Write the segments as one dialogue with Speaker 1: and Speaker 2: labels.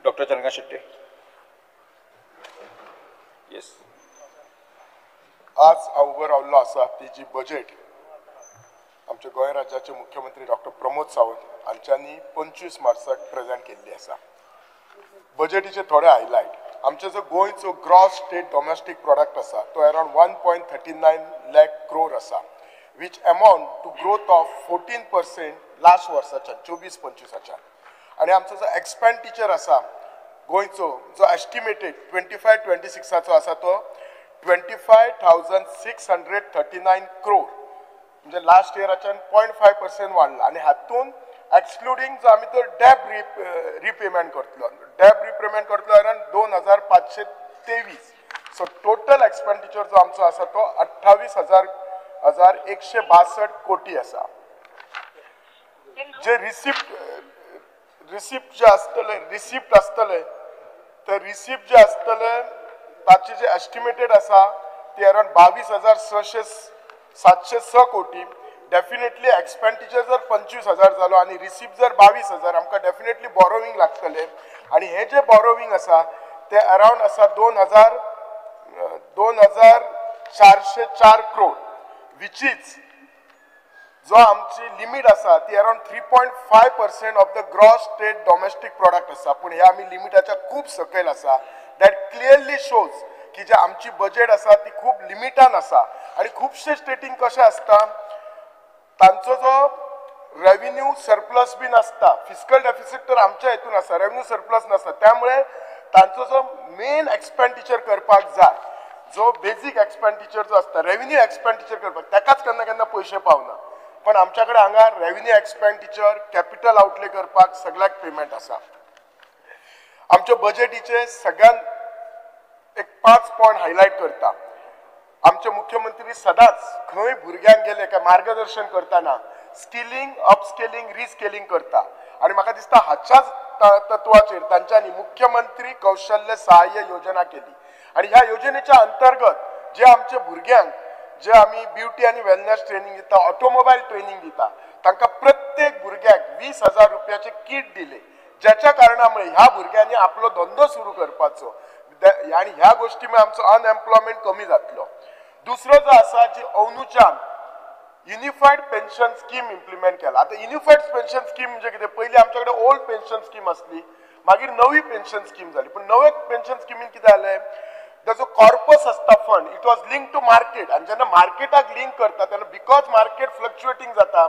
Speaker 1: Doctor Chandrakant Shetye. Yes.
Speaker 2: आज हांव उबो रावल्लो आसा ती जी बजेट आमच्या गोंय राज्याचे मुख्यमंत्री डॉक्टर प्रमोद सावंत हांच्यांनी 25 मार्चाक प्रेजेंट केल्ली आसा. बजेटीचे थोडे हायलायट. आमचे जो गोंयचो ग्रॉस स्टेट डॉमेस्टीक प्रॉडक्ट आसा तो अरावंड 1.39 लाख क्रोर आसा, which amount to growth of 14% last वर्साच्यान 24-25. आनी आमचो जो एक्सपेंडिचर आसा गोंयचो जो एस्टिमेटेड 25-26 आसा तो 25,639 क्रोर, म्हणजे लास्ट इयराच्यान 0.5% वाडला. आनी हातून एक्सक्लुडींग जो आमी तो डॅब रिपेमेंट करतलो, डॅब रिपेमेंट करतलो अरावंड 2,523. सो टोटल एक्सपेंडिचर जो आमचो आसा तो 28,162 कोटी आसा. जे रिसिप्ट जे आसतले, रिसिप्ट आसतले ते रिसिप्ट जे आसतले ताचे जे एस्टिमेटेड आसा ते अरावंड 22,706 कोटी. डेफिनेटली एक्सपेंडिचर जर 25,000 जालो आनी रिसिप्ट जर 22,000, आमकां डेफिनेटली बॉरोविंग लागतले. आनी हे जे बॉरोविंग आसा ते अरावंड आसा 2,404 क्रोर, which is जो आमची लिमीट आसा ती around 3.5% of the gross state domestic product आसा. पूण हे आमी लिमिटाच्या खूब सकयल आसा. That clearly shows की जे आमची बजेट आसा ती खूब लिमिटान आसा. आनी खुबशे स्टेटींक कशें आसता तांचो जो रेव्हेन्यू सरप्लस बी नासता, फिस्कल डेफिसीट तर आमच्या हितून आसा, रेव्हेन्यू सरप्लस नासता, त्यामुळे तांचो जो मेन एक्सपेंडिचर करपाक जाय, जो बेजीक एक्सपेंडिचर जो आसता रेव्हेन्यू एक्सपेंडिचर करपाक, ताकाच केन्ना केन्ना पयशे पावना. पण आमच्या कडेन हांगा रेव्हेन्यू एक्सपेंडिचर, कॅपिटल आउटले करपाक सगळ्याक पेमेंट आसा. आमच्या बजेटीचे सगळ्यान एक 5 पॉयंट हायलायट करता. आमचे मुख्यमंत्री सदांच खंय भुरग्यांक गेले काय मार्गदर्शन करतना स्किलिंग, अपस्केलिंग, रिस्केलिंग करता. आनी म्हाका दिसता हाच्याच तत्वाचेर तांच्यांनी मुख्यमंत्री कौशल्य सहाय्य योजना केली. आनी ह्या योजनेच्या अंतर्गत जे आमचे भुरग्यांक जे आमी ब्युटी आनी वेलनेस ट्रेनिंग दिता, ऑटोमोबायल ट्रेनिंग दिता, तांकां प्रत्येक भुरग्याक 20,000 रुपयाचे किट दिले, ज्याच्या कारणामुळे ह्या भुरग्यांनी आपलो धंदो सुरू करपाचो आनी ह्या गोष्टी आमचो अनएम्प्लॉयमेंट कमी जातलो. दुसरो जो आसा जी अंदूच्यान युनिफायड पेन्शन स्कीम इम्प्लिमेंट केला. आतां युनिफायड पेन्शन स्कीम म्हणजे कितें, पयलीं आमच्या कडेन ओल्ड पेन्शन स्कीम आसली, मागीर नवी पेन्शन स्कीम जाली. पूण नवे पेन्शन स्किमीन कितें जालें, ताजो कॉर्पस आसता fund, it was link to market. आनी जेन्ना मार्केटाक लिंक करता तेन्ना because market फ्लक्च्युएटींग जाता,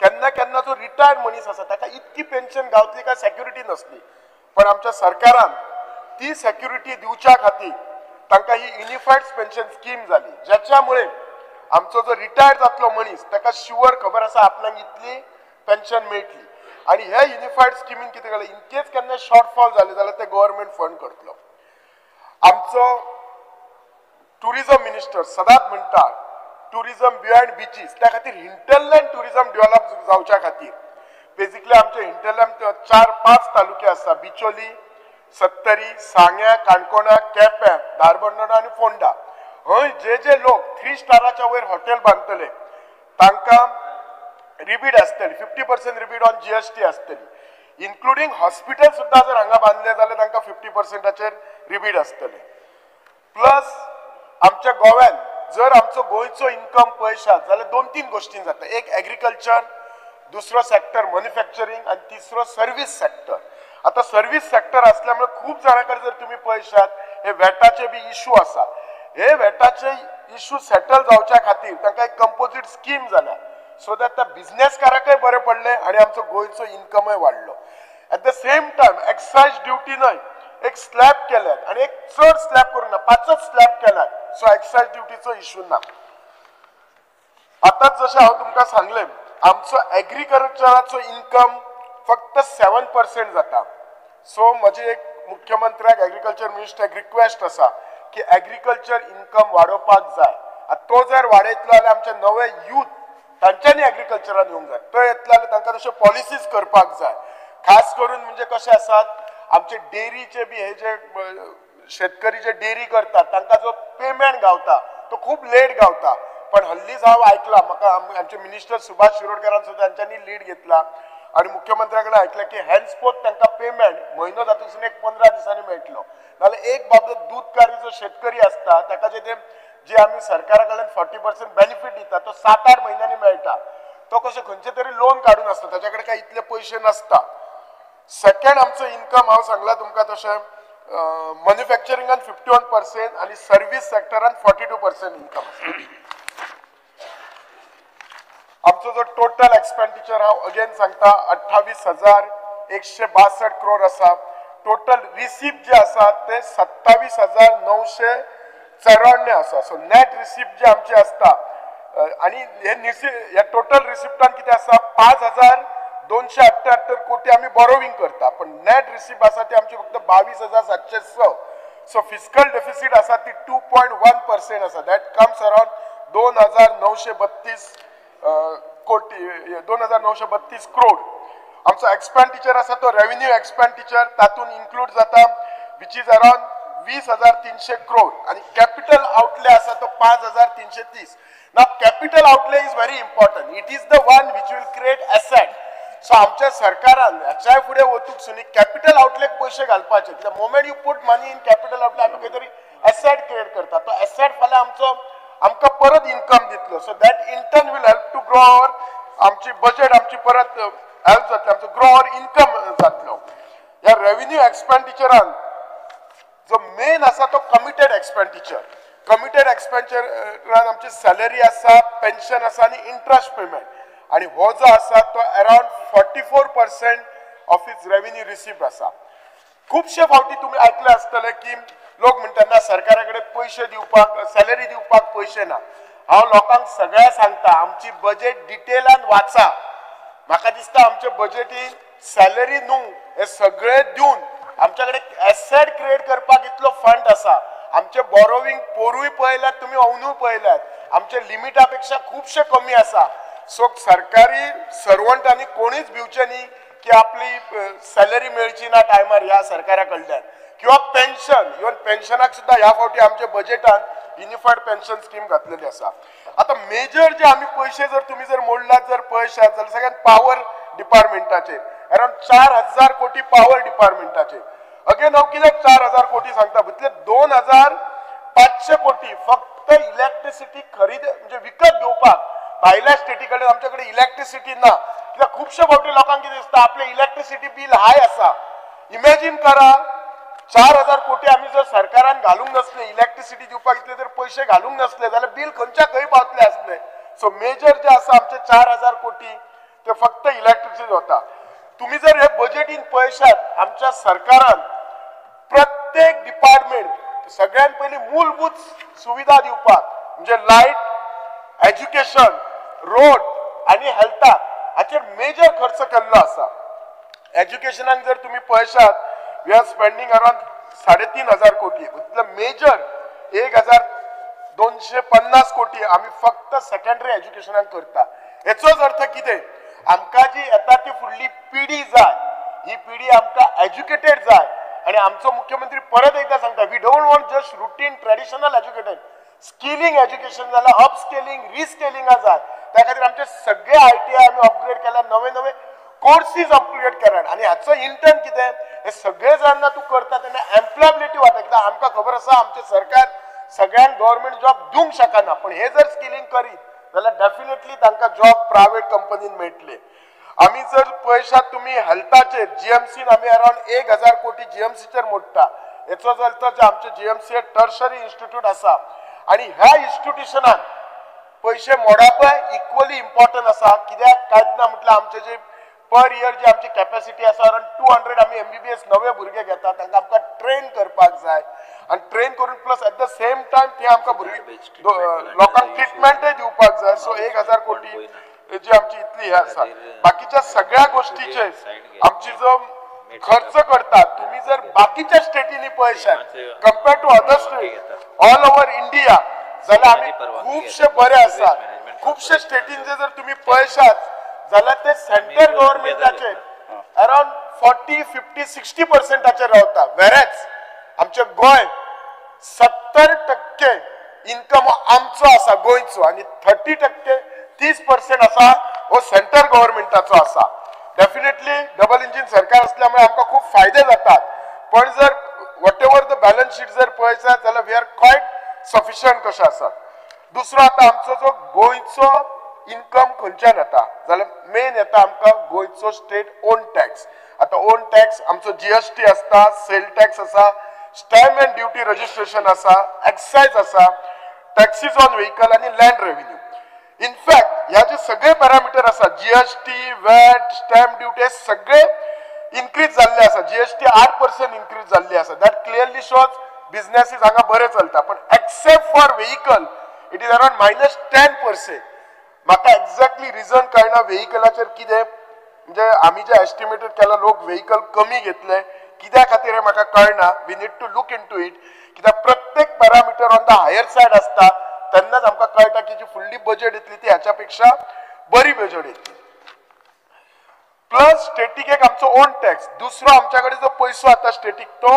Speaker 2: केन्ना केन्ना जो रिटायर्ड मनीस आसा ताका इतकी पेन्शन गावतली काय सेक्युरिटी नसली. पण आमच्या सरकारान ती सेक्युरिटी दिवच्या खातीर तांकां ही युनिफायड पेन्शन स्कीम जाली, ज्याच्यामुळे आमचो जो रिटायर्ड जातलो मनीस ताका शुअर खबर आसा आपणाक इतली पेन्शन मेळटली. आनी ह्या युनिफायड स्किमीन कितें केलें, इनकेस केन्ना शॉर्टफॉल जाले जाल्यार ते गव्हर्मेंट फंड करतलो. आमचो टुरिजम मिनिस्टर सदांच म्हणटा टुरिजम बियॉन्ड बिचीस, त्या खातीर हिंटरलँड टुरिजम डेव्हलप जावच्या खातीर बेजिकली आमचे हिंटरलँड 4-5 तालुके आसा, बिचोली, सत्तरी, सांग्या, काणकोणा, केप्यां, धारबंदोडा आनी फोंडा. हय जे जे लोक 3 स्टाराच्या वयर हॉटेल बांदतले तांकां रिबीट आसतली, 50% रिबीट ऑन GST आसतली, इन्क्लुडींग हॉस्पिटल सुद्दां जर हांगा बांदले जाल्यार तांकां 50% रिबीट आसतले. प्लस आमच्या गोव्यान जर आमचो गोंयचो इन्कम पळयशात जाल्यार 2-3 गोश्टीन जाता. एक एग्रीकल्चर, दुसरो सेक्टर मॅन्युफॅक्चरींग आनी तिसरो सर्वीस सेक्टर. आतां सर्वीस सेक्टर असल्यामुळे खूब जाणां कडेन जर तुमी पळयशात हे वेटाचे बी इशू आसा. हे वेटाचे इशू सेटल जावच्या खातीर तांकां एक कंपोजीट स्कीम जाल्या, सो that त्या बिजनेसकाराकय बरें पडलें आनी आमचो गोंयचो इन्कमय वाडलो. At the same time excise duty न्हय एक स्लॅब केल्यात आनी एक चड स्लॅब करूंक ना, 5 स्लॅब केल्यात, सो एक्सायज ड्युटीचो इशू ना. आतांच जशें हांव तुमकां सांगलें आमचो एग्रीकल्चराचो इन्कम फक्त 7% जाता. सो म्हजी एक मुख्यमंत्र्याक, एग्रीकल्चर मिनिस्टराक रिक्वेस्ट आसा की एग्रीकल्चर इन्कम वाडोवपाक जाय. आतां तो जर वाडयतलो जाल्यार आमचे नवे यूथ तांच्यांनी एग्रीकल्चरान येवंक जाय, तो येतलो जाल्यार तांकां तश्यो पॉलिसीज करपाक जाय. खास करून म्हणजे कशें आसात आमचे डेअरीचे बी हे जे शेतकरी जे डेअरी करतात तांकां जो पेमेंट गावता तो खूब लेट गावता. पण हल्लीच हांव आयकलां, म्हाका आमचे मिनिस्टर सुभाष शिरोडकरान सुद्दां तांच्यांनी लीड घेतला, आनी मुख्यमंत्र्या कडेन आयकलें की हेन्सफोर्थ तांकां पेमेंट म्हयनो जातसून एक 15 दिसांनी मेळटलो. नाल्यार एक बाब दूदकारी जो शेतकरी आसता ताका जे ते जे आमी सरकारा कडल्यान 40% बेनिफीट दिता तो 7-8 म्हयन्यांनी मेळटा. तो कशें खंयचे तरी लोन काडून आसता, ताच्या कडेन काय इतले पयशे नासता. सेकंड आमचो इन्कम हांव सांगला तुमकां तशें मॅन्युफॅक्चरिंगान 51% आनी सर्वीस सेक्टरान 42% इन्कम आसा. आमचो जो टोटल एक्सपेंडिचर हांव अगेन सांगता 28,162 क्रोर आसा. टोटल रिसिप्ट जे आसा ते 27,994 आसा. सो नेट रिसिप्ट जे आमचे आसता आनी हे ह्या टोटल रिसिप्टान कितें आसा 5,278 कोटी आमी बोरोविंग करता, पण नेट रिसिप्ट आसा ते आमची फक्त 22,706. सो फिस्कल डेफिसीट आसा ती 2.1% आसा. That comes around 2,932 कोटी, 2,932 क्रोड. आमचो एक्सपेंडिचर आसा तो रेव्हेन्यू एक्सपेंडिचर तातूंत इन्क्लूड जाता which is around 20,300 crore आनी कॅपिटल आउटले आसा तो 5,330. Now capital outlay is very important. It is the one which will create asset. So आमच्या सरकारान ह्याच्याय फुडें वचूंक सुनी कॅपिटल आउटलेक पयशे घालपाचे. कित्याक moment you put money in capital outlay आमी खंय तरी एसेट क्रिएट करता, तो एसेट फाल्यां आमचो आमकां परत इन्कम दितलो. So that in turn will help to grow our आमची बजेट आमची परत हेल्प जातली, आमचो ग्रो our income जातलो. ह्या रेव्हेन्यू एक्सपेंडिचरान जो मेन आसा तो कमिटेड एक्सपेंडिचर. कमिटेड एक्सपेंडिचरान आमची सॅलरी आसा, पेन्शन आसा आनी इंट्रस्ट पेमेंट. आनी हो जो आसा तो around 44% of its revenue receipt आसा. खुबशे फावटी तुमी आयकले आसतले की लोक म्हणटा ना सरकारा कडेन पयशे दिवपाक, सॅलरी दिवपाक पयशे ना. हांव लोकांक सगळ्या सांगता आमची बजेट डिटेलान वाचा. म्हाका दिसता आमचे बजेटीन सॅलरी न्हू हे सगळे दिवन आमच्या कडेन एसेट क्रिएट करपाक इतलो फंड आसा. आमचे बोरोविंग पोरूय पळयल्यात तुमी, अंदूय पळयल्यात, आमचे लिमिटा पेक्षा खुबशे कमी आसा. सो सरकारी सर्वंटांनी कोणीच भिवचें न्ही की आपली सॅलरी मेळची ना टायमार ह्या सरकारा कडल्यान, किंवा पेन्शन. इवन पेन्शनाक सुद्दां ह्या फावटी आमच्या बजेटान युनिफायड पेन्शन स्कीम घातलेली आसा. आतां मेजर जे आमी पयशे जर तुमी जर मोडलात जर पळयशात जाल्यार सगळ्यात पावर डिपार्टमेंटाचेर अरावंड 4,000 कोटी पावर डिपार्टमेंटाचेर. अगेन हांव कित्याक 4,000 कोटी सांगता, भितरले 2,500 कोटी फक्त इलेक्ट्रिसिटी खरेदी म्हणजे विकत घेवपाक भायल्या स्टेटी कडेन आमच्या कडेन इलेक्ट्रिसिटी ना. कित्याक खुबशे फावटी लोकांक कितें दिसता आपलें इलेक्ट्रिसिटी बील हाय आसा. इमॅजीन करा 4,000 कोटी आमी जर सरकारान घालूंक नासले, इलेक्ट्रिसिटी दिवपाक इतले जर पयशे घालूंक नासले जाल्यार बील खंयच्या खंय पावतले आसले. सो मेजर जे आसा आमचे 4,000 कोटी ते फक्त इलेक्ट्रिसिटी वता. तुमी जर हे बजेटीन पळयशात आमच्या सरकारान प्रत्येक डिपार्टमेंट सगळ्यात पयलीं मूलभूत सुविधा दिवपाक म्हणजे लायट, एज्युकेशन, रोड आनी हेल्थाक हाचेर मेजर खर्च केल्लो आसा. एज्युकेशनाक जर तुमी पळयशात we are spending around 3,500 कोटी, इतले मेजर 1,250 कोटी आमी फक्त सेकंडरी एज्युकेशनाक करता. हेचोच अर्थ कितें, आमकां जी येता ती फुडली पिढी जाय, ही पिढी आमकां एज्युकेटेड जाय. आनी आमचो मुख्यमंत्री परत एकदां सांगता we don't want just routine traditional educated, skilling education जाल्यार अपस्केलिंग, रिस्केलिंगा जाय. त्या खातीर आमचे सगळे ITI आमी अपग्रेड केल्या, नवे नवे कोर्सीस अपग्रेड केल्यात. आनी हाचो इंटर्न कितें, हे सगळे जेन्ना तूं करता तेन्ना एम्प्लॉयबिलिटी वाडटा. कित्याक आमकां खबर आसा आमचें सरकार सगळ्यांक गव्हर्मेंट जॉब दिवंक शकना, पूण हे जर स्किलिंग करीत जाल्यार डेफिनेटली तांकां जॉब प्रायवेट कंपनीन मेळटले. आमी जर पळयशात तुमी हेल्थाचेर GMCन आमी अरावंड 1,000 कोटी GMCचेर मोडटा. हेचोच अर्थ जे आमचे GMC tertiary institute आसा आनी ह्या इन्स्टिट्युशनान पयशे मोडपय इक्वली इम्पॉर्टंट आसा. कित्याक कांयच ना म्हटल्यार आमचे जे पर इयर जी आमची कॅपॅसिटी आसा अरावंड 200 आमी MBBS नवे भुरगे घेतात, तांकां आमकां ट्रेन करपाक जाय आनी ट्रेन करून plus at the same time ते आमकां भुरगे लोकांक ट्रिटमेंटय दिवपाक जाय. सो 1,000 कोटी जी आमची इतली हे आसा. बाकीच्या सगळ्या गोष्टीचेर आमची जो खर्च करतात तुम्ही जर बाकीच्या स्टेटींनी पळयशात compare to other state all over India जाल्यार आमी खुबशे बरे आसात. खुबशे स्टेटींचे जर तुम्ही पळयशात जाल्यार ते सेंट्रल गव्हर्मेंटाचेर अरावंड 40, 50, 60% रावता. वेरेच आमचे गोंय 70% इन्कम आमचो आसा गोंयचो आनी 30% 30% आसा हो सेंट्रल गव्हर्मेंटाचो आसा. डेफिनेटली डबल इंजीन सरकार असल्यामुळे आमकां खूब फायदे जातात, पण जर whatever the balance sheet जर पळयता जाल्यार we are quite sufficient कशें आसा. दुसरो आतां आमचो जो गोंयचो इनकम खंयच्यान येता जाल्यार मेन येता आमकां गोंयचो स्टेट ओन टॅक्स. आतां ओन टॅक्स आमचो जीएसटी आसता, सेल टॅक्स आसा, स्टॅम्प अँड ड्युटी रजिस्ट्रेशन आसा, एक्सायज आसा, टॅक्सीज ऑन व्हेकल आनी लँड रेव्हेन्यू. इनफॅक्ट ह्या जे सगळे पॅरामिटर आसा, जीएसटी, वॅट, स्टॅम्प ड्युटी हे सगळे इन्क्रीज जाल्ले आसा. जीएसटी 8% इन्क्रीज जाल्ली आसा. That clearly shows businesses हांगा बरे चलता, पण except for vehicle it is around -10%. म्हाका एक्झॅक्टली रिजन कळना व्हेकलाचेर कितें, म्हणजे आमी जे एस्टिमेटेड केला लोक व्हेकल कमी घेतले कित्या खातीर हें म्हाका कळना. We need to look into it, कित्याक प्रत्येक parameter on the higher side आसता तेन्नाच आमकां कळटा की जी फुडली बजेट येतली ती ह्याच्या पेक्षा बरी बजेट येतली. प्लस स्टेटीक एक आमचो ओन टॅक्स. दुसरो आमच्या कडेन जो पयसो आता स्टेटीक तो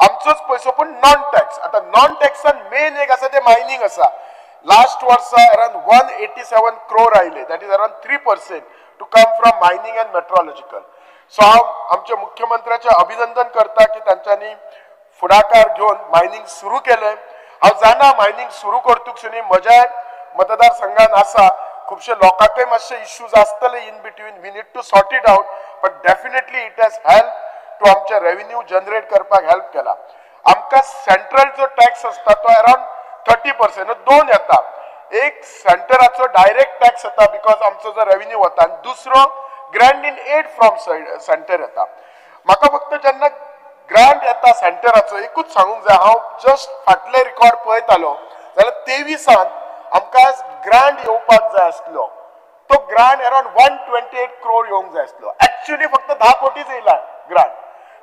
Speaker 2: आमचोच पयसो पूण नॉन टॅक्स. आतां नॉन टॅक्सान मेन एक आसा ते मायनींग आसा. लास्ट वर्सा अरावंड 187 क्रोर आयले, that is around 3% to come from mining and metallurgical. So हांव आमच्या मुख्यमंत्र्याचें अभिनंदन करता की तांच्यांनी फुडाकार घेवन मायनींग सुरू केलें. हांव जाणा मायनींग सुरू करतकच म्हज्या मतदारसंघान आसा खुबशे लोकांकय मातशे इश्यूज आसतले in between, we need to sort it out, but definitely it has help to आमचे रेव्हेन्यू जनरेट करपाक हेल्प केला. आमकां सेंट्रल जो टॅक्स आसता तो अरावंड 30%, दोन येता, एक सेंटराचो डायरेक्ट टॅक्स येता because आमचो जो रेव्हेन्यू वता, आनी दुसरो grant in aid from centre येता. म्हाका फक्त जेन्ना ग्रांट येता सेंटराचो एकूच सांगूंक जाय, हांव जस्ट फाटले रिकॉर्ड पळयतालो जाल्यार 23 आमकां ग्रांट येवपाक जाय आसलो, तो ग्रांट अरावंड 128 क्रोर येवंक जाय आसलो, एक्चुअली फक्त 10 कोटीच येयला ग्रांट.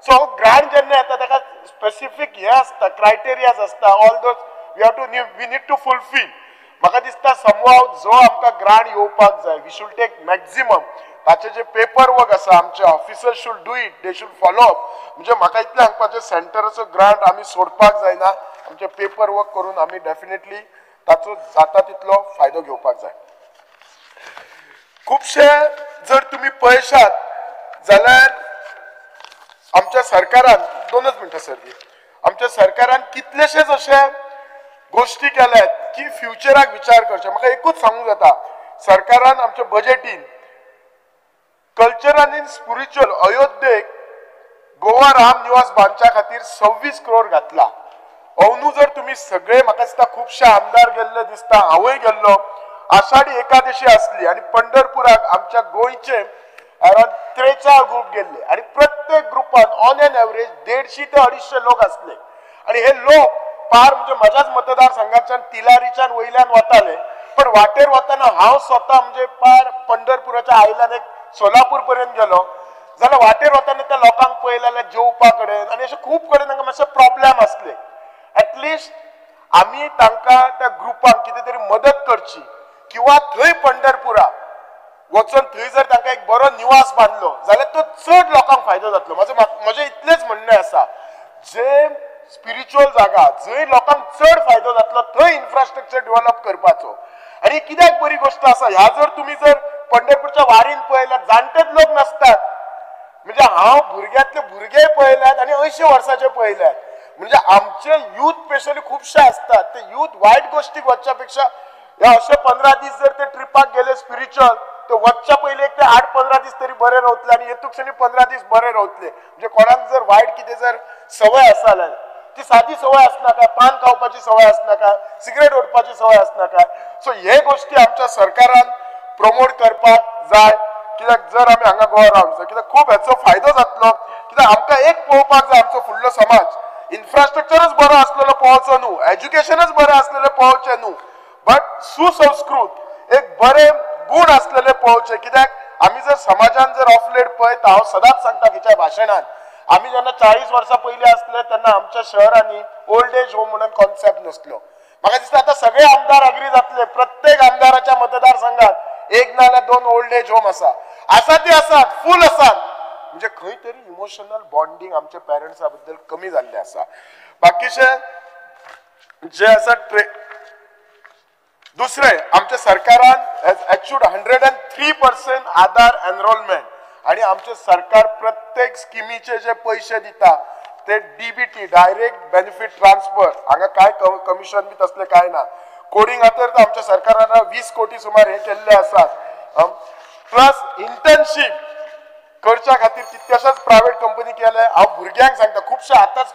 Speaker 2: सो ग्रांट जेन्ना येता ताका स्पेसिफीक हें आसता, क्रायटेरियाज आसता, all those we have to we need to fulfil. म्हाका दिसता समहाव जो आमकां ग्रांट येवपाक जाय we should take maximum, ताचे जे पेपर वर्क आसा आमचे officers should do it, they should follow up. म्हणजे म्हाका इतलें सांगपाचें सेंटराचो ग्रांट आमी सोडपाक जायना, आमचे पेपर वर्क करून आमी डेफिनेटली ताचो जाता तितलो फायदो घेवपाक जाय. खुबशे जर तुमी पळयशात जाल्यार आमच्या सरकारान, 2 मिनटां सर दी, आमच्या सरकारान कितलेशेच अशे गोष्टी केल्यात की फ्युचराक विचार करचे. म्हाका एकूच सांगूंक जाता, सरकारान आमच्या बजेटीन कल्चर आनी स्पिरिच्युअल अयोध्येक गोवा राम निवास बांदच्या खातीर 26 क्रोर घातला. अंदू जर तुमी सगळे म्हाका दिसता खुबशे आमदार गेल्ले दिसता, हांवूय गेल्लो, आषाढी एकादशी आसली आनी पंढरपुराक आमच्या गोंयचे अरावंड 43 ग्रुप गेल्ले आनी प्रत्येक ग्रुपान ऑन एन एवरेज 150 ते 250 लोक आसले. आनी हे लोक पार म्हणजे म्हज्याच मतदारसंघाच्यान तिलारीच्यान वयल्यान वताले, पण वाटेर वतना हांव स्वता म्हणजे पार पंढरपुराच्या आयल्यान एक सोलापूर पर्यंत गेलो जाल्यार वाटेर वतना त्या लोकांक पळयलें जाल्यार जेवपा कडेन आनी अशें खूब कडेन तांकां मातशे प्रॉब्लेम आसले. एटलिस्ट आमी तांकां त्या ग्रुपांक कितें तरी मदत करची किंवा थंय पंढरपुरा वचून थंय जर तांकां एक बरो निवास बांदलो जाल्यार तो चड लोकांक फायदो जातलो. म्हजें इतलेंच म्हणणें आसा, जे स्पिरिच्युअल जागा जंय लोकांक चड फायदो जातलो थंय इन्फ्रास्ट्रक्चर डेव्हलप करपाचो. आनी कित्याक बरी गोश्ट आसा, ह्या जर तुमी जर पंढरपूरच्या वारीन पळयल्यार जाणटेच लोक नासतात, म्हणजे हांव भुरग्यांतले भुरगे पळयल्यात आनी 80 वर्साचे पळयल्यात. म्हणजे आमचे यूथ स्पेशली खुबशे आसतात ते यूथ वायट गोष्टीक वचच्या पेक्षा ह्या अशे 15 दीस जर ते ट्रिपाक गेले स्पिरिच्युअल तर वचच्या पयलीं एक ते 8-15 दीस तरी बरे रावतले आनी येतूक 15 दीस बरे रावतले. म्हणजे कोणाक जर वायट कितें जर संवय आसा जाल्यार ती सादी संवय आसनाका, पान खावपाची संवय आसनाका, सिगरेट ओडपाची संवय आसनाका. सो हे गोष्टी आमच्या सरकारान प्रमोट करपाक जाय, कित्याक जर आमी हांगा गोवा रावंक जाय कित्याक खूब हेचो फायदो जातलो. कित्याक आमकां एक पळोवपाक जाय, आमचो फुडलो समाज इन्फ्रास्ट्रक्चरच बरो आसलेलो पळोवचो न्हू, एज्युकेशनच बरें आसलेलें पळोवचें न्हू, बट सुसंस्कृत एक बरे गुण आसलेले पळोवचे. कित्याक आमी जर समाजान जर ऑफ लेट पळयता, हांव सदांच सांगता खंयच्याय भाशणान, आमी जेन्ना 40 वर्सां पयलीं आसले तेन्ना आमच्या शहरांनी ओल्ड एज होम म्हणून कॉन्सेप्ट नासलो. म्हाका दिसता आतां सगळे आमदार अग्री जातले, प्रत्येक आमदाराच्या मतदारसंघात 1 ना जाल्यार 2 ओल्ड एज होम आसा, आसा ती आसात, फूल आसात. म्हणजे खंय तरी इमोशनल बॉन्डिंग आमच्या पेरंट्सा बद्दल कमी जाल्लें आसा. बाकीचे जे आसा दुसरें, आमच्या सरकारान has achieved 103% Aadhaar enrolment. आनी आमचें सरकार प्रत्येक स्किमीचे जे पयशे दिता ते डीबीटी डायरेक्ट बेनिफीट ट्रान्सफर, हांगा कांय कमिशन बी तसलें कांय ना. कोडिंग खातीर आमच्या सरकारान 20 कोटी सुमार हे केल्ले आसात. प्लस इंटर्नशीप करच्या खातीर कितक्याशाच प्रायवेट कंपनी केले. हांव भुरग्यांक सांगता खुबशे आतांच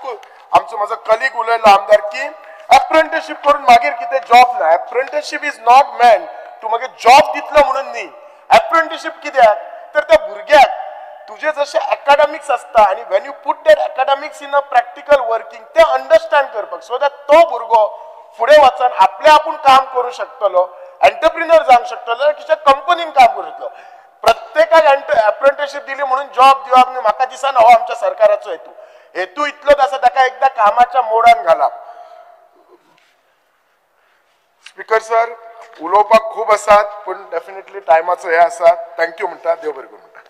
Speaker 2: आमचो म्हजो कलीग उलयलो आमदार की अप्रेंटिसशीप करून मागीर कितें जॉब ना. अप्रेंटिसशीप is not man तूं मागीर जॉब दितलो म्हणून न्ही. अप्रेंटिसशीप कित्याक तर त्या भुरग्याक तुजे जशे एकाडेमिक्स आसता आनी when you put that academics in a practical working ते अंडरस्टँड करपाक, सो that तो भुरगो फुडें वचून आपले आपूण काम करूं शकतलो, एंटरप्रिनर जावंक शकतलो, कितें कंपनीन काम करूं शकतलो. प्रत्येकाक अप्रेंटिसशीप दिली म्हणून जॉब दिवप न्ही, म्हाका दिसना हो आमच्या सरकाराचो हेतू. हेतू इतलोच आसा ताका एकदां कामाच्या मोडान घालप. स्पीकर सर, उलोवपाक खूब आसात पूण डेफिनेटली टायमाचो हें आसा. Thank you म्हणटा, देव बरें करूं म्हणटा.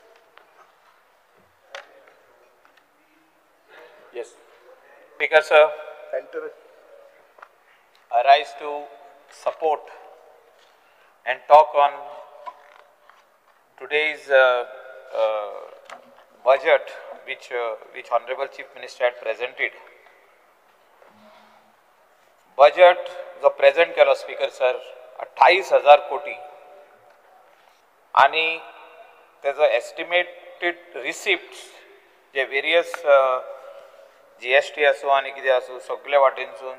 Speaker 1: Yes, Speaker sir, I rise to support and talk on today's budget which Honorable Chief Minister had presented. Budget जो प्रेझेंट केलो स्पीकर सर 28,000 कोटी आनी तेजो एस्टिमेटेड रिसिप्ट्स जे वेरियस GST आसूं आनी कितें आसूं सगळे वाटेनसून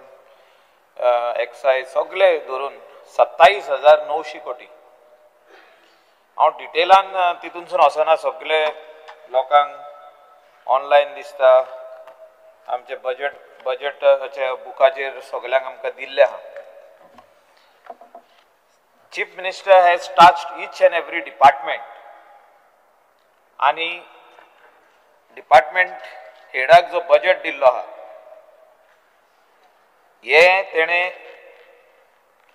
Speaker 1: एक्सायज सगळे धरून 27,900 कोटी. हांव डिटेलान तितूनसून वचना, सगळे लोकांक ऑनलायन दिसता आमचे बजेटाच्या बुकाचेर सगळ्यांक आमकां दिल्लें आहा. Chief minister has touched each and every department आनी डिपार्टमेंट हेडाक जो बजेट दिल्लो आहा हे तेणें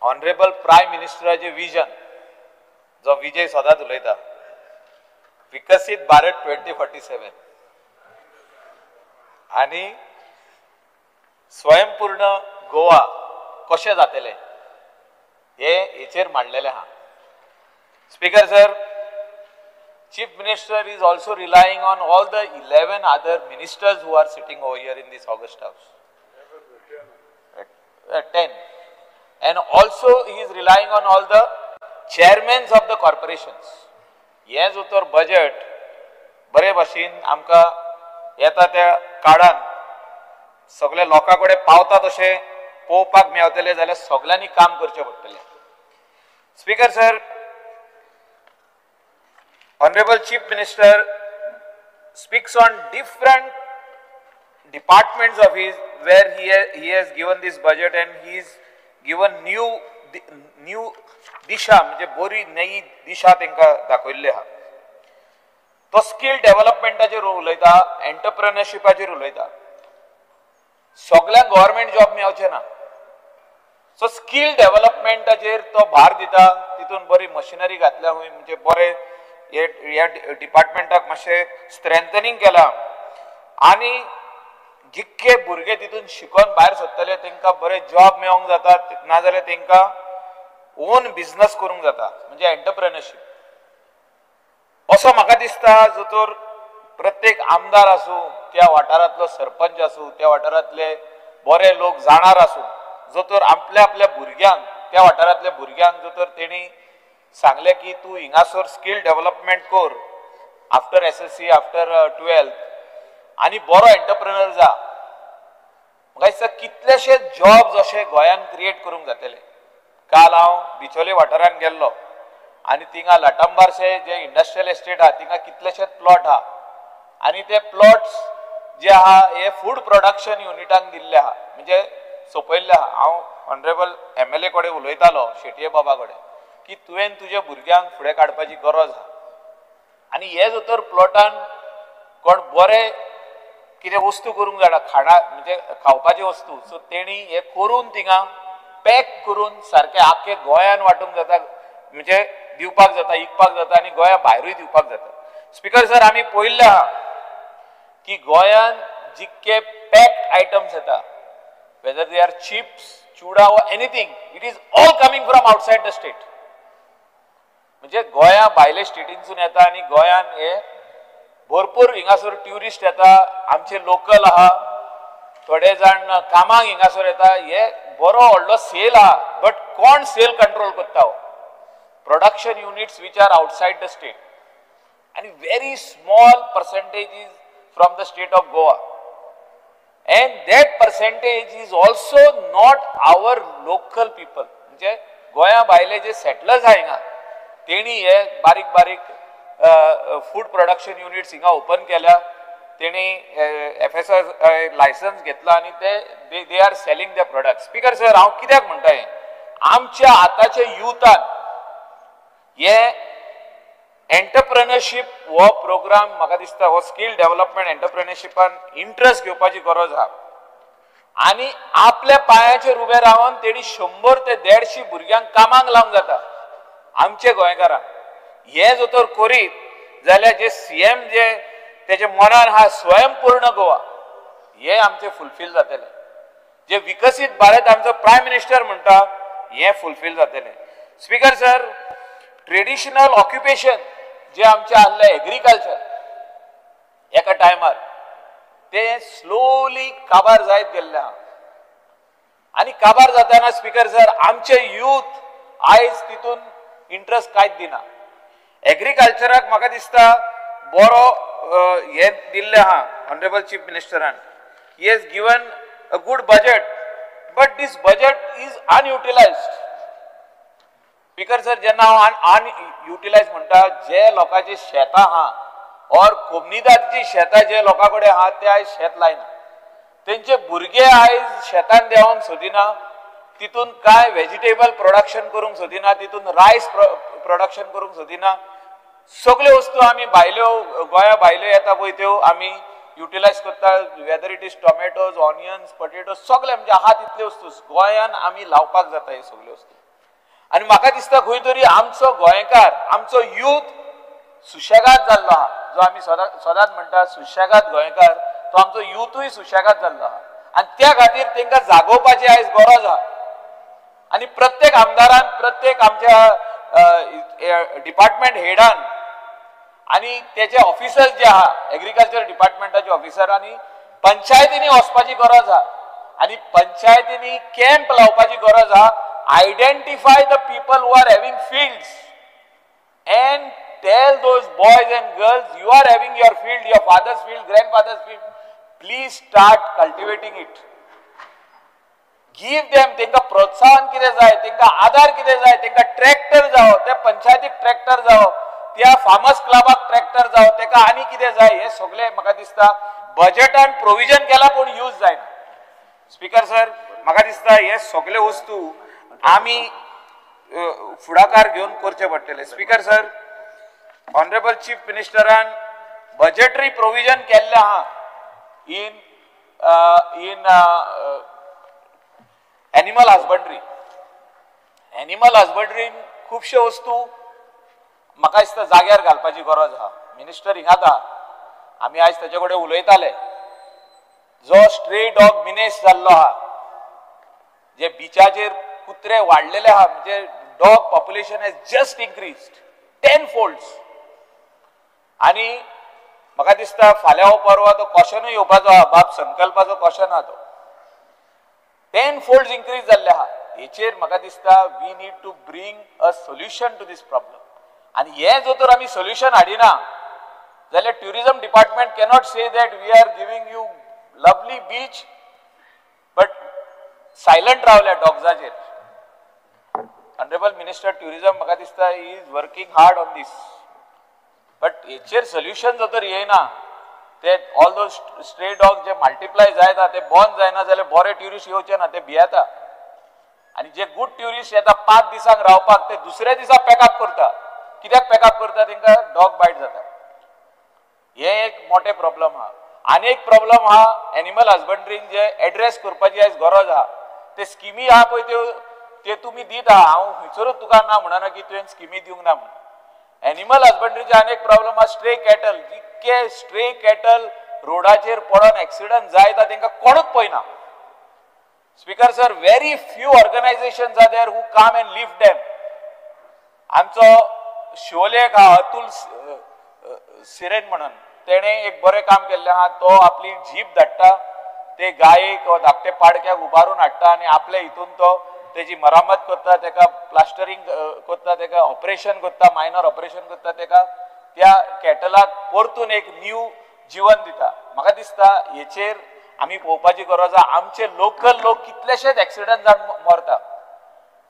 Speaker 1: ऑनरेबल प्रायम मिनिस्टराचें विजन जो विजय सदांच उलयता विकसीत भारत 2047 आनी स्वयंपूर्ण गोवा कशें जातलें हे हेचेर मांडलेलें आहा. Speaker sir, Chief Minister is also relying on all the 11 other ministers who are sitting over here in this august house. 10. And also he is relying on all the chairmen of the corporations. हें जो तर budget बरे भाशेन आमकां येता त्या काळान सगळे लोकां कडेन पावता तशें पळोवपाक मेळटलें जाल्यार सगळ्यांनी काम करचें पडटलें. Speaker sir, Honorable Chief Minister speaks on different departments of his where he has given this budget and he is given new दिशा, म्हणजे बरी नवी दिशा तांकां दाखयल्ली आहा. तो स्किल डेव्हलपमेंटाचेर उलयता, एंटरप्रेन्योरशिपाचेर उलयता. सगळ्यांक गव्हर्मेंट जॉब मेळचें ना, सो स्किल डेव्हलपमेंटाचेर तो भार दिता. तितून बरी मशिनरी घातल्या खंय, म्हणजे बरे ह्या डिपार्टमेंटाक मातशें स्ट्रेंथनिंग केलां आनी जितके भुरगे तितून शिकोन भायर सरतले तांकां बरे जॉब मेळोंक जाता, नाजाल्यार तांकां ओन बिजनस करूंक जाता, म्हणजे एंटरप्रेन्योरशीप. असो म्हाका दिसता जो तर प्रत्येक आमदार आसूं, त्या वाठारांतलो सरपंच आसूं, त्या वाठारांतले बरे लोक जाणार आसूं, जो तर आपल्या आपल्या भुरग्यांक त्या वाठारांतल्या भुरग्यांक जो तर तेणी सांगलें की तूं हिंगासर स्किल डेव्हलपमेंट कर आफ्टर SSC, after 12 आनी बरो एंटरप्रेनर जा. म्हाका दिसता कितलेशे जॉब्स अशे गोंयांत क्रिएट करूंक जातले. काल हांव बिचोले वाठारांत गेल्लो आनी थिंगा लाटंबारशे जे इंडस्ट्रियल एस्टेट आहा थिंगा कितलेशेच प्लॉट आहा आनी ते प्लॉट्स जे आहा हे फूड प्रोडक्शन युनिटांक दिल्ले आहा, म्हणजे सोंपयल्ले आहा. हांव ऑनरेबल MLA कडेन उलयतालो, शेटये बाबा कडेन, की तुवें तुज्या भुरग्यांक फुडें काडपाची गरज आहा आनी हे जर तर प्लॉटान कोण बरे कितें वस्तू करूंक जाणा, खाणा म्हणजे खावपाची वस्तू, सो तेणी हे करून थिंगा पॅक करून सारकें आख्खे गोंयान वांटूंक जाता, म्हणजे दिवपाक जाता, इकपाक जाता आनी गोंया भायरूय दिवपाक जाता. स्पीकर सर, आमी पळयल्लें आहा की गोंयान जितके पॅक्ड आयटम्स येता, whether they are chips, chuda or anything, it is all coming from outside the state. म्हणजे गोंया भायले स्टेटीनसून येता आनी गोंयान हे भरपूर हिंगासर ट्युरिस्ट येता, आमचे लोकल आहा, थोडे जाण कामाक हिंगासर येता. हे बरो व्हडलो सेल आहा, बट कोण सेल कंट्रोल करता? Production units which are outside the state आनी very small percentage is from the state of Goa, and that percentage is also not our local people. म्हणजे गोंया भायले जे सेटलर्स आहा हिंगा तेणी हे बारीक बारीक फूड प्रोडक्शन युनिट्स हिंगा ओपन केल्या, तेणी एफएसएस लायसन्स घेतला आनी ते they are selling the product. Speaker sir, हांव कित्याक म्हणटा हें, आमच्या आतांच्या युथान हे एंटरप्रेनरशीप हो प्रोग्राम म्हाका दिसता हो स्कील डेव्हलपमेंट एंटरप्रेनरशिपान इंट्रस्ट घेवपाची गरज आहा आनी आपल्या पांयाचेर उबे रावन तेणी 100 ते 150 भुरग्यांक कामाक लावंक जाता आमचे गोंयकारांक. हे जर तर करीत जाल्यार जे सीएम जे तेजे मनान आहा स्वयंपूर्ण गोवा हे आमचे फुलफील जातले, जे विकसीत भारत आमचो प्रायम मिनिस्टर म्हणटा हे फुलफील जातले. स्पीकर सर, ट्रेडिशनल ऑक्युपेशन जे आमचे आहले एग्रीकल्चर एका टायमार ते स्लोली काबार जायत गेल्ले आहा आनी काबार जाताना स्पीकर सर आमचे यूथ आयज तितून इंट्रस्ट कांयच दिना. एग्रीकल्चराक म्हाका दिसता बरो हे दिल्लें आहा ऑनरेबल चीफ मिनिस्टरान, he has given a good budget but this budget is unutilised. Speaker sir, जेन्ना हांव अनयुटिलायज म्हणटा, जे लोकांची शेतां आहा और कोमनिदादची शेतां जे लोकां कडेन आहा ते आयज शेत लायना, तेंचे भुरगे आयज शेतान देंवोंक सोदिना, तितून कांय वेजिटेबल प्रोडक्शन करूंक सोदिना, तितून रायस प्रोडक्शन करूंक सोदिना. सगल्यो वस्तू आमी भायल्यो गोंया भायल्यो येता पळय त्यो आमी युटिलायज करता, whether it is tomatoes, onions, potatoes, सगळे म्हणजे आहा तितल्यो वस्तू गोंयान आमी लावपाक जाता ह्यो सगल्यो वस्तू. आनी म्हाका दिसता खंय तरी आमचो गोंयकार आमचो यूथ सुशेगाद जाल्लो आहा, जो आमी सदांच म्हणटा सुशेगाद गोंयकार, तो आमचो युथूय सुशेगाद जाल्लो आहा आनी त्या खातीर तांकां जागोवपाची आयज गरज आहा. आनी प्रत्येक आमदारान, प्रत्येक आमच्या डिपार्टमेंट हेडान आनी तेजे ऑफिसर्स जे आहा एग्रीकल्चर डिपार्टमेंटाचे ऑफिसर आनी पंचायतींनी वचपाची गरज आहा आनी पंचायतींनी कॅम्प लावपाची गरज आहा. Identify the people who are having fields and tell those boys and girls, you are having your field, your father's field, grandfather's field, please start cultivating it. Give them, तेंका प्रोत्साहन कितें जाय, तेंका आधार कितें जाय, तेंका ट्रॅक्टर जावो, त्या पंचायतीक ट्रॅक्टर जावो, त्या फार्मर्स क्लबाक ट्रॅक्टर जावो, तेका आनी कितें जाय, हे सगळे म्हाका दिसता बजेटान प्रोविजन केला पूण यूज जायना. स्पीकर सर, म्हाका दिसता हे सगळे वस्तू आमी फुडाकार घेवन करचे पडटले. स्पीकर सर, ऑनरेबल चीफ मिनिस्टरान बजेटरी प्रोविजन केल्लें आहा in in animal husbandry. Animal हजबंड्रीन खुबश्यो वस्तू म्हाका दिसता जाग्यार घालपाची गरज आहा. मिनिस्टर हिंगात आहा, आमी आयज तेजे कडेन उलयताले. जो स्ट्रे डॉग मिनेस जाल्लो आहा, जे बिचाचेर कुत्रे वाडलेले आहा, म्हणजे dog population has just increased 10 folds. आनी म्हाका दिसता फाल्यां परवा तो क्वेश्चनूय येवपाचो आहा, बाब संकल्पाचो क्वेश्चन आहा तो. 10 folds increase जाल्ले आहा. हेचेर म्हाका दिसता we need to bring a solution to this problem. आनी हें जर तर आमी सोल्युशन हाडिना जाल्यार tourism department cannot say that we are giving you lovely beach but silent रावल्या डॉग्साचेर. ऑनरेबल मिनिस्टर ट्युरिजम म्हाका दिसता is working hard on this, but हेचेर सोल्युशन जर तर येयना, ते ऑल those stray dog जे मल्टिप्लाय जायता ते बंद जायना जाल्यार बरे ट्युरिस्ट येवचे ना, ते भियेता. आनी जे गूड ट्युरिस्ट येता 5 दिसांक रावपाक ते दुसऱ्या दिसा पॅकअप करता. कित्याक पॅकअप करता? तांकां डॉग बायट जाता. हे एक मोठे प्रॉब्लम आहा. आनी एक प्रॉब्लम आहा एनिमल हजबंड्रीन जे एड्रेस करपाची आयज गरज आहा. ते स्किमी आहा पळय त्यो ते तुमी दिता, हांव खंयसरूच तुका ना म्हणना की तुवें स्किमी दिवंक ना म्हणून. एनिमल हजबंड्रीचे आनी एक प्रॉब्लम आहा स्ट्रे कॅटल. जितके स्ट्रे कॅटल रोडाचेर पडोन एक्सिडंट जायता तांकां कोणूच पळयना. Speaker sir, very few organisations are there who come and lift them. आमचो शिवोले एक आहा अतुल सिरेन म्हणून, तेणें एक बरें काम केल्लें आहा. तो आपली जीप धाडटा, ते गायेक वा धाकटे पाडक्याक उबारून हाडटा आनी आपले हितून तो तेजी मरामत करता, तेका प्लास्टरींग करता, तेका ऑपरेशन करता, मायनर ऑपरेशन करता, तेका त्या कॅटलाक परतून एक न्यू जिवन दिता. म्हाका दिसता हेचेर आमी पळोवपाची गरज आहा. आमचे लोकल लोक कितलेशेच एक्सिडंट जावन मरता.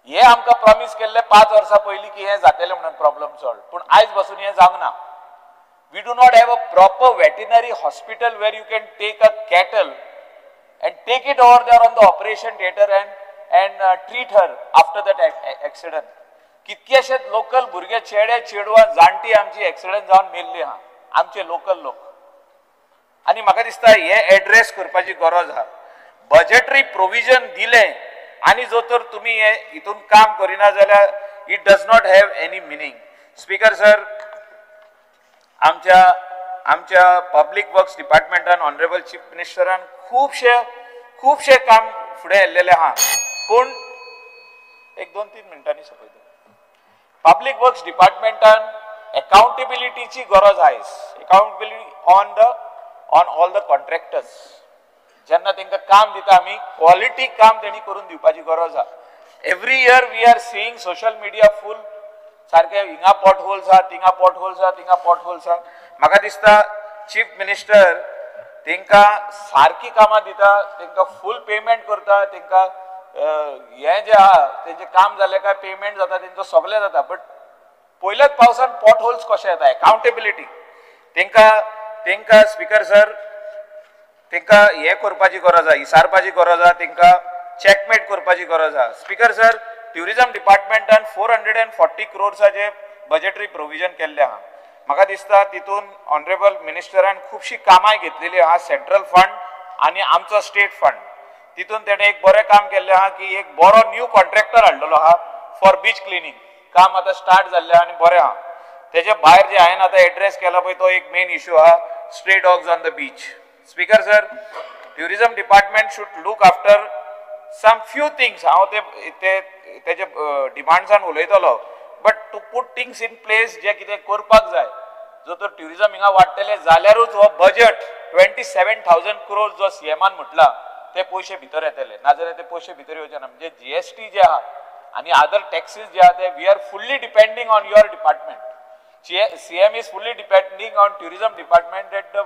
Speaker 1: हे आमकां प्रॉमीस केल्ले 5 वर्सां पयलीं की हें जातलें म्हणून प्रॉब्लम सॉल्व, पूण आयज बसून हें जावंक ना. We do not have a proper veterinary hospital where you can take a cattle and take it over there on the operation theatre and treat her after that accident. कितकेशेच local भुरगे, चेडे चेडवां, जाणटी आमची एक्सिडंट जावन मेल्ली आहा, आमचे local लोक. आनी म्हाका दिसता हे एड्रेस करपाची गरज आहा. बजेटरी प्रोविजन दिलें आनी जो तर तुमी हे हितून काम करिना जाल्यार it does not have any meaning. Speaker sir, आमच्या आमच्या पब्लीक वर्क्स डिपार्टमेंटान ऑनरेबल चीफ मिनिस्टरान खुबशे खुबशे काम फुडें येयल्लेलें आहा, पूण एक 2-3 मिनटांनी सोंपयता. पब्लीक वर्क्स डिपार्टमेंटान एकाउंटेबिलिटीची गरज आयज. Accountability on all the contractors. जेन्ना तांकां काम दिता आमी, क्वॉलिटी काम तेणी करून दिवपाची गरज आहा. Every year we are seeing social media full, सारके हिंगा पॉट होल्स आहा, थिंगा पॉट होल्स आहा, थिंगा पॉट होल्स आहा. म्हाका दिसता चीफ मिनिस्टर तांकां सारकी कामां दिता, तांकां फूल पेमेंट करता, तांकां हें जें आहा तेंचें काम जालें काय पेमेंट जाता, तेंचो सगळें जाता. बट पयल्याच पावसान पॉट होल्स कशें येता? एकाउंटेबिलिटी तांकां तांकां स्पीकर सर तांकां हें करपाची गरज आहा, इसारपाची गरज आहा, तांकां चॅकमेट करपाची गरज आहा. स्पीकर सर, ट्युरिजम डिपार्टमेंटान 440 क्रोर्साचे बजेटरी प्रोविजन केल्लें आहा. म्हाका दिसता तितून ऑनरेबल मिनिस्टरान खुबशीं कामांय घेतलेली आहा, सेंट्रल फंड आनी आमचो स्टेट फंड. तितून तेणें एक बरें काम केल्लें आहा की एक बरो न्यू कॉन्ट्रॅक्टर हाडलेलो आहा फॉर बीच क्लिनींग. काम आतां स्टार्ट जाल्लें आहा आनी बरें आहा. तेजे भायर जे हांवें आतां एड्रेस केला पळय तो एक मेन इशू आहा, stray dogs on the beach. Speaker sir, tourism department should look after some few things. हांव ते तेजे डिमांड्सान उलयतलो, but to put things in place जे कितें करपाक जाय. जो तर ट्युरिजम हिंगा वाडटलें जाल्यारूच हो बजट 27,000 क्रोर्स जो सीएमान म्हटला ते पयशे भितर येतले, नाजाल्यार ते पयशे भितर येवचे ना. म्हणजे जीएसटी जे आहा आनी अदर टॅक्सीस जे आहा ते we are fully depending on your department. CM is fully depending on tourism department that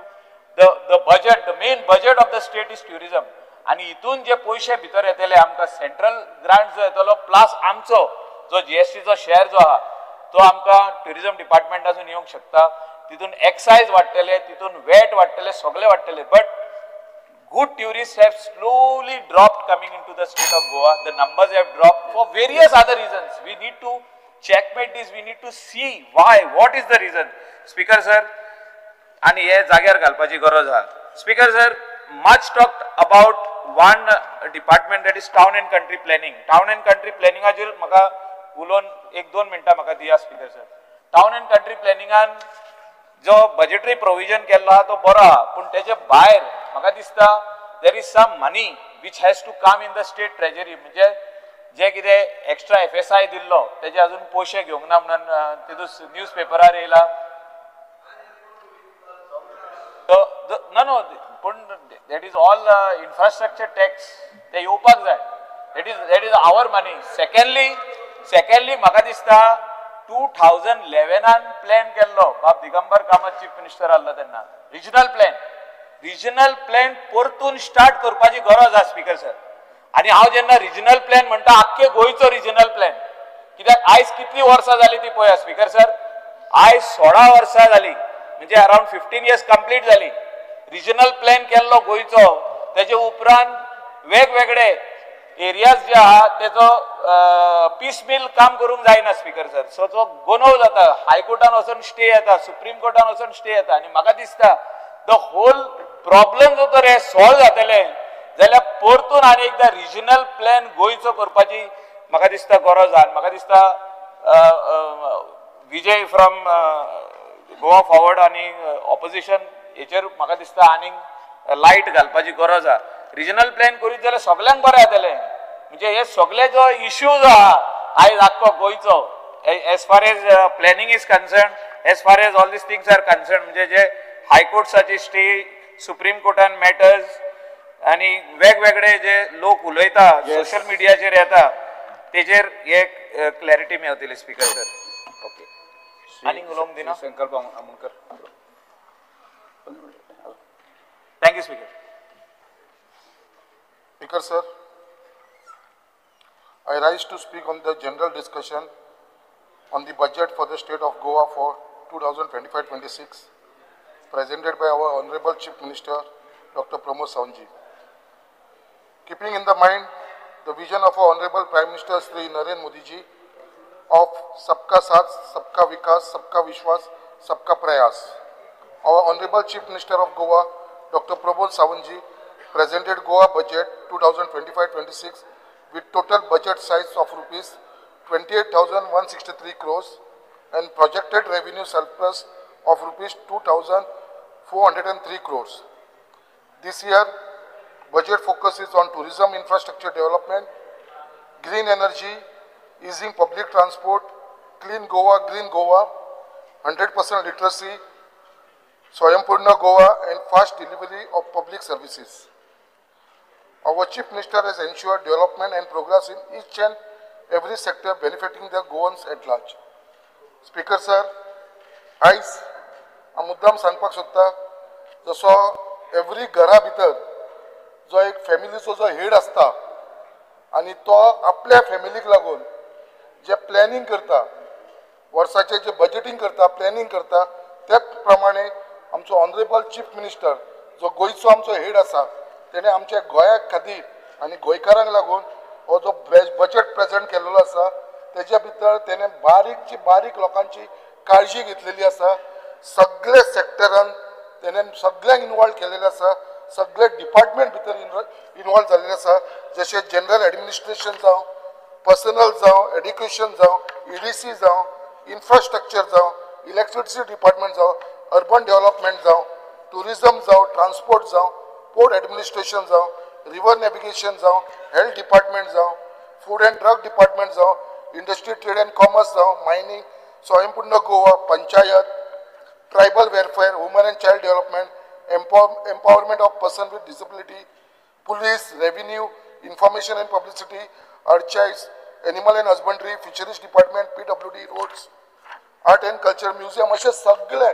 Speaker 1: the budget, the main budget of the state is tourism. आनी हितून जे पयशे भितर येतले आमकां सेंट्रल ग्रांट जो येतलो प्लस आमचो जो जीएसटीचो शेअर जो आहा तो आमकां ट्युरिजम डिपार्टमेंटासून येवंक शकता. तितून एक्सायज वाडटले, तितून वेट वाडटले, सगळे वाडटले. But good tourists have slowly dropped coming into the state of Goa. The numbers have dropped for various other reasons. We need to checkmate this. We need to see why, what is the reason. Speaker sir, आनी हे जाग्यार घालपाची गरज आहा. Speaker sir, much talked about one department that is town and country planning. Town and country प्लॅनिंगाचेर म्हाका उलोवन 1-2 मिनटां म्हाका दिया speaker sir. Town and country प्लॅनिंगान जो बजेटरी प्रोविजन केल्लो आहा तो बरो आहा, पूण तेजे भायर म्हाका दिसता there is some money which has to come in the state treasury. म्हणजे जे कितें एक्स्ट्रा एफएसआय दिल्लो तेजे अजून पयशे घेवंक ना म्हणून तितून न्यूज पेपरार येयला. नो पूण that is all infrastructure tax, ते येवपाक जाय. That is our money. Secondly म्हाका दिसता 2011 प्लॅन केल्लो बाब दिगंबर कामत चीफ मिनिस्टर आहलो तेन्ना, रिजनल प्लॅन. रिजनल प्लॅन परतून स्टार्ट करपाची गरज आहा स्पीकर सर. आनी हांव जेन्ना रिजनल प्लॅन म्हणटा आख्खे गोंयचो रिजनल प्लॅन, कित्याक आयज कितली वर्सां जाली ती पळया स्पीकर सर. आयज 16 वर्सां जाली, म्हणजे अरावंड 15 इयर्स कंप्लीट जाली. रिजनल प्लॅन केल्लो गोंयचो, तेजे उपरांत वेगवेगळे एरियाज जे आहा तेजो पीस मिल काम करूंक जायना स्पीकर सर. सो तो गोंदळ जाता, हायकोर्टान वचून स्टे येता, सुप्रीम कोर्टान वचून स्टे येता. आनी म्हाका दिसता the whole problem जो तर हे सॉल्व जातले जाल्यार परतून आनी एकदां रिजनल प्लॅन गोंयचो करपाची म्हाका दिसता गरज आहा. म्हाका दिसता विजय फ्रॉम गोवा फॉरवर्ड आनी ऑपोजिशन हेचेर म्हाका दिसता आनीक लायट घालपाची गरज आहा. रिजनल प्लॅन करीत जाल्यार सगल्यांक बरें जातलें. म्हणजे हे सगळे जो इश्यू जो आहा आयज आख्खो गोंयचो as far as planning is concern, as far as all these things are concern, म्हणजे जे हायकोर्ट्साची स्टे, सुप्रीम कोर्टान मॅटर्स आनी वेगवेगळे जे लोक उलयता सोशल मिडियाचेर येता तेजेर एक क्लॅरिटी मेळटली स्पीकर सर.
Speaker 3: ओके,
Speaker 1: आनीक उलोवंक दिना.
Speaker 3: Sankalp Amonkar.
Speaker 1: Thank you speaker.
Speaker 4: Speaker sir, I rise to speak on the general discussion on the budget for the state of Goa for 2025-26 presented by our Honorable Chief Minister Dr. Pramod Sawant ji. Keeping in the mind the vision of our Honorable Prime Minister Shri Narendra Modi ji of Sabka Saath, Sabka Vikas, Sabka Vishwas, Sabka Prayas, our Honorable Chief Minister of Goa Dr. Pramod Sawant ji presented Goa budget 2025-26 with total budget size of rupees 28,163 crores and projected revenue surplus of rupees 2,403 crores. This year, budget focuses on tourism infrastructure development, green energy, easing public transport, clean Goa, green Goa, 100% literacy, Swayampurna Goa and fast delivery of public services. Our Chief Minister has ensured development and progress in each and every sector benefiting the Goans at large. Speaker sir, आयज हांव मुद्दाम सांगपाक सोदता, जसो every घरा भितर जो एक फॅमिलीचो जो हेड आसता आनी तो आपल्या फॅमिलीक लागून जे प्लॅनिंग करता, वर्साचें जे बजेटींग करता, प्लॅनिंग करता, त्याच प्रमाणे आमचो ऑनरेबल चीफ मिनिस्टर जो गोंयचो आमचो हेड आसा तेणें आमच्या गोंया खातीर आनी गोंयकारांक लागून हो जो बजेट प्रेजेंट केल्लो आसा तेज्या भितर तेणें बारीकची बारीक लोकांची काळजी घेतलेली आसा. सगळे सेक्टरान तेणें सगळ्यांक इनवॉल्व केलेलें आसा, सगळे डिपार्टमेंट भितर इनवॉल्व जाल्लें आसा, जशें जनरल एडमिनिस्ट्रेशन जावं, पर्सनल जावं, एड्युकेशन जावं, EDC जावं, इन्फ्रास्ट्रक्चर जावं, इलेक्ट्रिसिटी डिपार्टमेंट जावं, अर्बन डेव्हलपमेंट जावं, टुरिजम जावं, ट्रान्सपोर्ट जावं, पोर्ट एडमिनिस्ट्रेशन जावं, रिवर नॅविगेशन जावं, हेल्थ डिपार्टमेंट जावं, फूड अँड ड्रग डिपार्टमेंट जावं, इंडस्ट्री ट्रेड अँड कॉमर्स जावं, mining, Swayampurna Goa, panchayat, tribal welfare, woman and child development, empowerment of person with disability, police, revenue, information and publicity, archives, animal and husbandry, fisheries department, PWD, roads, art and culture, museum, अशे सगळे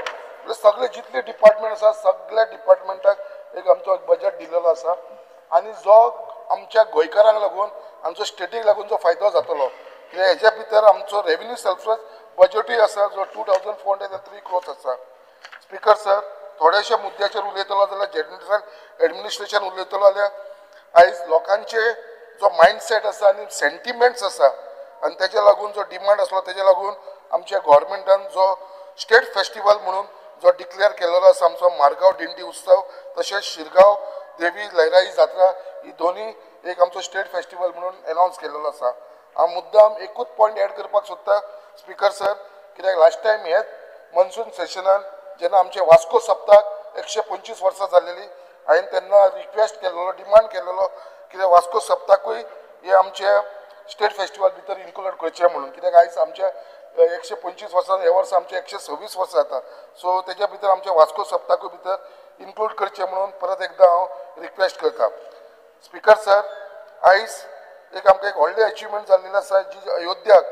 Speaker 4: सगळे जितले department आसा सगळ्या डिपार्टमेंटाक एक आमचो budget दिलेलो आसा आनी जो आमच्या गोंयकारांक लागून आमचो स्टेटीक लागून जो फायदो जातलो, कित्याक हेज्या भितर आमचो रेवेन्यू सरप्लस बजेटूय आसा जो 2,403 crores आसा. स्पीकर सर, थोडेशे मुद्द्याचेर उलयतलो जाल्यार जनरल एडमिनिस्ट्रेशन उलयतलो जाल्यार आयज लोकांचे जो मायंडसेट आसा आनी सेंटिमेंट्स आसा आनी तेज्या लागून जो डिमांड आसलो तेज्या लागून आमच्या गव्हर्मेंटान जो स्टेट फेस्टिवल म्हणून जो डिक्लेअर केलेलो आसा आमचो मारगांव दिंडी उत्सव तशेंच शिरगांव देवी लयराई जात्रा ही दोनी एक आमचो स्टेट फेस्टिवल म्हणून एनावन्स केलेलो आसा. हांव मुद्दाम एकूच पॉयंट एड करपाक सोदता स्पीकर सर, कित्याक लास्ट टायम हेच मनसून सेशनान जेन्ना आमचे वास्को सप्ताक 125 वर्सां जाल्लेली हांवें तेन्ना रिक्वेस्ट केल्लो, डिमांड केल्लो कित्याक वास्को सप्ताकूय हे आमचे स्टेट फेस्टिवल भितर इन्क्लूड करचें म्हणून, कित्याक आयज आमच्या 125 वर्सां ह्या वर्सा आमचे 126 वर्सां जाता, सो तेज्या भितर आमच्या वास्को सप्ताकूय भितर इन्क्लूड करचें म्हणून परत एकदां हांव रिक्वेस्ट करता. स्पीकर सर, आयज एक आमकां एक व्हडलें अचिवमेंट जाल्लेलें आसा जी अयोध्याक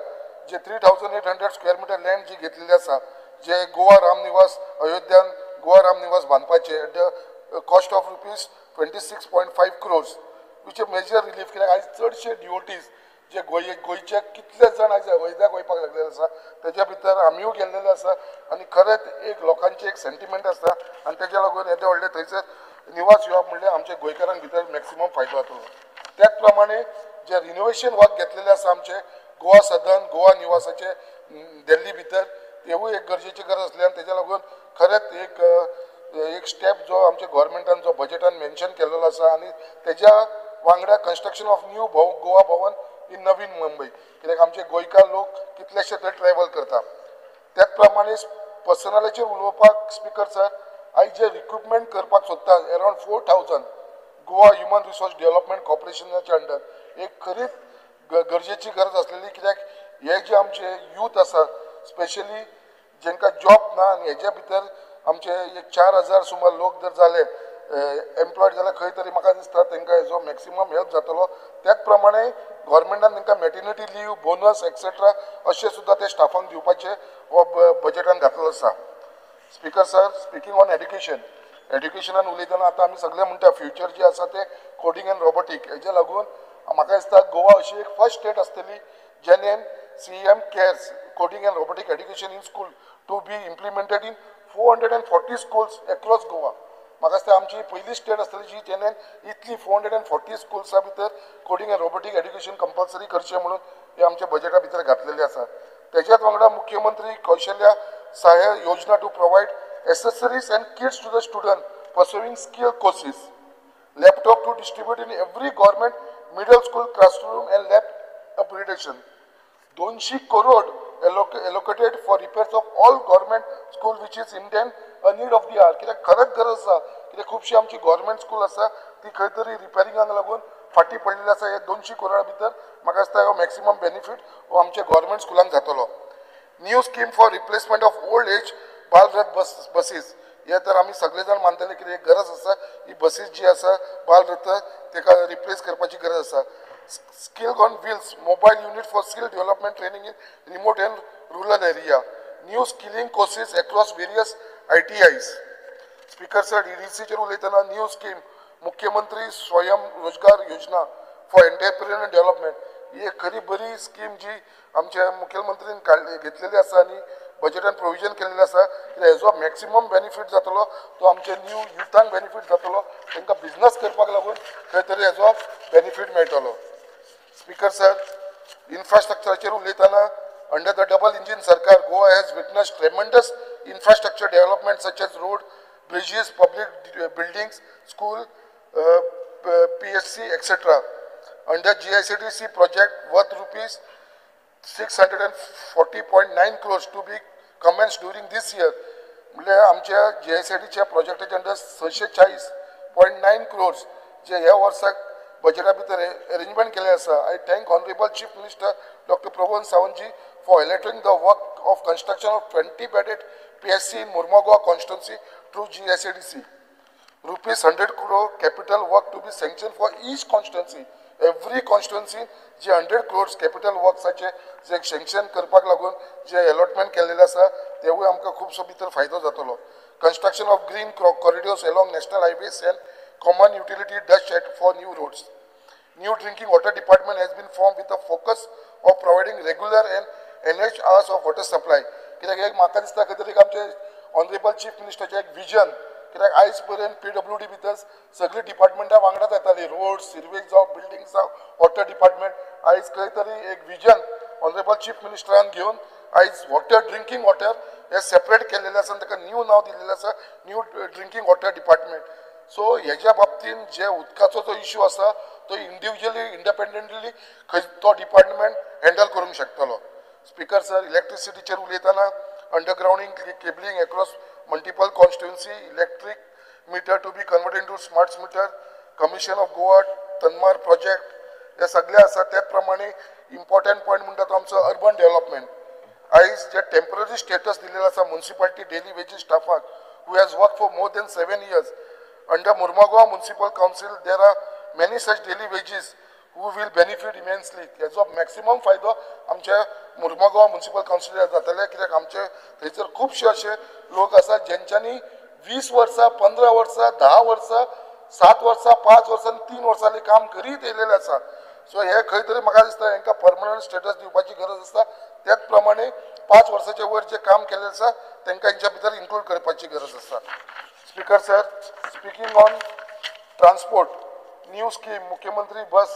Speaker 4: जे 3,800 स्क्वेअर मिटर लँड जी घेतलेली आसा जे Goa Ramniwas अयोध्यान Goa Ramniwas बांदपाचें at the cost of rupees 26.5 crores which a major relief, कित्याक आयज चडशे डिओटीज जे गोंयचे कितले जाण आयज अयोध्याक वयपाक लागलेले आसा तेज्या भितर आमीय गेल्लेले आसा आनी खरेंच एक लोकांचे एक सेंटिमेंट आसता आनी तेज्या लागून येदे व्हडले थंयसर निवास येवप म्हणल्यार आमच्या गोंयकारांक भितर मॅक्सिमम फायदो जातलो. त्याच प्रमाणे जे रिनोवेशन वर्क घेतलेले आसा आमचे गोवा सदन, गोवा निवासाचे दिल्ली भितर तेवूय एक गरजेची गरज आसली आनी तेज्या लागून खरेंच एक एक स्टेप जो आमच्या गव्हर्मेंटान जो बजेटान मेन्शन केलेलो आसा आनी तेज्या वांगडा construction of new Goa Bhavan in Navi Mumbai, कित्याक आमचे गोंयकार लोक कितलेशे थंय ट्रॅवल करता. त्याच प्रमाणे पर्सनलाचेर उलोवपाक स्पीकर सर, आयज जे रिक्रुटमेंट करपाक सोदता around 4,000 Goa human resource development कॉर्पोरेशनाच्या under एक खरीच गरजेची गरज आसलेली, कित्याक हे जे आमचे यूथ आसा स्पेशली जेंकां जॉब ना आनी हेज्या भितर आमचे एक 4000 सुमार लोक जर जाले एम्प्लॉयड जाल्यार खंय तरी म्हाका दिसता तांकां हेजो मॅक्सिमम हेल्प जातलो. त्याच प्रमाणे गव्हर्मेंटान तांकां मॅटर्निटी लीव, बोनस एक्सेट्रा अशें सुद्दां ते स्टाफांक दिवपाचें हो बजेटान घातलेलो आसा. Speaker sir, speaking on education, एड्युकेशनान उलयतना आतां आमी सगळे म्हणटा फ्युचर जे आसा ते कोडींग एंड रोबोटीक, हेज्या लागून म्हाका दिसता गोवा अशी एक फर्स्ट स्टेट आसतली जेनेन CM CARES coding and robotic education in school to be implemented in 440 schools across Goa. म्हाका दिसता आमची पयली स्टेट आसतली जी जेनेन इतली 440 स्कुल्सां भितर coding and robotic education compulsory करचें म्हणून हे आमच्या बजेटा भितर घातलेलें आसा. तेज्याच वांगडा मुख्यमंत्री Kaushalya Sahay Yojana to provide accessories and kits to the student pursuing skill courses, laptop to distribute in every government middle school classroom and lab upgradation, 200 crore allocated for repairs of all government school which is in a need of the hour. कित्याक खरेंच गरज आसा, कित्याक खुबशी आमची government school आसा ती खंय तरी रिपेरिंगाक लागून फाटीं पडलेली आसा. हे 200 करोडा भितर म्हाका दिसता हो मॅक्सिमम बेनिफीट हो आमच्या गव्हर्मेंट स्कुलांक जातलो. New scheme for replacement of old age Balrath buses, हे तर आमी सगळे जाण मानतले की एक गरज आसा, ही बसीस जी आसा बालरथ ताका रिप्लेस करपाची गरज आसा. Skill on wheels mobile unit for skill development training in remote and rural area, new skilling courses across various ITIs. Speaker sir, डीडीसीचेर उलयतना न्यू स्कीम मुख्यमंत्री स्वयं रोजगार योजना फॉर एंटरप्रेन्योर डेव्हलपमेंट, ही एक खरी बरी स्कीम जी आमच्या मुखेलमंत्रीन काडली घेतलेली आसा आनी बजेटान प्रोविजन केलेलें आसा. कित्याक हेजो मॅक्सिमम बेनिफीट जातलो तो आमच्या न्यू युथांक बेनिफीट जातलो, तांकां बिजनस करपाक लागून खंय तरी हेजो बेनिफीट मेळटलो. स्पीकर सर, इन्फ्रास्ट्रक्चराचेर उलयतना under the double engine sarkar Goa has witness tremendous infrastructure development such as road, bridges, public buildings, school, PHC etcetera. Under GICDC project worth rupees 640.9 crores to be commenced during this year. म्हणजे आमच्या GICDच्या प्रोजेक्टाच्या under 640.9 crores जे ह्या वर्साक बजेटा भितर arrangement केलें आसा. I thank honourable chief minister doctor Pramod Sawantji for highlighting the work of construction of 20 bedded PHC in Mormugao constituency through GICDC. Rupees 100 crore capital work to be sanctioned for each constituency. Every constituency J 100 crores capital वर्क्साचे J sanction करपाक लागून जे allotment केलेलें आसा तेवूय आमकां खुबसो भितर फायदो जातलो. Construction of green corridors along national highways and common utility dust shed for new roads. New drinking water department has been form with a focus of providing regular and enhanced hours of water supply. कित्याक एक म्हाका दिसता खंय तरी आमचे honourable chief मिनिस्टराचें एक vision, कित्याक आयज पर्यंत PWD भितर सगळीं डिपार्टमेंटां वांगडाच येतालीं, रोड, सिर्वेज जावं, बिल्डींग जावं, वॉटर डिपार्टमेंट. आयज खंय तरी एक विजन ऑनरेबल चीफ मिनिस्टरान घेवन आयज वॉटर, ड्रिंकींग वॉटर हें सेपरेट केलेलें आसा आनी ताका न्यू नांव दिल्लें आसा, new drinking water department. So हेज्या बाबतीन जे उदकाचो जो इशू आसा तो इंडिविज्युअली इंडिपेंडंटली खंय तो डिपार्टमेंट हँडल करूंक शकतलो. स्पीकर सर, इलेक्ट्रिसिटीचेर उलयतना undergrounding cabling across multiple constituency, electric meter to be converted into smart meter, commission of Goa Tanmar project, हे सगळे आसा. त्याच प्रमाणे इम्पॉर्टंट पॉयंट म्हणटा तो आमचो अर्बन डेव्हलपमेंट. आयज जे टेम्पररी स्टेटस दिलेलो आसा मुन्सिपालिटी डेली वेजीस स्टाफाक who has work for more than 7 years under Mormugao municipal council, there are many such daily wages who will benefit immensely. हेजो मॅक्सिमम फायदो आमच्या मुर्मुगांव म्युनिसिपल कावन्सिलाक जातले, कित्याक आमचे थंयसर खुबशे अशे लोक आसात जेंच्यांनी 20 वर्सां, 15 वर्सां, 10 वर्सां, 7 वर्सां, 5 वर्सां आनी 3 वर्सांनी काम करीत येयलेले आसा. सो हे खंय तरी म्हाका दिसता हेंकां परमनंट स्टेटस दिवपाची गरज आसा. त्याच प्रमाणे 5 वर्साचे वयर जे काम केल्लें आसा तेंकां हेंच्या भितर इन्क्लूड करपाची गरज आसा. Speaker sir, speaking on transport, new scheme Mukhyamantri bus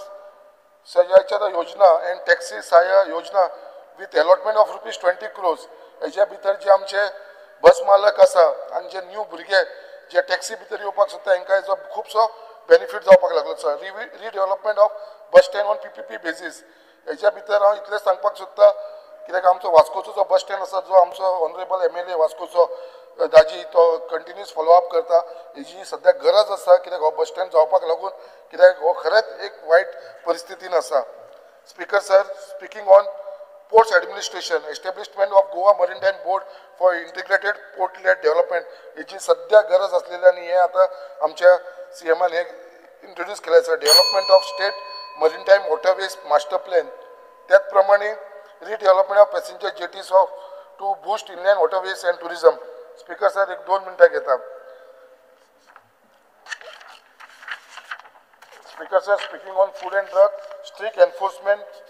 Speaker 4: Sahayacha Yojana and taxi Sahay Yojana with allotment of rupees 20 crores. हेज्या भितर जे आमचे बस मालक आसा आनी जे न्यू भुरगे जे टॅक्सी भितर येवपाक सोदता हेंकां हेजो खुबसो बेनिफीट जावपाक लागलो आसा. Redevelopment of bus stand on PPP basis. हेज्या भितर हांव इतलें सांगपाक सोदता कित्याक आमचो वास्कोचो जो बस स्टँड आसा, जो आमचो ऑनरेबल MLA वास्कोचो दाजी तो कंटिन्युअस फॉलोअप करता, हेजी सद्या गरज आसा कित्याक हो बस स्टँड जावपाक लागून कित्याक हो खरेंच एक वायट परिस्थितीन आसा. Speaker sir, speaking on Ports administration, establishment of Goa Maritime Board for integrated port led development हेची सध्या गरज आसलेली आनी हे आतां आमच्या सीएमान हे इंट्रोड्यूस केलें आसा. Development of state maritime waterways master plan, त्याच प्रमाणे redevelopment of passenger jetties of to boost inland waterways and tourism. Speaker sir, एक 2 मिनटां घेता. Speaker sir, speaking on food and drug, strict enforcement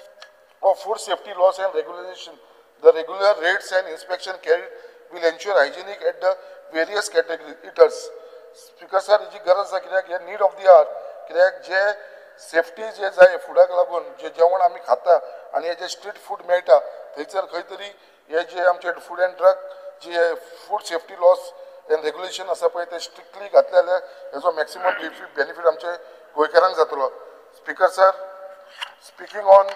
Speaker 4: of food safety laws and regulation, the regular raids and inspection carried will ensure hygienic at the various category eaters. Speaker sir, हिची गरज आसा कित्याक हे need of the our, कित्याक जे safety जे जाय फुडाक लागून जे जेवण आमी खाता आनी हे जे स्ट्रीट फूड मेळटा थंयसर खंय तरी हे जे आमचे food and drug J food safety laws and regulation आसा पळय ते स्ट्रिक्टली घातले जाल्यार हेजो मॅक्सिमम बेनिफीट आमचे गोंयकारांक जातलो. Speaker sir, speaking on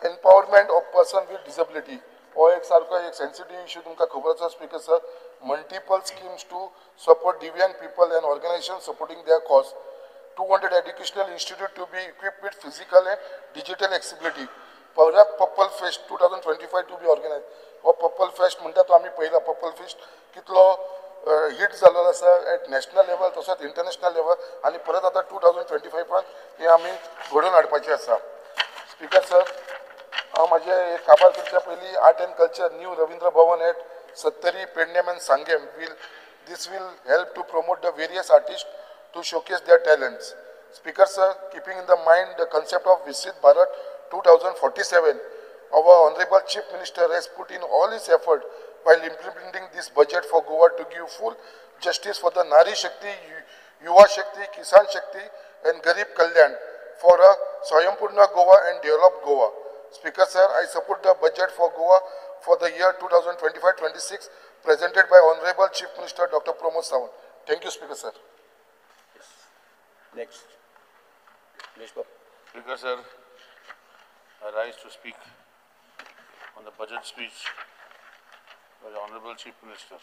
Speaker 4: empowerment of person with disability, हो एक सारको एक सेन्सिटीव इश्यू तुमकां खबर आसा. Speaker sir, multiple schemes to support Divyang people and organisation supporting their cause, 200 educational institute to be equipped with physical and digital accessibility, परत purple fest 2025 to be organise. हो purple fest म्हणटा तो आमी पळयला, purple fest कितलो hit जाल्लो आसा eight national level तसोच इंटरनॅशनल लेवल, आनी परत आतां 2025 हें आमी घडोवन हाडपाचें आसा. स्पीकर सर, हांव म्हाजें काबार करच्या पयलीं art and culture new Ravindra Bhavan at Sattari, Pernem and Sanguem will this will help to promote the various artist to showcase their talents. Speaker sir, keeping in the mind the concept of Viksit Bharat 2047, our Honorable Chief Minister has put in all his effort while implementing this budget for Goa to give full justice for the Nari Shakti, Yuva Shakti, Kisan Shakti and Garib Kalyan for a Swayambhurna Goa and developed Goa. Speaker sir, I support the budget for Goa for the year 2025-26 presented by Honorable Chief Minister Dr. Pramod Sawant. Thank you, Speaker sir.
Speaker 3: Yes. Next. Next.
Speaker 5: Speaker sir, I rise to speak on the budget speech by the Honorable Chief Minister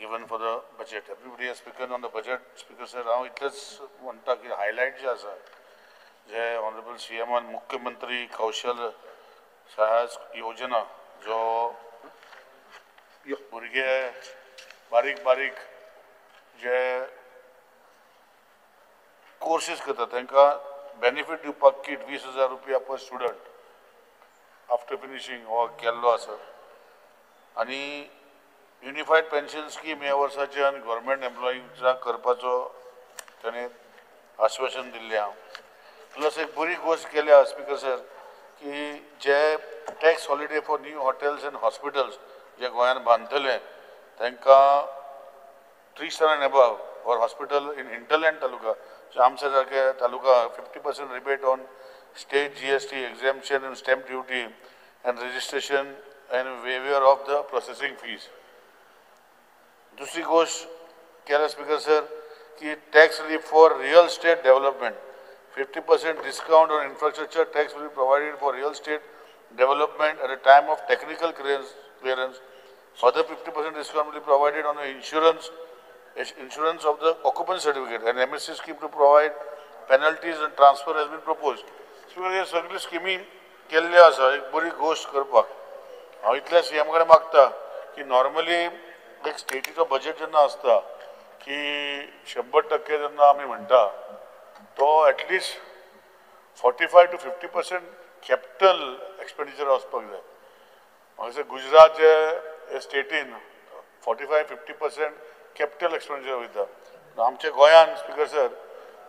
Speaker 5: given for the budget. Everybody has spoken on the budget. Speaker sir, हांव इतलेंच म्हणटा की highlight जे आसा जे honourable C एमान मुख्यमंत्री कौशल सहाय्य योजना जो भुरगे बारीक बारीक जे कोर्सीस करता तांकां बेनिफीट दिवपाक किट 20,000 रुपया पर स्टुडंट आफ्टर फिनिशींग हो केल्लो आसा. आनी युनिफायड पेन्शन स्कीम ह्या वर्साच्यान गव्हर्मेंट एम्प्लॉईजाक करपाचो ताणें आश्वासन दिल्लें आहा. प्लस एक बरी गोश्ट केल्या स्पीकर सर की जे tax holiday for new hotels and hospitals जे गोंयांत बांदतले तांकां 3 star and above for hospital in hinterland taluka, आमच्या सारके taluka 50% rebate on state GST exemption and stamp duty and registration and waiver of the processing fees. दुसरी गोश्ट केल्या speaker sir की tax relief for real estate development, 50% discount on infrastructure tax will be provided for real estate development at a time of technical clearance. Further 50% discount will be provided on the insurance of the occupancy certificate, and MSC scheme to provide penalties and transfer has been proposed. So हे सगळी स्किमी केल्ली आसा एक बरी गोश्ट करपाक. हांव इतल्या सी एम कडेन मागता की नॉर्मली एक स्टेटीचो बजेट जेन्ना आसता की 100% जेन्ना आमी म्हणटा तो at least 45 to 50% capital expenditure वचपाक जाय. म्हाका गुजरात जे स्टेटीन 45-50% कॅपिटल एक्सपेंडिचर वयता, आमच्या गोंयान स्पीकर सर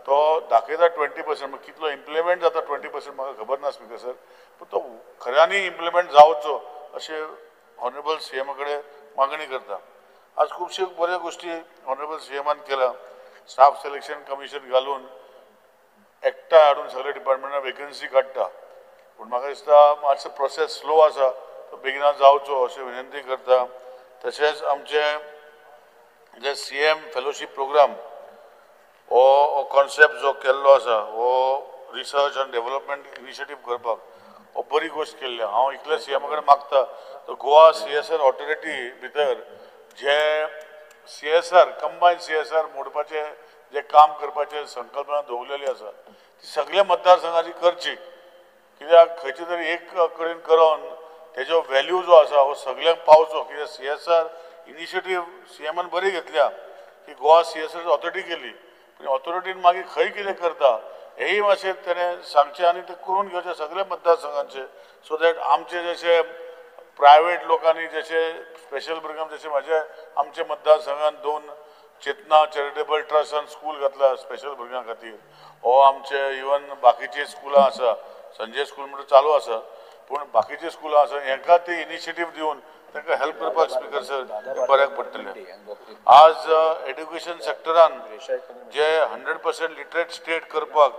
Speaker 5: तो दाखयता 20%, कितलो इम्प्लिमेंट जाता 20% म्हाका खबर ना स्पीकर सर, पूण तो खऱ्यांनी इम्प्लिमेंट जावचो अशें ऑनरेबल सी एमा कडेन मागणी करता. आज खुबश्यो बऱ्यो गोश्टी ऑनरेबल सी एमान केला. स्टाफ सिलेक्शन कमिशन घालून एकठांय हाडून सगळे डिपार्टमेंटान वेकन्सी काडटा, पूण म्हाका दिसता मातसो प्रोसेस स्लो आसा, तो बेगिना जावचो अशें विनंती करता. तशेंच आमचे जे सी एम फेलोशीप प्रोग्राम हो कॉन्सेप्ट जो केल्लो आसा हो रिसर्च आनी डेवलपमेंट इनिशिएटीव करपाक हो बरी गोश्ट केल्ली. हांव इतले सी एमा कडेन मागता तो Goa C S R authority भितर जे C S R combine C S R मोडपाचें जे काम करपाचें संकल्पना दवरलेली आसा ती सगळ्या मतदारसंघाची करची, कित्याक खंयचे तरी एक कडेन करून तेजो व्हॅल्यू जो आसा हो सगळ्यांक पावचो. कित्याक C S R initiative C एमान बरी घेतल्या की Goa C S R authority केली, पूण ऑथॉरिटीन मागीर खंय कितें करता हेंय मातशें तेणें सांगचें आनी तें करून घेवचें सगळ्या मतदारसंघांचें, सो that आमचे जशे प्रायवेट लोकांनी जशे स्पेशल भुरग्यांक जशे म्हाजे आमच्या मतदारसंघान 2 चेतना चॅरिटेबल ट्रस्टान स्कूल घातला स्पेशल भुरग्यां खातीर, हो आमचे इवन बाकीची स्कुलां आसा, संजय स्कूल म्हणून चालू आसा, पूण बाकीची स्कुलां आसा हेंकां ती इनिशिएटीव दिवन तांकां हेल्प करपाक स्पीकर सर बऱ्याक पडटलें. आज एड्युकेशन सेक्टरान जे 100% लिटरेट स्टेट करपाक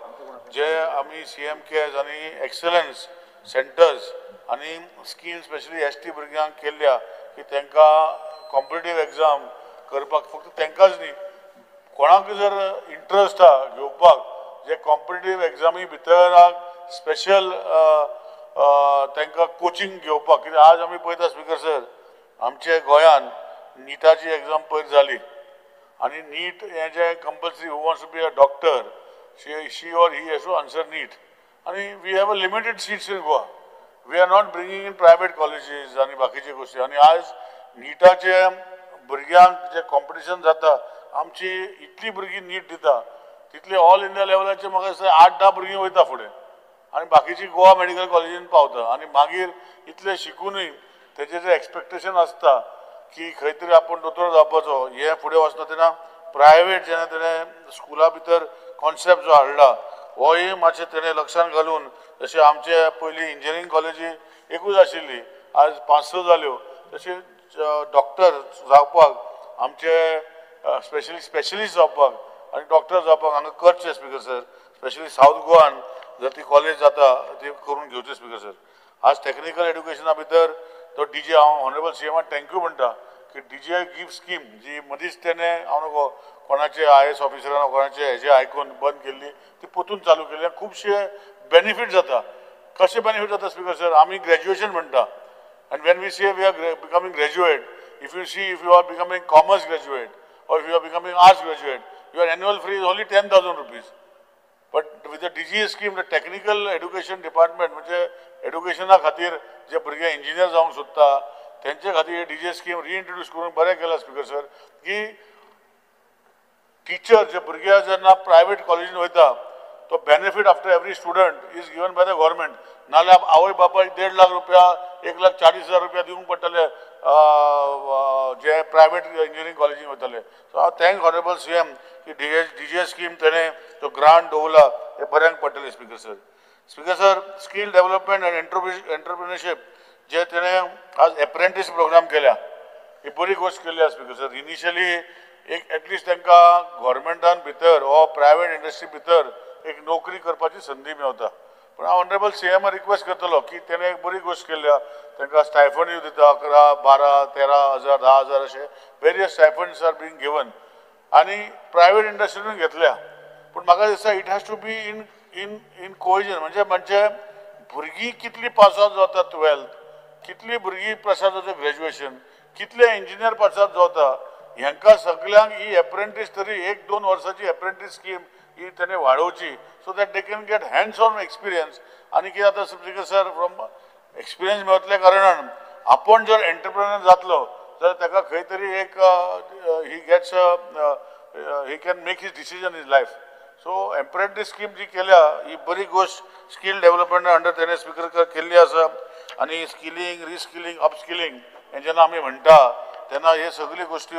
Speaker 5: जे आमी सी एम केज आनी एक्सलन्स सेंटर्स आनी स्कीम स्पेशली एस टी भुरग्यांक केल्ल्या की तांकां कॉम्पिटिटीव एग्जाम करपाक, फक्त तांकांच न्ही कोणाक जर इंट्रस्ट आहा घेवपाक जे कॉम्पिटिटीव एग्जामी भितर स्पेशल तांकां कोचिंग घेवपाक. कित्याक आज आमी पळयता स्पीकर सर आमच्या गोंयान निटाची एग्जाम पयर जाली आनी नीट हें जें compulsory who wants to be a doctor she or he has to answer NEET, आनी we have a limited seats in Goa, we are not bringing in private colleges आनी बाकीचे गोश्टी. आनी आज निटाचे भुरग्यांक जें कॉम्पिटिशन जाता, आमची इतली भुरगीं नीट दिता तितली ऑल इंडिया लेवलाचेर म्हाका दिसता 8-10 भुरगीं वयता फुडें आनी बाकीची गोवा मेडिकल कॉलेजीन पावता. आनी मागीर इतलें शिकुनूय तेजें जें एक्सपेक्टेशन आसता की खंय तरी आपूण दोतोर जावपाचो हें फुडें वचना तेन्ना प्रायवेट जेन्ना तेणें स्कुला भितर कॉन्सेप्ट जो हाडला होय मातशें तेणें लक्षांत घालून, जशें आमचे पयलीं इंजिनियरींग कॉलेजी एकूच आशिल्ली आज 5-6 जाल्यो, तशें डॉक्टर जावपाक आमचे स्पेशली स्पेशलिस्ट जावपाक आनी डॉक्टर जावपाक हांगा करचें स्पीकर सर, स्पेशली सावथ गोवान जर ती कॉलेज जाता ती करून घेवचें स्पीकर सर. आज टॅक्निकल एड्युकेशना भितर तो डी जे हांव ऑनरेबल सी एमान thank you म्हणटा की डी जे गिफ्ट स्कीम जी मदींच तेणें हांव नको कोणाचे I S ऑफिसरान कोणाचे हेजे आयकून बंद केल्ली ती परतून चालू केली, खुबशे बेनिफीट जाता. कशें बेनिफीट जाता स्पीकर सर, आमी ग्रॅज्युएशन म्हणटा and when we say we are becoming graduate, if you see if you are becoming commerce graduate or if you are becoming arts graduate, your annual fee is only 10,000 rupees. But with the DGA scheme, the technical education department म्हणजे एड्युकेशना खातीर जे भुरगे engineer जावंक सोदता तेंचे खातीर DGA scheme रिइंट्रोड्यूस करून बरें केलां स्पीकर सर, की टिचर जे भुरगे जेन्ना प्रायवेट कॉलेजीन वयता तो benefit after every student is given by the government. नाल्यार आवय बापायक 1.5 लाख रुपया 1,40,000 रुपया दिवंक पडटले जे प्रायवेट इंजिनियरींग कॉलेजीन वयतले. सो हांव thank honourable C M की डीजीए स्कीम तेणें जो ग्रांट दवरला हे बऱ्याक पडटलें speaker sir. Speaker sir, skill development and entrepreneurship जे तेणें आज एप्रेंटीस प्रोग्राम केल्या ही बरी गोश्ट केली आसा स्पीकर सर. इनिशियली एक एटलिस्ट तांकां गव्हर्मेंटान भितर वा प्रायवेट इंडस्ट्री भितर एक नोकरी करपाची संदी मेवता. पूण हांव ऑनरेबल सी एमा रिक्वेस्ट करतलो की तेणें एक बरी गोश्ट केल्या, तांकां स्टायफंड दिता 11, 12, 13 हजार, 10 हजार अशे various stipends are being given आनी प्रायवेट इंडस्ट्रीनूय घेतल्या. पूण म्हाका दिसता it has to be in in in cohesion, म्हणजे म्हणजे भुरगीं कितलीं पास आवट जाता 12th, कितलीं भुरगीं पास आवट जाता ग्रॅज्युएशन, कितले इंजिनियर पास आवट जाता, हेंकां सगल्यांक ही एप्रेंटीस तरी 1-2 वर्साची एप्रेंटीस स्कीम ही तेणें वाडोवची so that they can get hands on experience. आनी कितें जाता स्पीकर सर, फ्रॉम एक्सपिरियन्स मेळतल्या कारणान आपूण जर एंटरप्रेनर जातलो जाल्यार ताका खंय तरी एक he gets he can make his decision in life. So apprentice scheme जी केल्या ही बरी गोश्ट स्कील डेवलपमेंट अंडर तेणें स्पीकर केल्ली आसा. आनी स्किलींग, रिस्किलींग, अपस्किलींग हें जेन्ना आमी म्हणटा तेन्ना हे सगळ्यो गोश्टी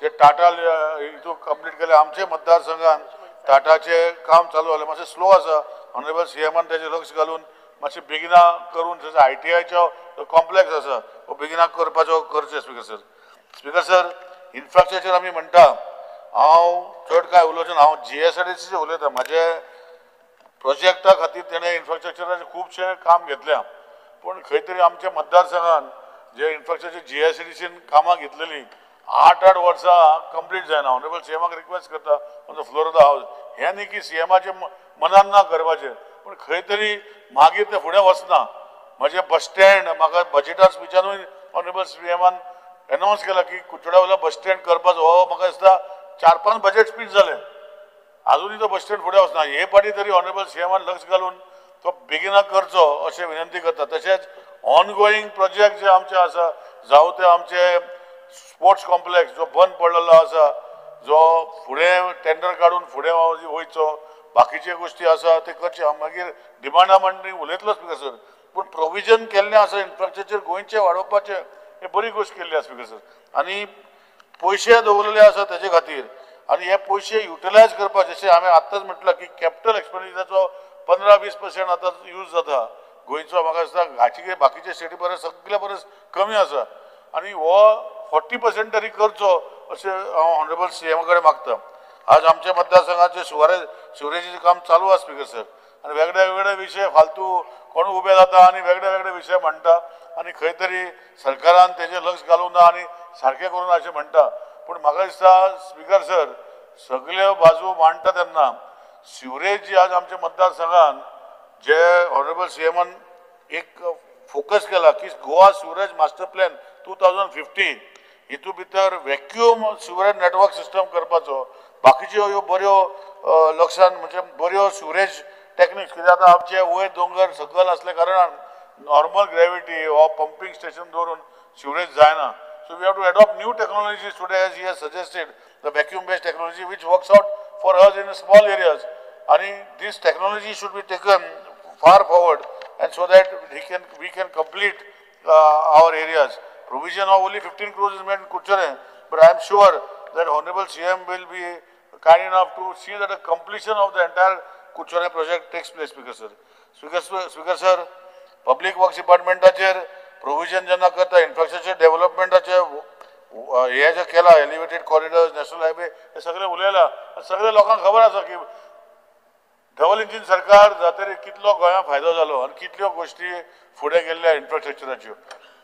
Speaker 5: जे टाटा हितून कंप्लीट केले. आमचे मतदारसंघान टाटाचें काम चालू जालें, मातशें स्लो आसा. ऑनरेबल सी एमान तेजें लक्ष घालून मातशें बेगिना करून जशें I T आयचो कॉम्प्लेक्स आसा हो बेगिना करपाचो करचें speaker sir. Speaker sir, infrastructure आमी म्हणटा, हांव चड कांय उलोवचें ना, हांव जी एस आर डी सीचेर उलयतां. म्हाजे प्रोजेक्टा खातीर तेणें इन्फ्रास्ट्रक्चराचें खुबशें काम घेतल्या, पूण खंय तरी आमच्या मतदारसंघान जे infrastructure G S R D scene कामां घेतलेलीं 8-8 वर्सां कंप्लीट जायना. ऑनरेबल सी एमाक रिक्वेस्ट करता on the floor of the house, हें न्ही की सी एमाचें मनान ना करपाचें, पूण खंय तरी मागीर तें फुडें वचना. म्हजें बस स्टँड म्हाका बजेटार स्पिचानूय ऑनरेबल सी एमान एनावन्स केला की कुचोड्या वयलो बस स्टँड करपाचो, हो म्हाका दिसता 4-5 बजेट स्पीच जालें. आजुनूय तो बस स्टँड फुडें वचना. हे पाटी तरी ऑनरेबल सीएमान लक्ष घालून तो बेगिना करचो अशें विनंती करता. तशेंच ऑनगोईंग प्रोजेक्ट जे आमचे आसा, जावं ते आमचे स्पोर्ट्स कॉम्प्लेक्स जो बंद पडलेलो आसा, जो फुडें टेंडर काडून फुडें वयचो, बाकीच्यो गोश्टी आसा ते करचे. हांव मागीर डिमांडा मांडणी उलयतलो स्पीकर सर, पूण प्रोविजन केल्लें आसा इन्फ्रास्ट्रक्चर गोंयचें वाडोवपाचें, हें बरी गोश्ट केल्ली आसा स्पीकर सर. आनी पयशे दवरलेले आसा तेजे खातीर आनी हे पयशे युटिलायज करपाक, जशें हांवें आत्ताच म्हटलां की कॅपिटल एक्सपेंडिचराचो 15-20% आतां यूज जाता गोंयचो. म्हाका दिसता हाचे बाकीचे स्टेटी परस सगळे परस कमी आसा आनी हो 40% तरी करचो अशें हांव ऑनरेबल सीएमा कडेन मागता. आज आमच्या मतदारसंघाचे सिवरेजीचें काम चालू आसा स्पीकर सर, आनी वेगळे वेगळे विशय फालतू कोण उबे जाता आनी वेगळे वेगळे विशय म्हणटा आनी खंय तरी सरकारान तेजेर लक्ष घालूंक ना आनी सारकें करूं ना अशें म्हणटा. पूण म्हाका दिसता स्पीकर सर सगल्यो बाजू मांडटा तेन्ना सिवरेज जी आज आमच्या मतदारसंघान जे ऑनरेबल सीएमान एक फोकस केला की गोवा सिवरेज मास्टर प्लॅन 2015 हितून भितर वॅक्यूम सिवरेज नेटवर्क सिस्टम करपाचो, बाकीच्यो ह्यो बऱ्यो लक्षान म्हणजे बऱ्यो सिवरेज टॅक्निक्स, कित्याक आतां आमचे वयर दोंगर सकयल आसल्या कारणान नॉर्मल ग्रेविटी वा पंपींग स्टेशन दवरून सिवरेज जायना. So we have to adopt new technologies today, as he has suggested the vacuum based technology which works out for us in small areas. आनी this technology should be taken far forward and so that we can complete our areas. Provision of only 15 crores is made in Curchorem, but I am sure that Honorable CM will be kind enough to see that the completion of the entire Curchorem project takes place, Speaker sir. Speaker sir, Public Works Department acher provision जेन्ना करता, infrastructure development acher हे जे केला elevated corridors, national highway, हे सगळे उलयला, सगळे लोकांक खबर आसा की डबल इंजीन सरकार जातरी कितलो गोंयांक फायदो जालो आनी कितल्यो गोश्टी फुडें गेल्ल्या इन्फ्रास्ट्रक्चराच्यो.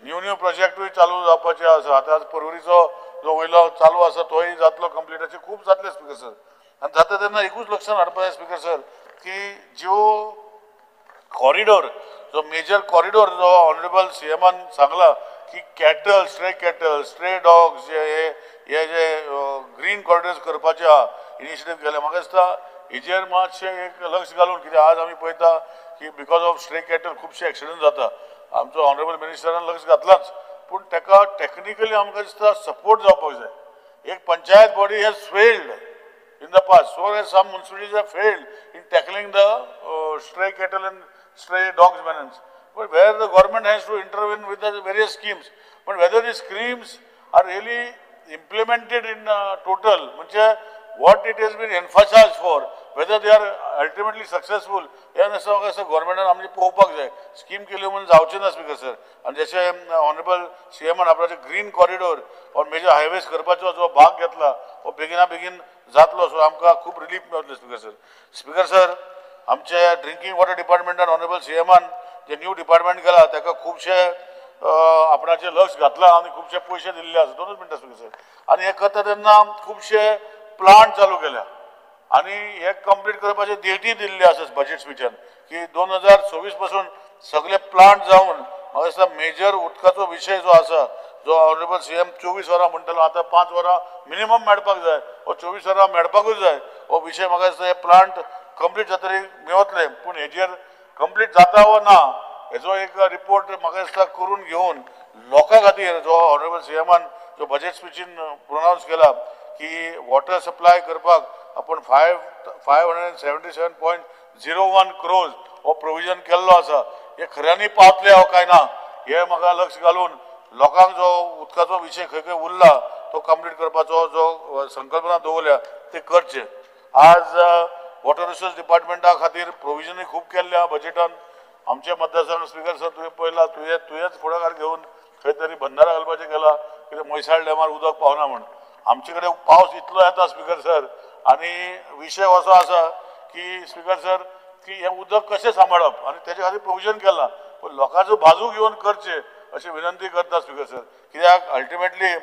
Speaker 5: न्यू न्यू प्रोजेक्टूय चालू जावपाचे आसा. आतां पर्वरीचो जो वयलो चालू आसा तोय जातलो कंप्लीट, अशें खूब जातलें स्पीकर सर. आनी जाता तेन्ना एकूच लक्षांत हाडपा जाय स्पीकर सर की ज्यो कॉरिडोर, जो मेजर कॉरिडोर जो ऑनरेबल सीएमान सांगला की cattle, stray cattle, stray dogs जे हे जे ग्रीन कॉरिडोर्स करपाचे आहा इनिशिएटीव केलें, म्हाका दिसता हेजेर मातशें एक लक्ष घालून, कित्याक आज आमी पळयता की because of stray cattle खुबशे एक्सिडंट जाता. आमचो ऑनरेबल मिनिस्टरान लक्ष घातलाच, पूण ताका टॅक्निकली आमकां दिसता सपोर्ट जावपाक जाय. एक panchayat body has failed in the past, so has some municipalities have failed in tackling the stray cattle and stray dogs menace. But where the government has to intervene with the various schemes, but whether these schemes are really implemented in total, म्हणजे what it has been emphasized for, whether they are ultimately successful, हे नुस्तें म्हाका दिसता गव्हर्मेंटान आमचें पळोवपाक जाय. Scheme केली म्हणून जावचें ना स्पीकर सर. आनी जशें honourable सीएमान आपल्याचे green corridor or major highways करपाचो जो भाग घेतला हो बेगिना बेगीन जातलो, सो आमकां खूब रिलीफ मेळटलो स्पीकर सर. स्पीकर सर, आमचे ड्रिंकींग वॉटर डिपार्टमेंटान ऑनरेबल सीएमान जे न्यू डिपार्टमेंट केला ताका खुबशे आपणाचें लक्ष घातलां आनी खुबशे पयशे दिल्ले आसा. 2 मिनटां स्पीकर सर. आनी हें करता तेन्ना खुबशे प्लांट चालू केल्या आनी हे कंप्लीट करपाचे डेटी दिल्ली आसा बजेट स्पिचान की 2026 पासून सगळे प्लांट जावन म्हाका दिसता मेजर उदकाचो विशय जो आसा, जो ऑनरेबल सीएम 24 वरां म्हणटालो, आतां 5 वरां मिनिमम मेळपाक जाय, हो 24 वरां मेळपाकूच जाय. हो विशय म्हाका दिसता हे प्लांट कंप्लीट जातरी मेवतले, पूण हेजेर कंप्लीट जाता वा ना हेजो एक रिपोर्ट म्हाका दिसता करून घेवन लोकां खातीर जो ऑनरेबल सीएमान जो बजेट स्पिचीन प्रोनावन्स केला की वॉटर सप्लाय करपाक आपण 577.01 crores हो प्रोविजन केल्लो आसा, हे खऱ्यांनी पावतले हो काय ना हे म्हाका लक्ष घालून लोकांक जो उदकाचो विशय खंय खंय उरला तो कंप्लीट करपाचो जो संकल्पना दवरल्या ते करचे. आज वॉटर रिसोर्स डिपार्टमेंटा खातीर प्रोविजनूय खूब केल्ले आहा बजेटान. आमच्या मतदारसंघ स्पीकर सर तुवें पळयला, तुवेंच फुडाकार घेवन खंय तरी बंदारा घालपाचें केला, कित्याक म्हैसाळ डॅमार उदक पावना म्हण. आमचे कडेन पावस इतलो येता स्पीकर सर, आनी विशय असो आसा की स्पीकर सर की हें उदक कशें सांबाळप आनी तेजे खातीर प्रोविजन केलां, पूण लोकांचो बाजू घेवन करचें अशी विनंती करता स्पीकर सर. कित्याक अल्टिमेटली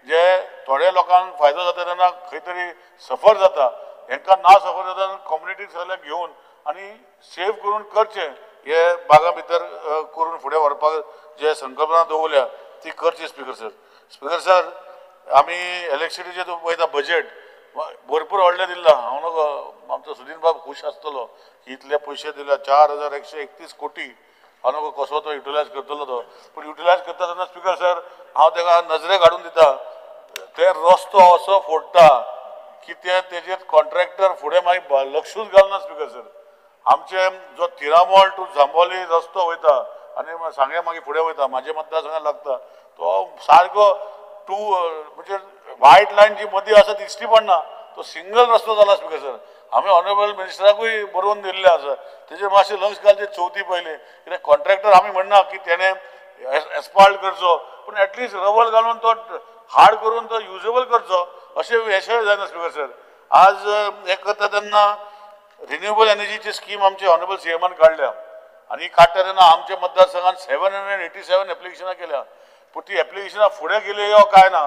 Speaker 5: जे थोड्या लोकांक फायदो जाता तेन्ना खंय तरी सफर जाता, हेंकां ना सफर जाता कम्युनिटीक सगळ्यांक घेवन आनी सेव करून करचें, हे बागा भितर करून फुडें व्हरपाक जे संकल्पना दवरल्या ती करची स्पीकर सर. स्पीकर सर, आमी इलेक्ट्रिसिटीचें पळयता बजेट, भरपूर व्हडलें दिल्लां. हांव नको आमचो सुदीन बाब खूश आसतलो की इतले पयशे दिल्या 4131 कोटी. हांव नको कसो तो युटिलायज करतलो तो, पूण युटिलायज करता तेन्ना स्पिकर सर हांव ताका नजरेक हाडून दिता, ते रस्तो असो फोडटा की ते तेजेर कॉन्ट्रॅक्टर फुडें मागीर लक्षूच घालना स्पिकर सर. आमचे जो तिरामोल टू जांबोली रस्तो वयता आनी सांगे मागीर फुडें वयता, म्हाजे मतदारसंघात लागता, तो सारको टू म्हणजे वायट लायन जी मदीं आसा दिश्टी पडना, तो सिंगल रस्तो जाला स्पिकर सर. आमी ऑनरेबल मिनिस्टराकूय बरोवन दिल्लें आसा, तेजेर मातशें लक्ष घालचें चवथी पयलीं, कित्याक कॉन्ट्रॅक्टर आमी म्हणना की तेणें एस्पाल्ट करचो, पूण एटलिस्ट रबल घालून तो हार्ड करून तो युजेबल करचो, अशें हें जायना स्पिकर सर. आज हें करता तेन्ना रिन्युएबल एनर्जीची स्कीम आमचे ऑनरेबल सीएमान काडल्या आनी काडटा तेन्ना आमच्या मतदारसंघात 787 एप्लिकेशनां केल्या, पूण ती एप्लिकेशनां फुडें गेली यो काय ना,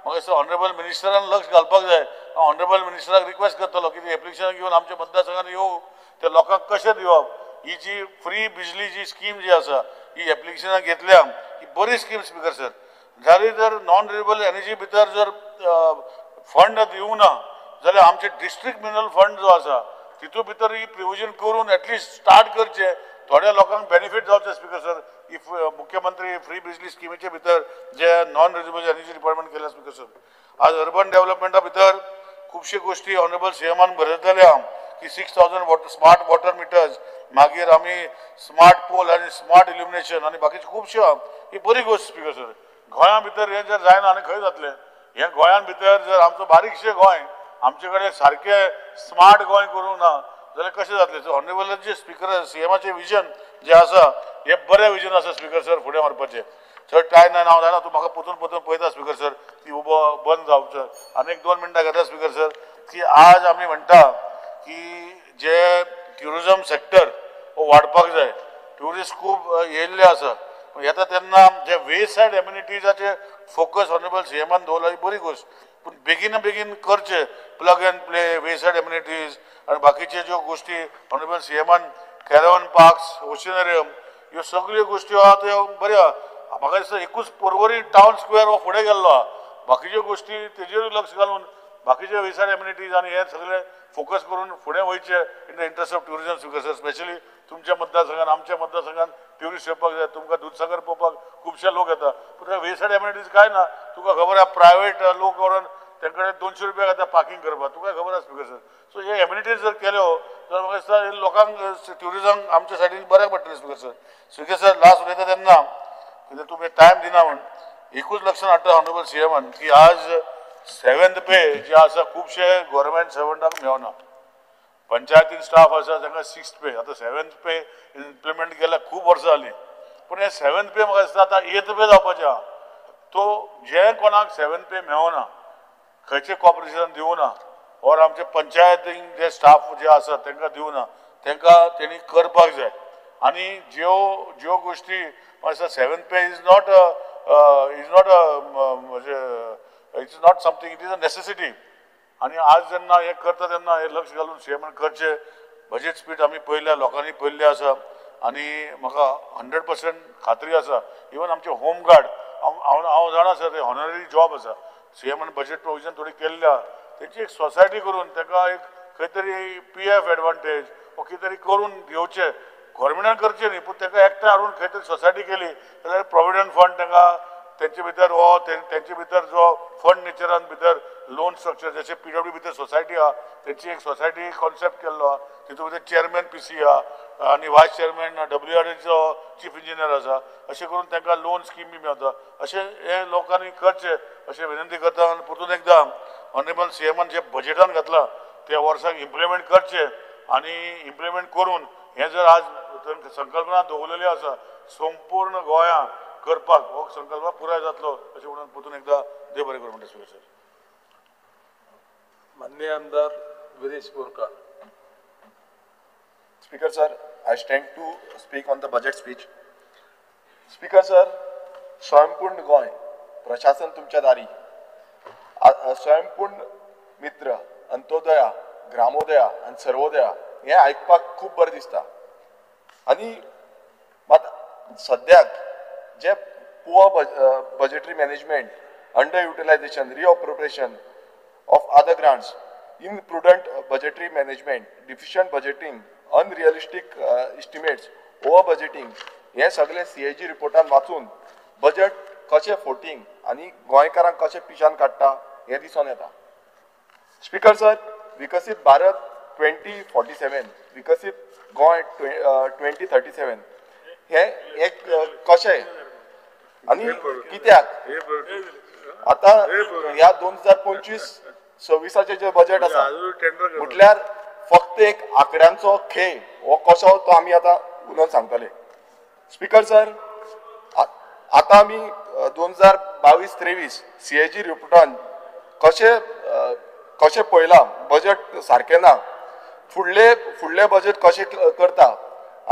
Speaker 5: म्हाका दिसता ऑनरेबल मिनिस्टरान लक्ष घालपाक जाय. हांव ऑनरेबल मिनिस्टराक रिक्वेस्ट करतलो की ती एप्लिकेशनां घेवन आमच्या मतदारसंघात येवं, ते लोकांक कशें दिवप, ही जी फ्री बिजली जी स्कीम जी आसा ही एप्लिकेशनां घेतल्या ही बरी स्कीम स्पिकर सर. जाल्यार जर नॉन रिन्युएबल एनर्जी भितर जर फंड दिवंक ना जाल्यार आमचे डिस्ट्रिक्ट मिनरल फंड जो आसा तितू भितर ही प्रिविजन करून एटलिस्ट स्टार्ट करचें, थोड्या लोकांक बेनिफीट जावचें स्पिकर सर. If मुख्यमंत्री फ्री बिजली स्किमीचे भितर जे नॉन रिन्युएबल एनर्जी डिपार्टमेंट केल्या स्पिकर सर. आज अर्बन डेव्हलपमेंटा भितर खुबश्यो गोश्टी ऑनरेबल सीएमान बरयतल्या की 6000 वॉटर स्मार्ट वॉटर मिटर्स, मागीर आमी स्मार्ट पोल आनी स्मार्ट इल्युमिनेशन आनी बाकीच्यो खुबश्यो, ही बरी गोश्ट स्पिकर सर. गोंया भितर हें जर जायना आनी खंय जातलें? हें गोंयान भितर जर आमचो बारीकशें गोंय आमचे कडेन सारकें स्मार्ट गोंय करूंक ना जाल्यार कशें जातलें? सो ऑनरेबलाचे स्पिकर सीएमाचें विजन जें आसा हें बरें विजन आसा स्पिकर सर फुडें व्हरपाचें. चड टायम ना, हांव जाणा तूं म्हाका परतून परतून पळयता स्पिकर सर की उबो बंद जावचो. आनी एक 2 मिनटां घेता स्पिकर सर की आज आमी म्हणटा की जे ट्युरिजम सेक्टर हो वाडपाक जाय, ट्युरिस्ट खूब येयल्ले आसा, पूण येता तेन्ना जे वे सायड एम्युनिटीजाचे फोकस ऑनरेबल सीएमान दवरला ही बरी गोश्ट, पूण बेगीन बेगीन करचें plug and play way side amenities आनी बाकीच्यो ज्यो गोश्टी ऑनरेबल सीएमान कॅरवन पार्क्स, ओशनरियम, ह्यो सगळ्यो गोश्टी आहा त्यो बऱ्यो आहा. म्हाका दिसता एकूच पर्वरी टावन स्क्वेअर हो फुडें गेल्लो आहा, बाकीच्यो गोश्टी तेजेरूय लक्ष घालून बाकीचे वे सायड एम्युनिटीज आनी हे सगळे फोकस करून फुडें वयचें in the interest of tourism speaker sir. Specially तुमच्या मतदारसंघात आमच्या मतदारसंघात ट्युरिस्ट येवपाक जाय, तुमकां दुदसागर पळोवपाक खुबशे लोक येता, पूण वे सायड एम्युनिटीज कांय ना. तुका खबर आहा प्रायवेट लोक व्हरून तेंचे कडेन 200 रुपया घेता पार्किंग करपाक, तुका खबर आसा स्पिकर सर. सो हे एम्युनिटीज जर केल्यो जाल्यार म्हाका दिसता लोकांक ट्युरिजम आमच्या सायडीन बऱ्याक पडटलें speaker sir. Speaker sir last उलयता तेन्ना कित्याक तुमी टायम दिना म्हूण एकूच लक्षांत हाडटा ऑनरेबल सीएमान की आज 7th पे जे आसा खुबशे गोवोरमेंट सर्वंटाक मेळना, पंचायतीन स्टाफ आसा तांकां 6th पे, आतां 7th पे इम्प्लिमेंट केल्यार खूब वर्सां जालीं, पूण हे 7th पे म्हाका दिसता आतां 8th पे जावपाचें आहा. तो जे कोणाक 7th पे मेळना, खंयचे कॉर्पोरेशन दिवना ऑर आमचे पंचायतीन जे स्टाफ जे आसा तांकां दिवना, तांकां तेणी करपाक जाय. आनी ज्यो ज्यो गोश्टी म्हाका दिसता 7th pay is not म्हणजे it's not something, it is a necessity. आनी आज जेन्ना हें करता तेन्ना हें लक्ष घालून सीएमान करचें. बजेट स्पीच आमी पळयल्या, लोकांनी पळयल्लें आसा आनी म्हाका 100% खात्री आसा. इवन आमचे होम गार्ड हांव हांव जाणा सर ते हॉनररी जॉब आसा, सीएमान बजेट प्रोविजन थोडी केल्लें आहा, तेंची एक सोसायटी करून ताका एक खंय तरी पीएफ एडवांटेज वो कितें तरी करून घेवचें, गोवोरमेंटान करचें न्ही, पूण ताका एकठांय हाडून खंय तरी सोसायटी केली जाल्यार प्रोविडंट फंड तांकां तेंचे भितर हो तेंचे भितर जो फंड नेचरान भितर लोन स्ट्रक्चर जशें पीडब्ल्यू भितर सोसायटी आहा तेंची एक सोसायटी कॉन्सेप्ट केल्लो आहा, तितून भितर चेअरमॅन पीसी आहा आनी वायस चेअरमॅन डब्ल्यूआरएचो चीफ इंजिनियर आसा, अशें करून तांकां लोन स्कीम बी मेळटा. अशें हे लोकांनी करचें अशें विनंती करता. आनी परतून एकदां ऑनरेबल सीएमान जे बजेटान घातलां ते वर्साक इम्प्लिमेंट करचें आनी इम्प्लिमेंट करून हें जर आज संकल्पना दवरलेली आसा संपूर्ण गोंया करपाक हो संकल्प पुराय जातलो अशें म्हणून परतून एकदां देव बरें करूं म्हणटा स्पीकर सर.
Speaker 6: माननीय आमदार Viresh Borkar.
Speaker 7: Speaker sir, I stand to speak on the budget speech. Speaker sir, Swayampurna Goa प्रशासन तुमच्या दारी, स्वयंपूर्ण मित्र, अंत्योदया, ग्रामोदया आनी सर्वोदया हें आयकपाक खूब बरें दिसता. आनी मात सद्याक जे poor budgetary management, under utilization, reappropriation of other grants Imprudent budgetary management, deficient budgeting, unrealistic estimates, over budgeting हे सगळे सीएजी रिपोर्टान वाचून बजेट कशें फोटींग आनी गोंयकारांक कशें पिशान काडटा हें दिसून येता. Speaker sir, Viksit Bharat 2047, Viksit Goa 2037 हे एक कशें आनी कित्याक आतां ह्या 2025-26 जे बजेट आसा म्हटल्यार फक्त एक आंकड्यांचो खेळ हो कसो तो आमी आतां उलोवन सांगतले. स्पीकर सर, आतां आमी 2022-23 सीएजी रिपोर्टान कशें कशें पळयलां बजेट सारकें ना, फुडले फुडले बजेट कशें करता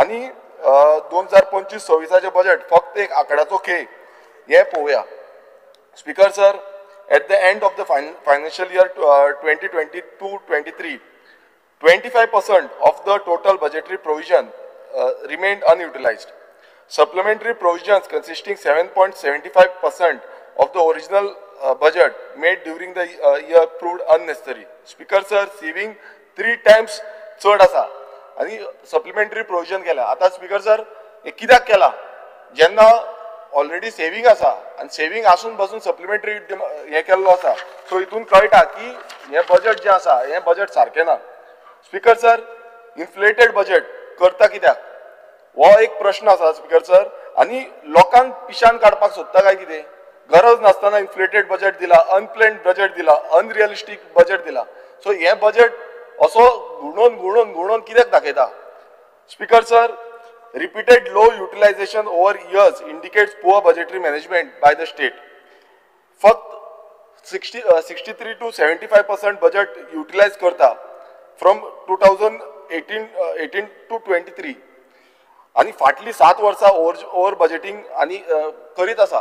Speaker 7: आनी 2025-26 बजेट फक्त एक आंकड्याचो खेळ हें पळोवया. Speaker sir, at the end of the financial year 2022-23, 25% of the total budgetary provision remained unutilized. Supplementary provisions consisting 7.75% of the original budget made during the year proved unnecessary. Speaker sir, saving 3 times चड आसा आनी supplementary provision केला. आतां speaker sir, हे कित्याक केला? जेन्ना already saving आसा आनी सेवींग आसून बसून सप्लिमेंटरी हें केल्लो आसा, सो हितून कळटा की हें बजेट जें आसा हें बजेट सारकें ना. स्पीकर सर, इन्फ्लेटेड बजेट करता कित्याक हो एक प्रश्न आसा स्पीकर सर. आनी लोकांक पिशान काडपाक सोदता काय कितें? गरज नासतना इन्फ्लेटेड बजेट दिला, अनप्लॅन्ड बजेट दिला, अनरियलिस्टीक बजेट दिला. सो हें बजेट असो घुणोवन घुणोवन घुणोवन कित्याक दाखयता? Speaker sir, repeated low utilization over years indicates poor budgetary management by the state. फक्त 63 to 75% budget utilize करता from 2018 to 23 आनी फाटली 7 वर्सां ओवर बजेटींग आनी करीत आसा.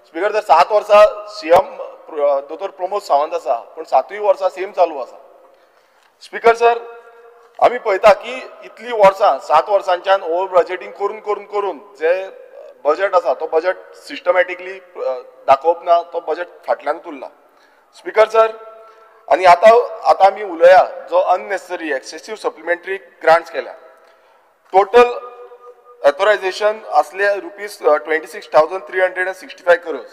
Speaker 7: स्पीकर सर, 7 वर्सां सीएम दोतोर प्रमोद सावंत आसा, पूण 7ूय वर्सां सेम चालू आसा. स्पीकर सर, आमी पळयता की इतली वर्सां 7 वर्सांच्यान ओवर बजेटींग करून करून करून जे बजेट आसा तो बजेट सिस्टमॅटिकली दाखोवप ना, तो बजेट फाटल्यानूच उरला. स्पीकर सर, आनी आतां आतां आमी उलोवया जो अननेसेसरी एक्सेसीव सप्लिमेंटरी ग्रांट्स केल्या. टोटल ऑथोरायझेशन असले ₹26,365 crores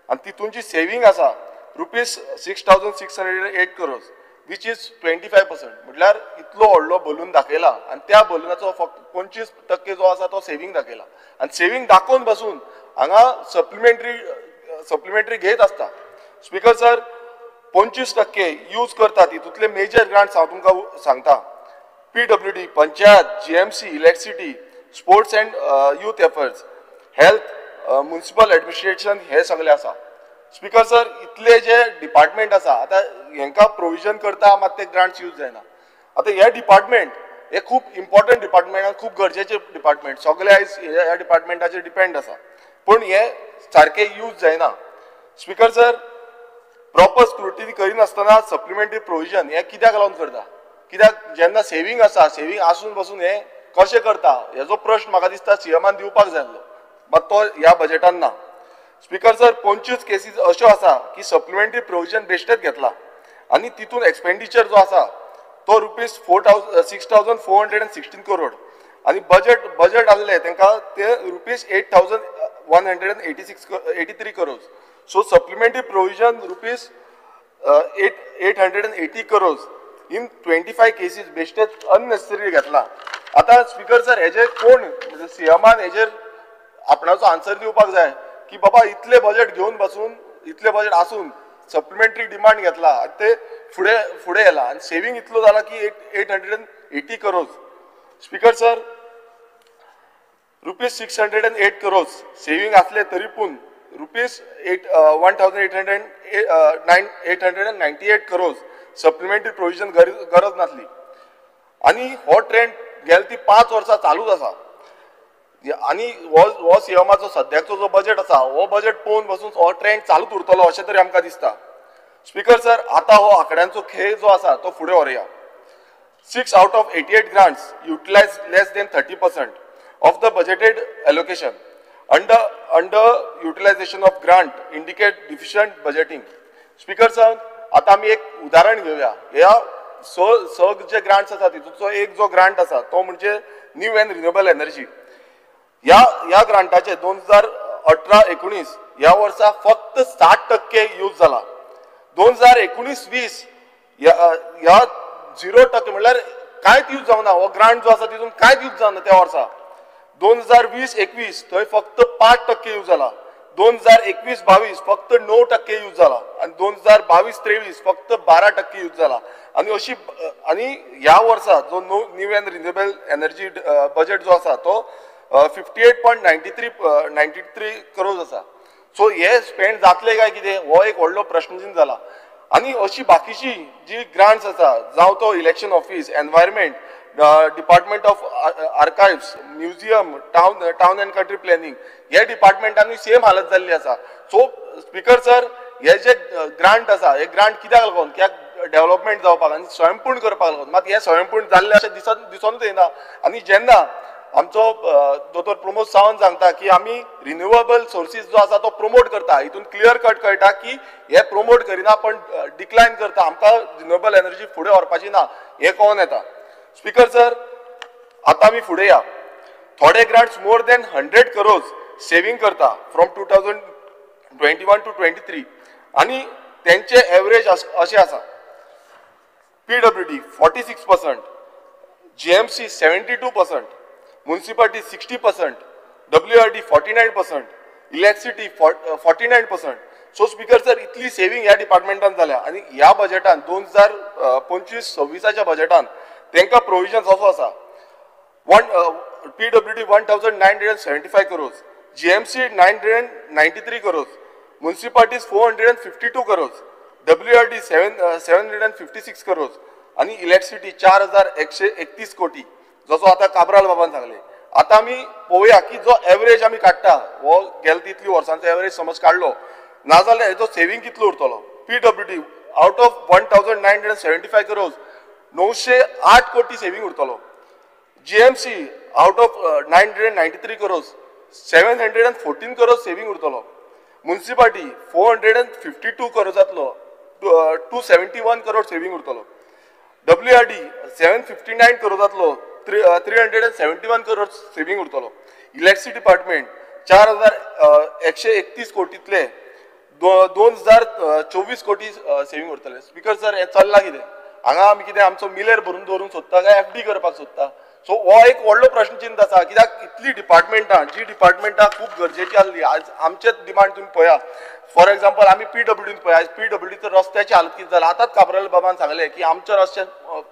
Speaker 7: आनी तितूंची सेवींग आसा ₹6,608 crores, which is 25%. म्हटल्यार इतलो व्हडलो बलून दाखयला आनी त्या बलुनाचो फक्त 25% जो आसा तो सेवींग दाखयला आनी सेवींग दाखोवन बसून हांगा सप्लिमेंटरी घेत आसता. स्पीकर सर, 25% यूज करतात. तितूंतले मेजर ग्रांट्स हांव तुमकां सांगता. PWD, panchayat, GMC, electricity, sports and youth affairs, health, municipal administration हे सगळे आसा. स्पीकर सर, इतले जे डिपार्टमेंट आसा आतां हेंकां प्रोविजन करता मात ते ग्रांट्स यूज जायना. आतां हे डिपार्टमेंट हे खूब इम्पॉर्टंट डिपार्टमेंट आनी खूब गरजेचे डिपार्टमेंट, सगळे आयज ह्या डिपार्टमेंटाचेर डिपेंड आसा, पूण हे सारके यूज जायना. स्पीकर सर, प्रॉपर स्क्रुटिनी करिनासतना सप्लिमेंटरी प्रोविजन हें कित्याक लागून करता? कित्याक जेन्ना सेवींग आसा, सेवींग आसून बसून हें कशें करता हेजो प्रश्न म्हाका दिसता सीएमान दिवपाक जाय आसलो, मात तो ह्या बजेटान ना. स्पीकर सर, 25 केसीस अश्यो आसा की सप्लिमेंटरी प्रोविजन बेश्टेच घेतला आनी तितून एक्सपेंडिचर जो आसा तो ₹6,416 करोड आनी बजेट आहले तांकां ते ₹8,183 crores. So supplementary provision ₹880 crores in 25 cases बेश्टेच अननेसेसरी घेतला. आतां स्पीकर सर, हेजेर कोण सीएमान हेजेर आपणाचो आन्सर दिवपाक जाय की बाबा इतले बजेट घेवन बसून, इतले बजेट आसून सप्लिमेंटरी डिमांड घेतला आनी ते फुडें फुडें येला आनी सेवींग इतलो जाला की 880 crores. Speaker sir, ₹608 crores saving आसले तरी पूण ₹1,898 crores supplementary provision गरज नासली. आनी हो ट्रेंड गेले ती 5 वर्सां चालूच आसा. आनी हो सीएमाचो सद्याचो जो बजेट आसा हो बजेट पळोवन बसून हो ट्रेंड चालूच उरतलो अशें तरी आमकां दिसता. स्पीकर सर, आतां हो आंकड्यांचो खेळ जो आसा तो फुडें व्हरुया. 6 out of 88 grants utilize less than 30% of the budgeted allocation. Under utilization of grant indicate deficient budgeting. Speaker sir, आतां आमी एक उदाहरण घेवया. ह्या स जे ग्रांट्स आसा तितूंतलो एक जो ग्रांट आसा तो म्हणजे न्यू अँड रिन्युएबल एनर्जी. ह्या ग्रांटाचे 2018-19 ह्या वर्सा फक्त 60% यूज जाला. 2019-20 ह्या 0% म्हणल्यार कांयच यूज जावना. हो ग्रांट जो आसा तितून कांयच यूज जावना त्या वर्सा. 2020-21 थंय फक्त 5% यूज जाला. 2021-22 फक्त 9% यूज जाला आनी 2022-23 फक्त 12% यूज जाला. आनी अशी आनी ह्या वर्सा जो new and renewable energy budget जो आसा तो 58.93 करोड आसा. सो हे स्पेंड जातले काय कितें हो एक व्हडलो प्रश्नचिन्ह जाला. आनी अशी बाकीची जी ग्रांट्स आसा जावं तो election office, environment, department of archives, museum, town and country planning हे डिपार्टमेंटांनी सेम हालत जाल्ली आसा. सो स्पीकर सर, हे जे ग्रांट आसा हे ग्रांट कित्याक लागून कित्याक डेव्हलपमेंट जावपाक आनी स्वयंपूर्ण करपाक लागून, मात हे स्वयंपूर्ण जाल्लें अशें दिसोनूच येना. आनी जेन्ना आमचो दोतोर प्रमोद सावंत सांगता की आमी रिन्युएबल सोर्सीस जो आसा तो प्रमोट करता, हितून क्लियर कट कळटा की हे प्रमोट करिना पण डिक्लायन करता, आमकां रिन्युएबल एनर्जी फुडें व्हरपाची ना हें कळोन येता. स्पीकर सर, आतां आमी फुडें या. थोडे grants more than 100 crore saving करता फ्रॉम 2021 to 23 आनी तेंचे एवरेज अशें आसा. PWD 46%, GMC 72%, municipality 60%, WRD 49%, electricity 49%. So speaker sir, इतली सेव्हिंग ह्या डिपार्टमेंटान जाल्या. आनी ह्या बजेटान 2025-26 बजेटान तांकां प्रोविजन्स असो आसा. PWD 1975 crore, GMC 993 crore, municipalities 452 crore, WRD 756 crore आनी इलेक्ट्रिसिटी 4131 कोटी, जसो आतां काब्राल बाबान सांगलें. आतां आमी पळोवया की जो एवरेज आमी काडटा हो गेले तितली वर्सांचो एवरेज समज काडलो नाजाल्यार हेजो सेव्हिंग कितलो उरतलो. PWD out of 1975 crore 908 कोटी सेव्हिंग उरतलो. GMC out of 993 crore 714 crore saving उरतलो. Municipality 452 करोजांतलो 271 करोड सेव्हिंग उरतलो. WRD 759 करोजांतलो 371 करोड सेव्हिंग उरतलो. इलेक्ट्रिसिटी डिपार्टमेंट 4131 कोटींतले 2024 कोटी सेव्हिंग उरतले. स्पीकर सर, हें चल्लां कितें हांगा आमी कितें आमचो मिलेर भरून दवरूंक सोदता काय एफडी करपाक सोदता? सो हो एक व्हडलो प्रश्नचिन्ह आसा कित्याक इतली डिपार्टमेंटां जी डिपार्टमेंटां खूब गरजेची आसली आज आमचेच डिमांड तुमी पळया. फॉर एग्जाम्पल आमी PWDन पळया, आयज PWDचो रस्त्याची हालत कितें जाला. आतांच काब्राल बाबान सांगलें की आमचे रस्ते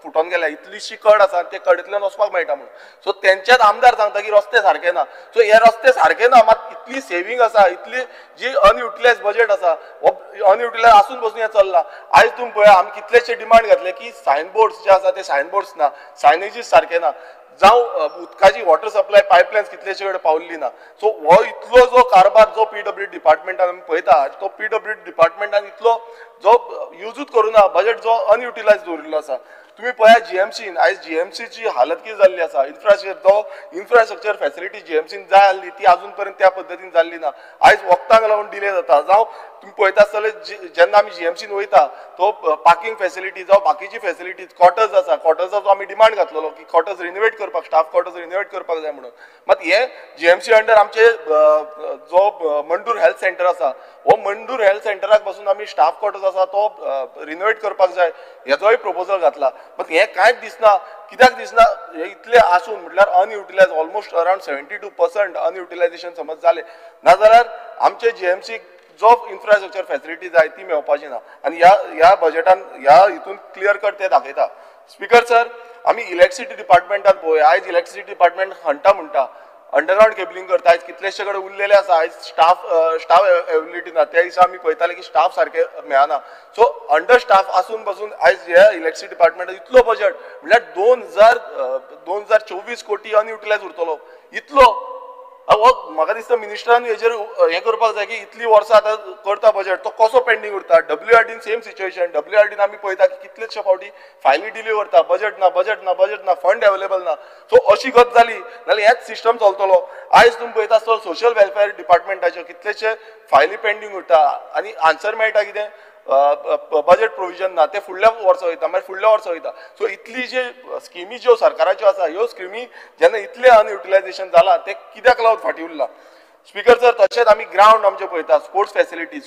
Speaker 7: फुटोन गेले, इतलीशी कड आसा ते कडेंतल्यान वचपाक मेळटा म्हणून. सो तेंचेच आमदार सांगता की रस्ते सारके ना. सो हे रस्ते सारके ना मात इतली सेव्हिंग आसा, इतली जी अनयुटिलायज बजेट आसा हो अनयुटिलायज आसून बसून हें चल्लां. आयज तुमी पळया आमी कितलेशे डिमांड घातले की सायन बोर्ड्स जे आसा ते सायन बोर्ड्स ना, सायनेजीस सारके ना, जावं उदकाची वॉटर सप्लाय पायपलायन्स कितलेशे कडेन पावल्ली ना. सो हो इतलो जो कारभार जो PWD डिपार्टमेंटान आमी पळयता तो PWD डिपार्टमेंटान इतलो जो युजूच करूना, बजेट जो अनयुटिलायज दवरिल्लो आसा. तुमी पळया GMCन आयज GMCची हालत कितें जाल्ली आसा. इन्फ्रास्ट्रक्चर जो इन्फ्रास्ट्रक्चर फॅसिलिटी GMCन जाय आसली ती आजून पर्यंत त्या पद्दतीन जाल्ली ना. आयज वखदांक लागून डिले जाता. जावं तुमी पळयता आसतले जेन्ना आमी GMCन वयता तो पार्किंग फॅसिलिटी जावं बाकीची फॅसिलिटीज क्वॉर्टर्स आसा, क्वॉर्टर्साचो आमी डिमांड घातलेलो की क्वॉर्टर्स रिनोवेट करपाक, स्टाफ क्वॉर्टर्स रिनोवेट करपाक जाय म्हणून. मात हे GMC under आमचे जो मंडूर हेल्थ सेंटर आसा हो मंडूर हेल्थ सेंटराक बसून आमी स्टाफ क्वॉर्टर्स आसा तो रिनोवेट करपाक जाय हेजोय प्रपोजल घातला. मात हें कांयच दिसना. कित्याक दिसना? हे इतलें आसून म्हटल्यार अनयुटिलायज ऑलमोस्ट अरावंड 72% अनयुटिलायजेशन समज जालें नाजाल्यार आमचे GMC जो इन्फ्रास्ट्रक्चर फॅसिलिटी जाय ती मेळपाची ना. आनी ह्या बजेटान ह्या हितून क्लियर कट ते दाखयता. स्पीकर सर, आमी इलेक्ट्रिसिटी डिपार्टमेंटान पळोवया. आयज इलेक्ट्रिसिटी डिपार्टमेंट हंटा म्हणटा अंडरग्रावंड केबलिंग करता, आयज कितलेशे कडेन उरलेले आसा. आयज स्टाफ अवेलेबिलिटी ना. त्या दिसा आमी पळयताले की स्टाफ सारके मेळना. सो अंडर स्टाफ आसून बसून आयज ह्या इलेक्ट्रिसिटी डिपार्टमेंटान इतलो बजेट म्हळ्यार 2024 कोटी अनयुटिलायज उरतलो इतलो. हो म्हाका दिसता मिनिस्टरान हेजेर हें करपाक जाय की इतली वर्सां आतां करता बजेट तो कसो पेंडींग उरता. WRDन सेम सिच्युएशन. WRDन आमी पळयता की कितलेशे फावटी फायली डिले उरता, बजेट ना, बजेट ना, बजेट ना, फंड अवेलेबल ना. सो अशी गत जाली जाल्यार हेच सिस्टम चलतलो. आयज तुमी पळयता आसतलो सोशल वेलफेअर डिपार्टमेंटाच्यो कितलेशे फायली पेंडींग उरता आनी आन्सर मेळटा कितें बजेट प्रोविजन ना, ते फुडल्या वर्सा वयता, मागीर फुडल्या वर्सा वयता. सो इतली जे स्किमी ज्यो सरकाराच्यो आसा ह्यो स्किमी जेन्ना इतलें अनयुटिलायझेशन जालां तें कित्याक लागून फाटीं उरलां? स्पीकर सर, तशेंच आमी ग्रावंड आमचे पळयता, स्पोर्ट्स फॅसिलिटी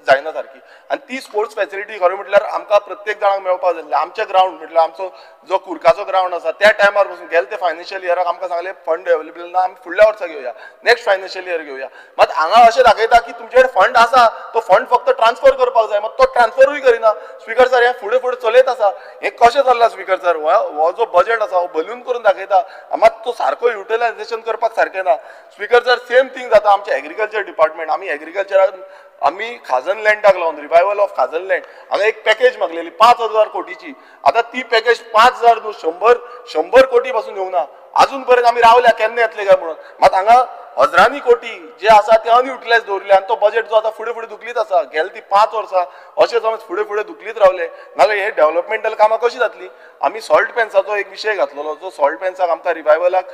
Speaker 7: जायना सारकी, आनी ती स्पोर्ट्स फॅसिलिटी खरें म्हटल्यार आमकां प्रत्येक जाणांक मेळपाक जाय. आमचे ग्रावंड म्हटल्यार आमचो जो कुर्काचो ग्रावंड आसा त्या टायमार पसून गेले ते फायनान्शियल इयराक आमकां सांगलें फंड अवेलेबल ना, आमी फुडल्या वर्सा घेवया, नेक्स्ट फायनान्शियल इयर घेवया. मात हांगा अशें दाखयता की तुमचे कडेन फंड आसा, तो फंड फक्त ट्रान्सफर करपाक जाय, मात तो ट्रान्सफरूय करिना. स्पीकर सर, हें फुडें फुडें चलयत आसा, हें कशें चल्लां स्पीकर सर? हो जो बजेट आसा हो बलून करून दाखयता, मात तो सारको युटिलायझेशन करपाक सारकें ना. स्पीकर सर, सेम थिंग जाता आमचे एग्रीकल्चर डिपार्टमेंट. आमी एग्रीकल्चरान आमी खाजन लँडाक लावन रिवायवल ऑफ खाजन लँड हांगा एक पॅकेज मागलेली 5,000 कोटीची. आतां ती पॅकेज 5,000 न्हू 100 कोटी पासून येवना, अजून पर्यंत आमी रावल्या केन्ना येतले काय म्हणून. मात हांगा हजारांनी कोटी जे आसा ते अनयुटिलायज दवरले आनी तो बजेट जो आसा फुडें फुडें धुकलीत आसा. गेले ती 5 वर्सां अशें समज फुडें फुडें धुकलीत रावले नाजाल्यार हे डेव्हलपमेंटल कामां कशीं जातलीं? आमी सॉल्ट पेन्साचो एक विशय घातलेलो, जो सॉल्ट पेन्साक आमकां रिवायवलाक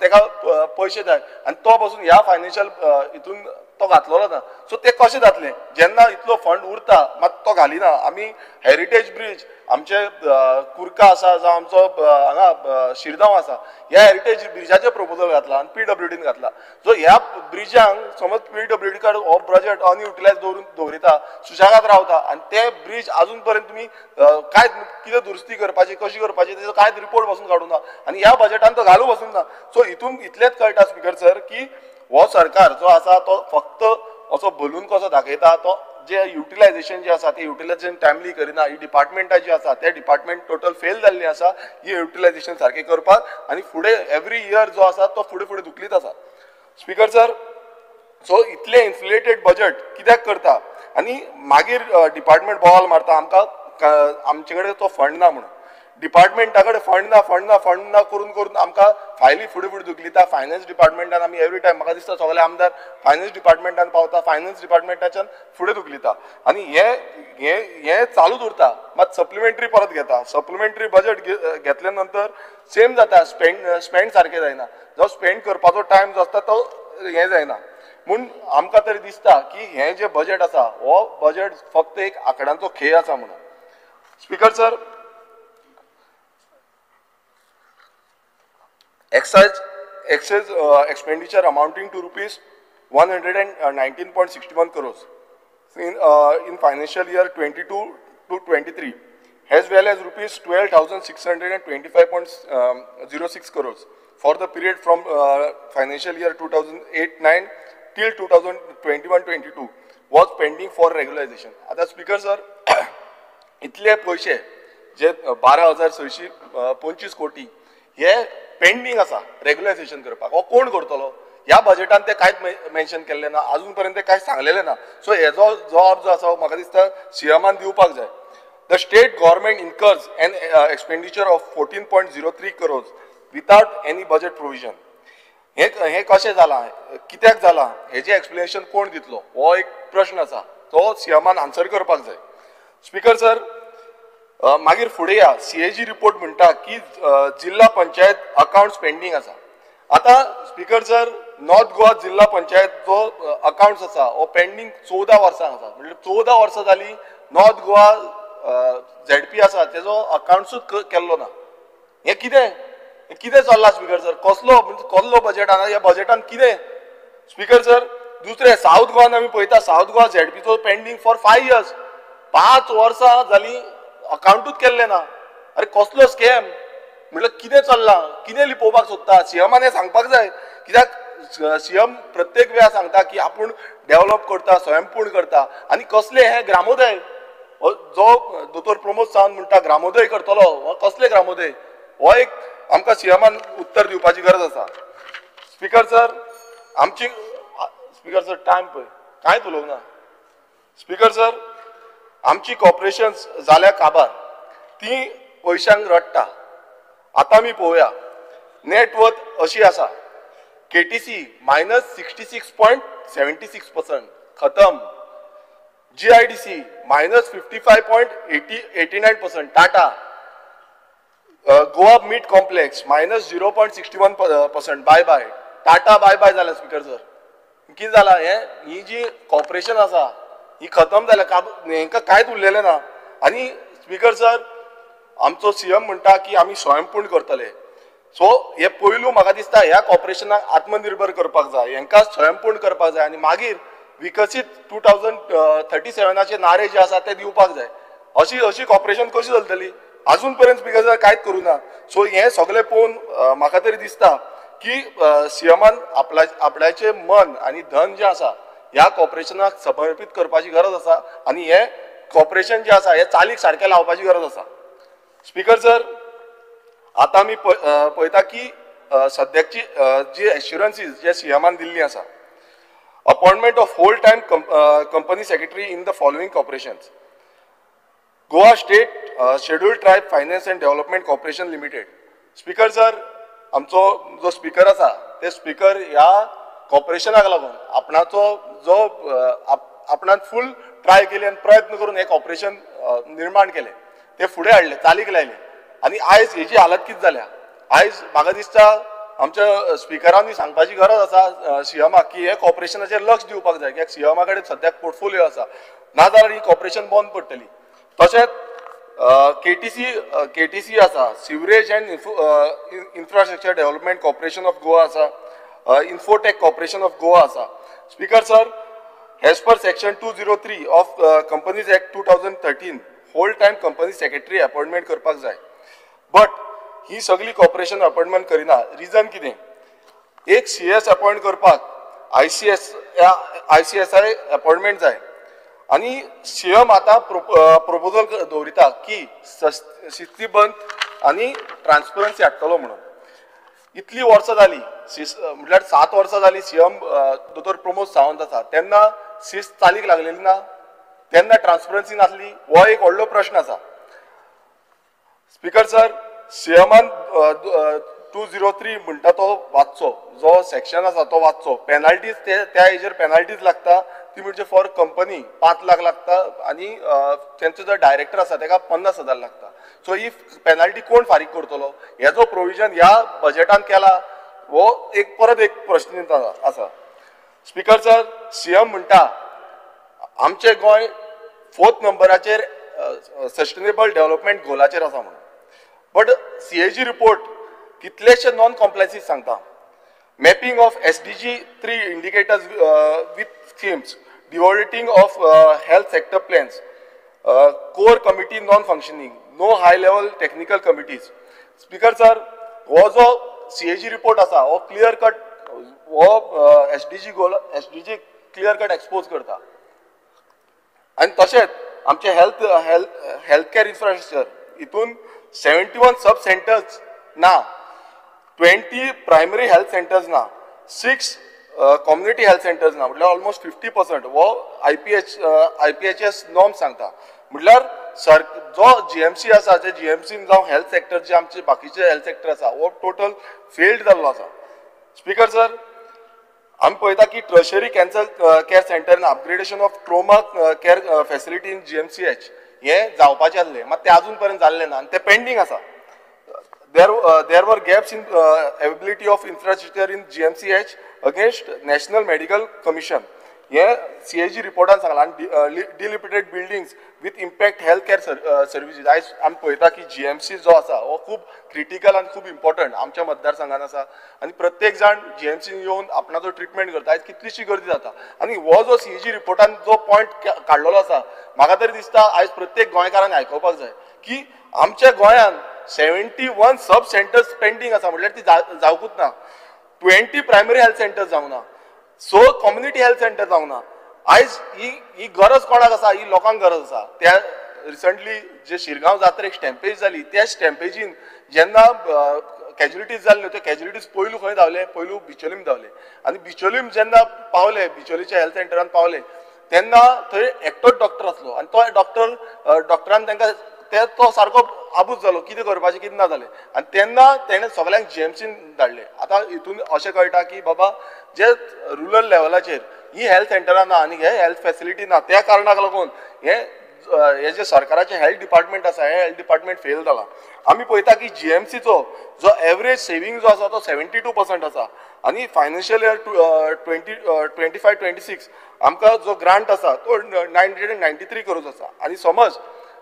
Speaker 7: तेका पयशे जाय आनी तो पसून ह्या फायनान्शियल हितून तो घातलेलो ना. सो ते कशें जातलें जेन्ना इतलो फंड उरता मात तो घालिना. आमी हेरिटेज ब्रिज आमचे कुर्का आसा जावं आमचो हांगा शिरगांव आसा, ह्या हेरिटेज ब्रिजाचें प्रपोजल घातला आनी पीडब्ल्यूडीन घातला. सो ह्या ब्रिजांक समज पीडब्ल्यूडी कडेन हो बजेट अनयुटिलायज दवरून दवरिता, सुशेगाद रावता आनी ते ब्रिज अजून पर्यंत तुमी कांय कितें दुरुस्ती करपाची कशी करपाची तेजो कांयच रिपोर्ट पासून काडूं ना आनी ह्या बजेटान तो घालूं पासून ना. सो हितून इतलेंच कळटा स्पीकर सर की हो सरकार जो आसा तो फक्त असो बलून कसो दाखयता, तो जे युटिलायझेशन जे आसा ते युटिलायझेशन टायमली करिना. ही डिपार्टमेंटां जी आसा ते डिपार्टमेंट टोटल फेल जाल्ली आसा ही युटिलायझेशन सारकें करपाक आनी फुडें एवरी इयर जो आसा तो फुडें फुडें धुकलीत आसा. स्पीकर सर, सो इतलें इन्फ्लेटेड बजेट कित्याक करता आनी मागीर डिपार्टमेंट बोवाल मारता आमकां आमचे कडेन तो फंड ना म्हणून. डिपार्टमेंटा कडेन फंड ना फंड ना फंड ना करून करून आमकां फायली फुडें फुडें धुकलिता. फायनान्स डिपार्टमेंटान आमी एवरी टायम म्हाका दिसता सगळे आमदार फायनान्स डिपार्टमेंटान पावता, फायनान्स डिपार्टमेंटाच्यान फुडें धुकलिता आनी हे हे हे चालूच उरता. मात सप्लिमेंटरी परत घेता, सप्लिमेंटरी बजेट घेतल्या नंतर सेम जाता, स्पेंड सारकें जायना, जो स्पेंड करपाचो टायम जो आसता तो हें जायना. म्हूण आमकां तरी दिसता की हें जें बजेट आसा हो बजेट फक्त एक आंकड्यांचो खेळ आसा म्हणून. Speaker sir, excise expenditure amounting to rupees 119.61 crores in financial year 22 to 23, as well as rupees 12,625.06 crores for the period from financial year 2008-9 till 2021-22 was pending for regularization. आता स्पीकर सर, इतले पैसे जे 12,625 कोटी हे पेंडींग आसा रेग्युलायझेशन करपाक, हो कोण करतलो? ह्या बजेटान ते कांयच मेन्शन केल्लें ना, अजून पर्यंत ते कांय सांगलेलें ना. सो हेजो जबाब जो आसा म्हाका दिसता सीएमान दिवपाक जाय. The state government incurs an expenditure of 14.03 crores without any budget provision. हें कशें जालां, कित्याक जालां, हेजें एक्सप्लेनेशन कोण दितलो हो एक प्रश्न आसा, तो सीएमान आन्सर करपाक जाय. स्पीकर सर, मागीर फुडें या सीएजी रिपोर्ट म्हणटा की जिल्हा पंचायत अकाउंट्स पेंडींग आसा. आतां स्पीकर सर, नॉर्थ गोवा जिल्हा पंचायत जो अकाउंट्स आसा हो पेंडींग 14 वर्सां आसा. म्हणजे 14 वर्सां जालीं नॉर्थ गोवा झेडपी आसा तेजो अकाउंट्सूच केल्लो ना. हें कितें कितें चल्लां स्पीकर सर? कसलो कसलो बजेट आसा ह्या बजेटान कितें? स्पीकर सर, दुसरें सावथ गोवान आमी पळयता, सावथ गोवा झेडपीचो पेंडींग फॉर 5 इयर्स, 5 वर्सां जालीं अकाउंटूच केल्लें ना. अरे कसलो स्कॅम? म्हटल्यार कितें चल्लां, कितें लिपोवपाक सोदता? सीएमान हें सांगपाक जाय, कित्याक सीएम प्रत्येक वेळार सांगता की आपूण डेव्हलप करता, स्वयंपूर्ण करता. आनी कसले हे ग्रामोदय जो दोतोर प्रमोद सावंत म्हणटा ग्रामोदय करतलो, हो कसले ग्रामोदय? हो एक आमकां सीएमान उत्तर दिवपाची गरज आसा. स्पीकर सर, आमची स्पीकर सर टायम पळय, कांयच उलोवंक ना. स्पीकर सर, आमची कॉर्पोरेशन्स जाल्या काबार, ती पयशांक रडटा. आतां आमी पळोवया नेटवर्थ अशी आसा, KTC -66.76% खतम, GIDC -55.89%, Tata Goa meat complex -0.61%, bye bye Tata, bye bye जाला. स्पीकर सर, कितें जालां हें, ही जी कॉर्पोरेशन आसा ही खतम जाल्या, हेंकां कांयच उरलेलें ना. आनी स्पीकर सर, आमचो सीएम म्हणटा की आमी स्वयंपूर्ण करतले. सो हे पयलू म्हाका दिसता ह्या कॉर्पोरेशनाक आत्मनिर्भर करपाक जाय, हेंकां स्वयंपूर्ण करपाक जाय आनी मागीर विकसीत 2037 नारे जे आसा ते दिवपाक जाय. अशी अशी कॉर्पोरेशन कशी चलतली? अजून पर्यंत स्पीकर सर कांयच करूं ना. सो हें सगळें पळोवन म्हाका तरी दिसता की सीएमान आपल्याचें मन आनी धन जें आसा ह्या कॉर्पोरेशनाक समर्पीत करपाची गरज आसा आनी हें कॉर्पोरेशन जें आसा हें चालीक सारकें लावपाची गरज आसा. स्पीकर सर, आतां आमी पळयता की सद्याची जी एश्युरन्सीज जे सीएमान दिल्ली आसा, appointment of whole time company secretary in the following corporations: Goa State Scheduled Tribe Finance and Development Corporation Limited. Speaker sir, आमचो जो स्पीकर आसा ते स्पीकर ह्या कॉर्पोरेशनाक लागून आपणाचो जो आपणान फूल ट्राय केली आनी प्रयत्न करून हें कॉर्पोरेशन निर्माण केलें, ते फुडें हाडलें, चालीक लायलें आनी आयज हेजी हालत कितें जाल्या? आयज म्हाका दिसता आमच्या स्पिकरांनी सांगपाची गरज आसा सीएमाक की हे कॉर्पोरेशनाचेर लक्ष दिवपाक जाय, कित्याक सीएमा कडेन सद्याक पोर्टफोलियो आसा, नाजाल्यार ही कॉर्पोरेशन बंद पडटली. तशेंच केटीसी आसा, Sewerage and Infrastructure Development Corporation of Goa आसा, इन्फोटेक कॉर्पोरेशन ऑफ गोवा आसा. Speaker sir, as per section 203 of Companies Act 2013 whole time company secretary appointment करपाक जाय, बट ही सगळी कॉर्पोरेशन अपॉइंटमेंट करिना. रिजन कितें? एक सीएस अपॉइंट करपाक आयसीएसआय अपॉइंटमेंट जाय आनी सीएम आतां प्रोपोजल दवरिता की शिस्तीबंद आनी ट्रान्सपरन्सी हाडटलो म्हणून. इतली वर्सां जाली, म्हटल्यार 7 वर्सां जाली सीएम दोतोर प्रमोद सावंत आसा, तेन्ना शिस्त चालीक लागलेली ना, तेन्ना ट्रान्सपरन्सी नासली, हो एक व्हडलो प्रश्न आसा. स्पीकर सर, सीएमान 203 म्हणटा तो वाचचो, जो सेक्शन आसा तो वाचचो. पेनाल्टीज त्या हेजेर पेनाल्टीज लागता ती म्हणजे फॉर कंपनी 5 लाख लागता आनी तेंचो जो डायरेक्टर आसा तेका 50,000 लागता. सो ही पेनाल्टी कोण फारीक करतलो? हेजो प्रोविजन ह्या बजेटान केला, हो एक परत एक प्रश्न आसा. स्पीकर सर, सीएम म्हणटा आमचें गोंय 4th नंबराचेर सस्टेनेबल डेव्हलपमेंट गोलाचेर आसा म्हणून, बट सीएजी रिपोर्ट कितलेशे नॉन कॉम्प्लायन्सीस सांगता. Mapping of SDG 3 indicators with schemes, devolving of health sector plans, core committee non functioning, no high level technical committees. Speaker sir, हो जो CAG report आसा हो clear cut हो SDG goal SDG clear cut expose करता. आनी तशेंच आमचे health health care infrastructure हितून 71 सब सेंटर्स ना, 20 प्रायमरी हेल्थ सेंटर्स ना, 6 कम्युनिटी हेल्थ सेंटर्स ना, म्हटल्यार ऑलमोस्ट 50% हो आयपीएचएस नॉर्म सांगता. म्हटल्यार सर जो जीएमसी आसा, जे जीएमसीन जावं हेल्थ सेक्टर जे आमचे बाकीचे हेल्थ सेक्टर आसा हो टोटल फेल्ड जाल्लो आसा. स्पीकर सर, आमी पळयता की tertiary cancer care centre आनी upgradation of trauma care facility in GMCH हें जावपाचें आसलें, मात तें आजून पर्यंत जाल्लें ना आनी तें पेंडींग आसा. There were gaps in availability of infrastructure in GMCH against National Medical Commission. हे सीएजी रिपोर्टान सांगलां. आनी dilapidated buildings with impact health care services. आयज आमी पळयता की जीएमसी जो आसा हो खूब क्रिटिकल आनी खूब इम्पॉर्टंट आमच्या मतदारसंघान आसा आनी प्रत्येक जाण जीएमसीन येवन आपणाचो ट्रिटमेंट करता. आयज कितलीशी गर्दी जाता आनी हो जो सीएजी रिपोर्टान जो पॉयंट काडलेलो आसा, म्हाका तरी दिसता आयज प्रत्येक गोंयकारान आयकुपाक जाय की आमच्या गोंयान 71 सब सेंटर्स पेंडींग आसा, म्हटल्यार ती जावकूच ना. 20 प्रायमरी हेल्थ सेंटर्स जावंक ना, 6 कम्युनिटी हेल्थ सेंटर जावंक ना. आयज ही गरज कोणाक आसा? ही लोकांक गरज आसा. त्या रिसंटली जे शिरगांव जात्रेक स्टॅम्पेज जाली, त्या स्टॅम्पेजीन जेन्ना कॅज्युलिटीज जाल्ल्यो, त्यो कॅज्युलिटीज पयलू खंय धांवले? पयलू बिचोलीम धांवले. आनी बिचोलीम जेन्ना पावले, बिचोलीच्या हेल्थ सेंटरान पावले तेन्ना थंय एकटोच डॉक्टर आसलो आनी तो डॉक्टरान तांकां तो सारको आबूज जालो, कितें करपाचें कितें ना जालें. आनी तेन्ना तेणें सगल्यांक जीएमसीन धाडले. आतां हितून अशें कळटा की बाबा जे रुरल लेवलाचेर ही हेल्थ सेंटरां ना आनी हे हेल्थ फेसिलिटी ना, त्या कारणाक लागून हे हे जे सरकाराचें हेल्थ डिपार्टमेंट आसा हें हेल्थ डिपार्टमेंट फेल जाला. आमी पळयता की जीएमसीचो जो एवरेज सेवींग जो आसा तो 72% आसा आनी फायनान्शियल इयर 2025-26 आमकां जो ग्रांट आसा तो 993 करोड आसा. आनी समज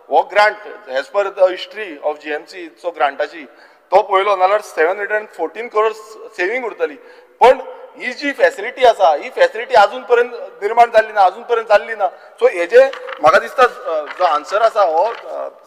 Speaker 7: हो grant as per the history of जीएमसीचो ग्रांटाची तो पळयलो जाल्यार 714 करोड सेवींग उरतली. पण ही जी फॅसिलिटी आसा ही फॅसिलिटी अजून पर्यंत निर्माण जाल्ली ना, अजून पर्यंत जाल्ली ना. सो हेजे म्हाका दिसता जो आन्सर आसा हो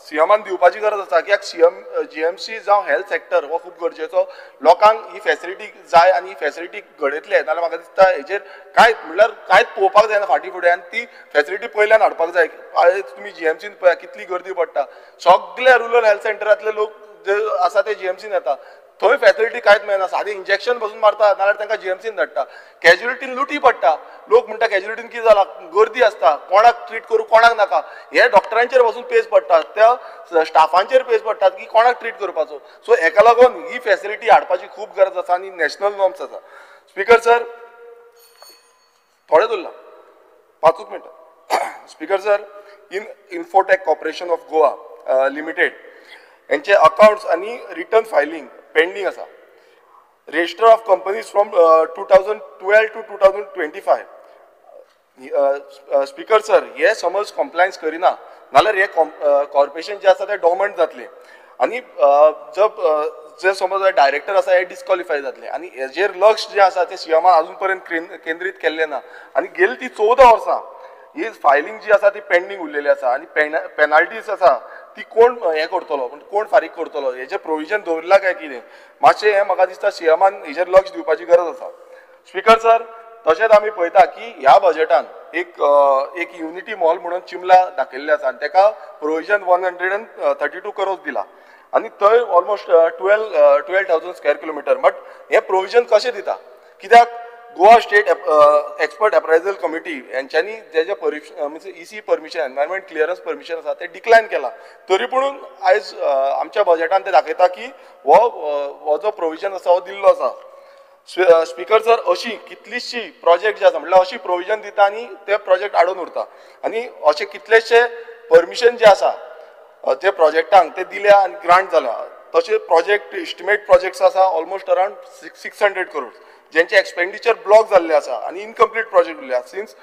Speaker 7: सीएमान दिवपाची गरज आसा कित्याक सीएम जीएमसी जावं हेल्थ सेक्टर हो खूब गरजेचो, लोकांक ही फॅसिलिटी जाय आनी ही फॅसिलिटी घडयतले नाल्यार म्हाका दिसता हेजेर कांय म्हणल्यार कांयच पळोवपाक जायना फाटीं फुडें आनी ती फॅसिलिटी पयल्यान हाडपाक जाय. आयज तुमी जीएमसीन पळया कितली गर्दी पडटा, सगल्या रुरल हेल्थ सेंटरांतले लोक जे आसा ते जीएमसीन येता, थंय फॅसिलिटी कांयच मेळना, सादें इंजेक्शन बसून मारता नाल्यार तांकां जीएमसीन धाडटा. कॅज्युलिटीन लुटी पडटा, लोक म्हणटा कॅज्युलिटीन कितें जाला, गर्दी आसता, कोणाक ट्रीट करूं कोणाक नाका, हे डॉक्टरांचेर बसून पेज पडटा, त्या स्टाफांचेर पेज पडटात की कोणाक ट्रीट करपाचो. सो हेका लागून ही फॅसिलिटी हाडपाची खूब गरज आसा आनी नॅशनल नॉर्म्स आसा. स्पीकर सर थोडें उरलां, 5 मिनटां. Speaker sir, in Infotech Corporation of Goa Limited हेंचे अकाउंट्स आनी रिटर्न फायलींग पेंडींग आसा. Register of companies from 2012 to 2025. Speaker sir, हे समज कॉम्प्लायन्स करिना नाल्यार हे कॉर्पोरेशन जे आसा ते डॉर्मंट जातले आनी जे समज डायरेक्टर आसा हे डिस्क्वॉलिफाय जातले आनी हेजेर लक्ष जें आसा तें सीएमान अजून पर्यंत केंद्रीत केल्लें ना. आनी गेली ती 14 वर्सां ही फायलींग जी आसा ती पेंडींग उरलेली आसा आनी पेनाल्टीज आसा ती कोण हें करतलो, कोण फारीक करतलो हेजें प्रोविजन दवरलां काय कितें, मातशें हें म्हाका दिसता सीएमान हेजेर लक्ष दिवपाची गरज आसा. स्पीकर सर, तशेंच आमी पळयता की ह्या बजेटान एक एक युनिटी मॉल म्हणून चिमला दाखयल्लें आसा आनी तेका प्रोविजन 132 करोड दिला आनी थंय almost 12,000 square kilometre. But हें प्रोविजन कशें दिता, कित्याक Goa state expert appraisal committee यांच्यांनी जे जे means EC permission, environment clearance permission आसा ते डिक्लायन केला, तरी पुणून आयज आमच्या बजेटान ते दाखयता की हो जो प्रोविजन आसा हो दिल्लो आसा. स्पीकर सर, अशी कितलीशी प्रोजेक्ट जे आसा म्हणल्यार अशी प्रोविजन दिता आनी ते प्रोजेक्ट आडोवन उरता आनी अशे कितलेशे परमिशन जे आसा जे प्रोजेक्टांक ते दिल्या आनी ग्रांट जाल्या. तशे प्रोजेक्ट इस्टिमेट प्रोजेक्ट्स आसा ऑलमोस्ट अरावंड 600 करोड जेंचे एक्सपेंडिचर ब्लॉक जाल्ले आसा आनी इनकम्प्लीट प्रोजेक्ट उरल्या सिन्स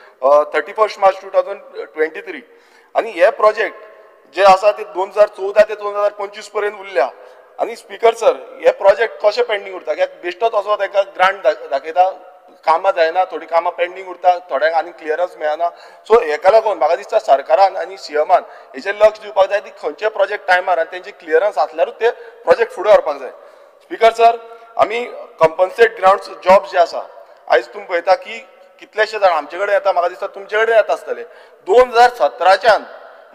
Speaker 7: 31 मार्च 2023. आनी हे प्रोजेक्ट जे आसा ते 2014 ते 2025 पर्यंत उरल्या. आनी स्पीकर सर, हे प्रोजेक्ट कशें पेंडींग उरता कित्याक बेश्टोच असो तांकां ग्रांट दाखयता, कामां जायना, थोडीं कामां पेंडींग उरता, थोड्यांक आनी क्लियरन्स मेळना. सो हेका लागून म्हाका दिसता सरकारान आनी सीएमान हेचेर लक्ष दिवपाक जाय की खंयचे प्रोजेक्ट टायमार आनी तेंचे क्लियरन्स आसल्यारूच ते प्रोजेक्ट फुडें व्हरपाक जाय. स्पीकर सर, आमी कंपन्सेट ग्रावंड जॉब जे आसा आयज तुमी पळयता की कितलेशे जाण आमचे कडेन येता, म्हाका दिसता तुमचे कडेन येता आसतले. 2017च्यान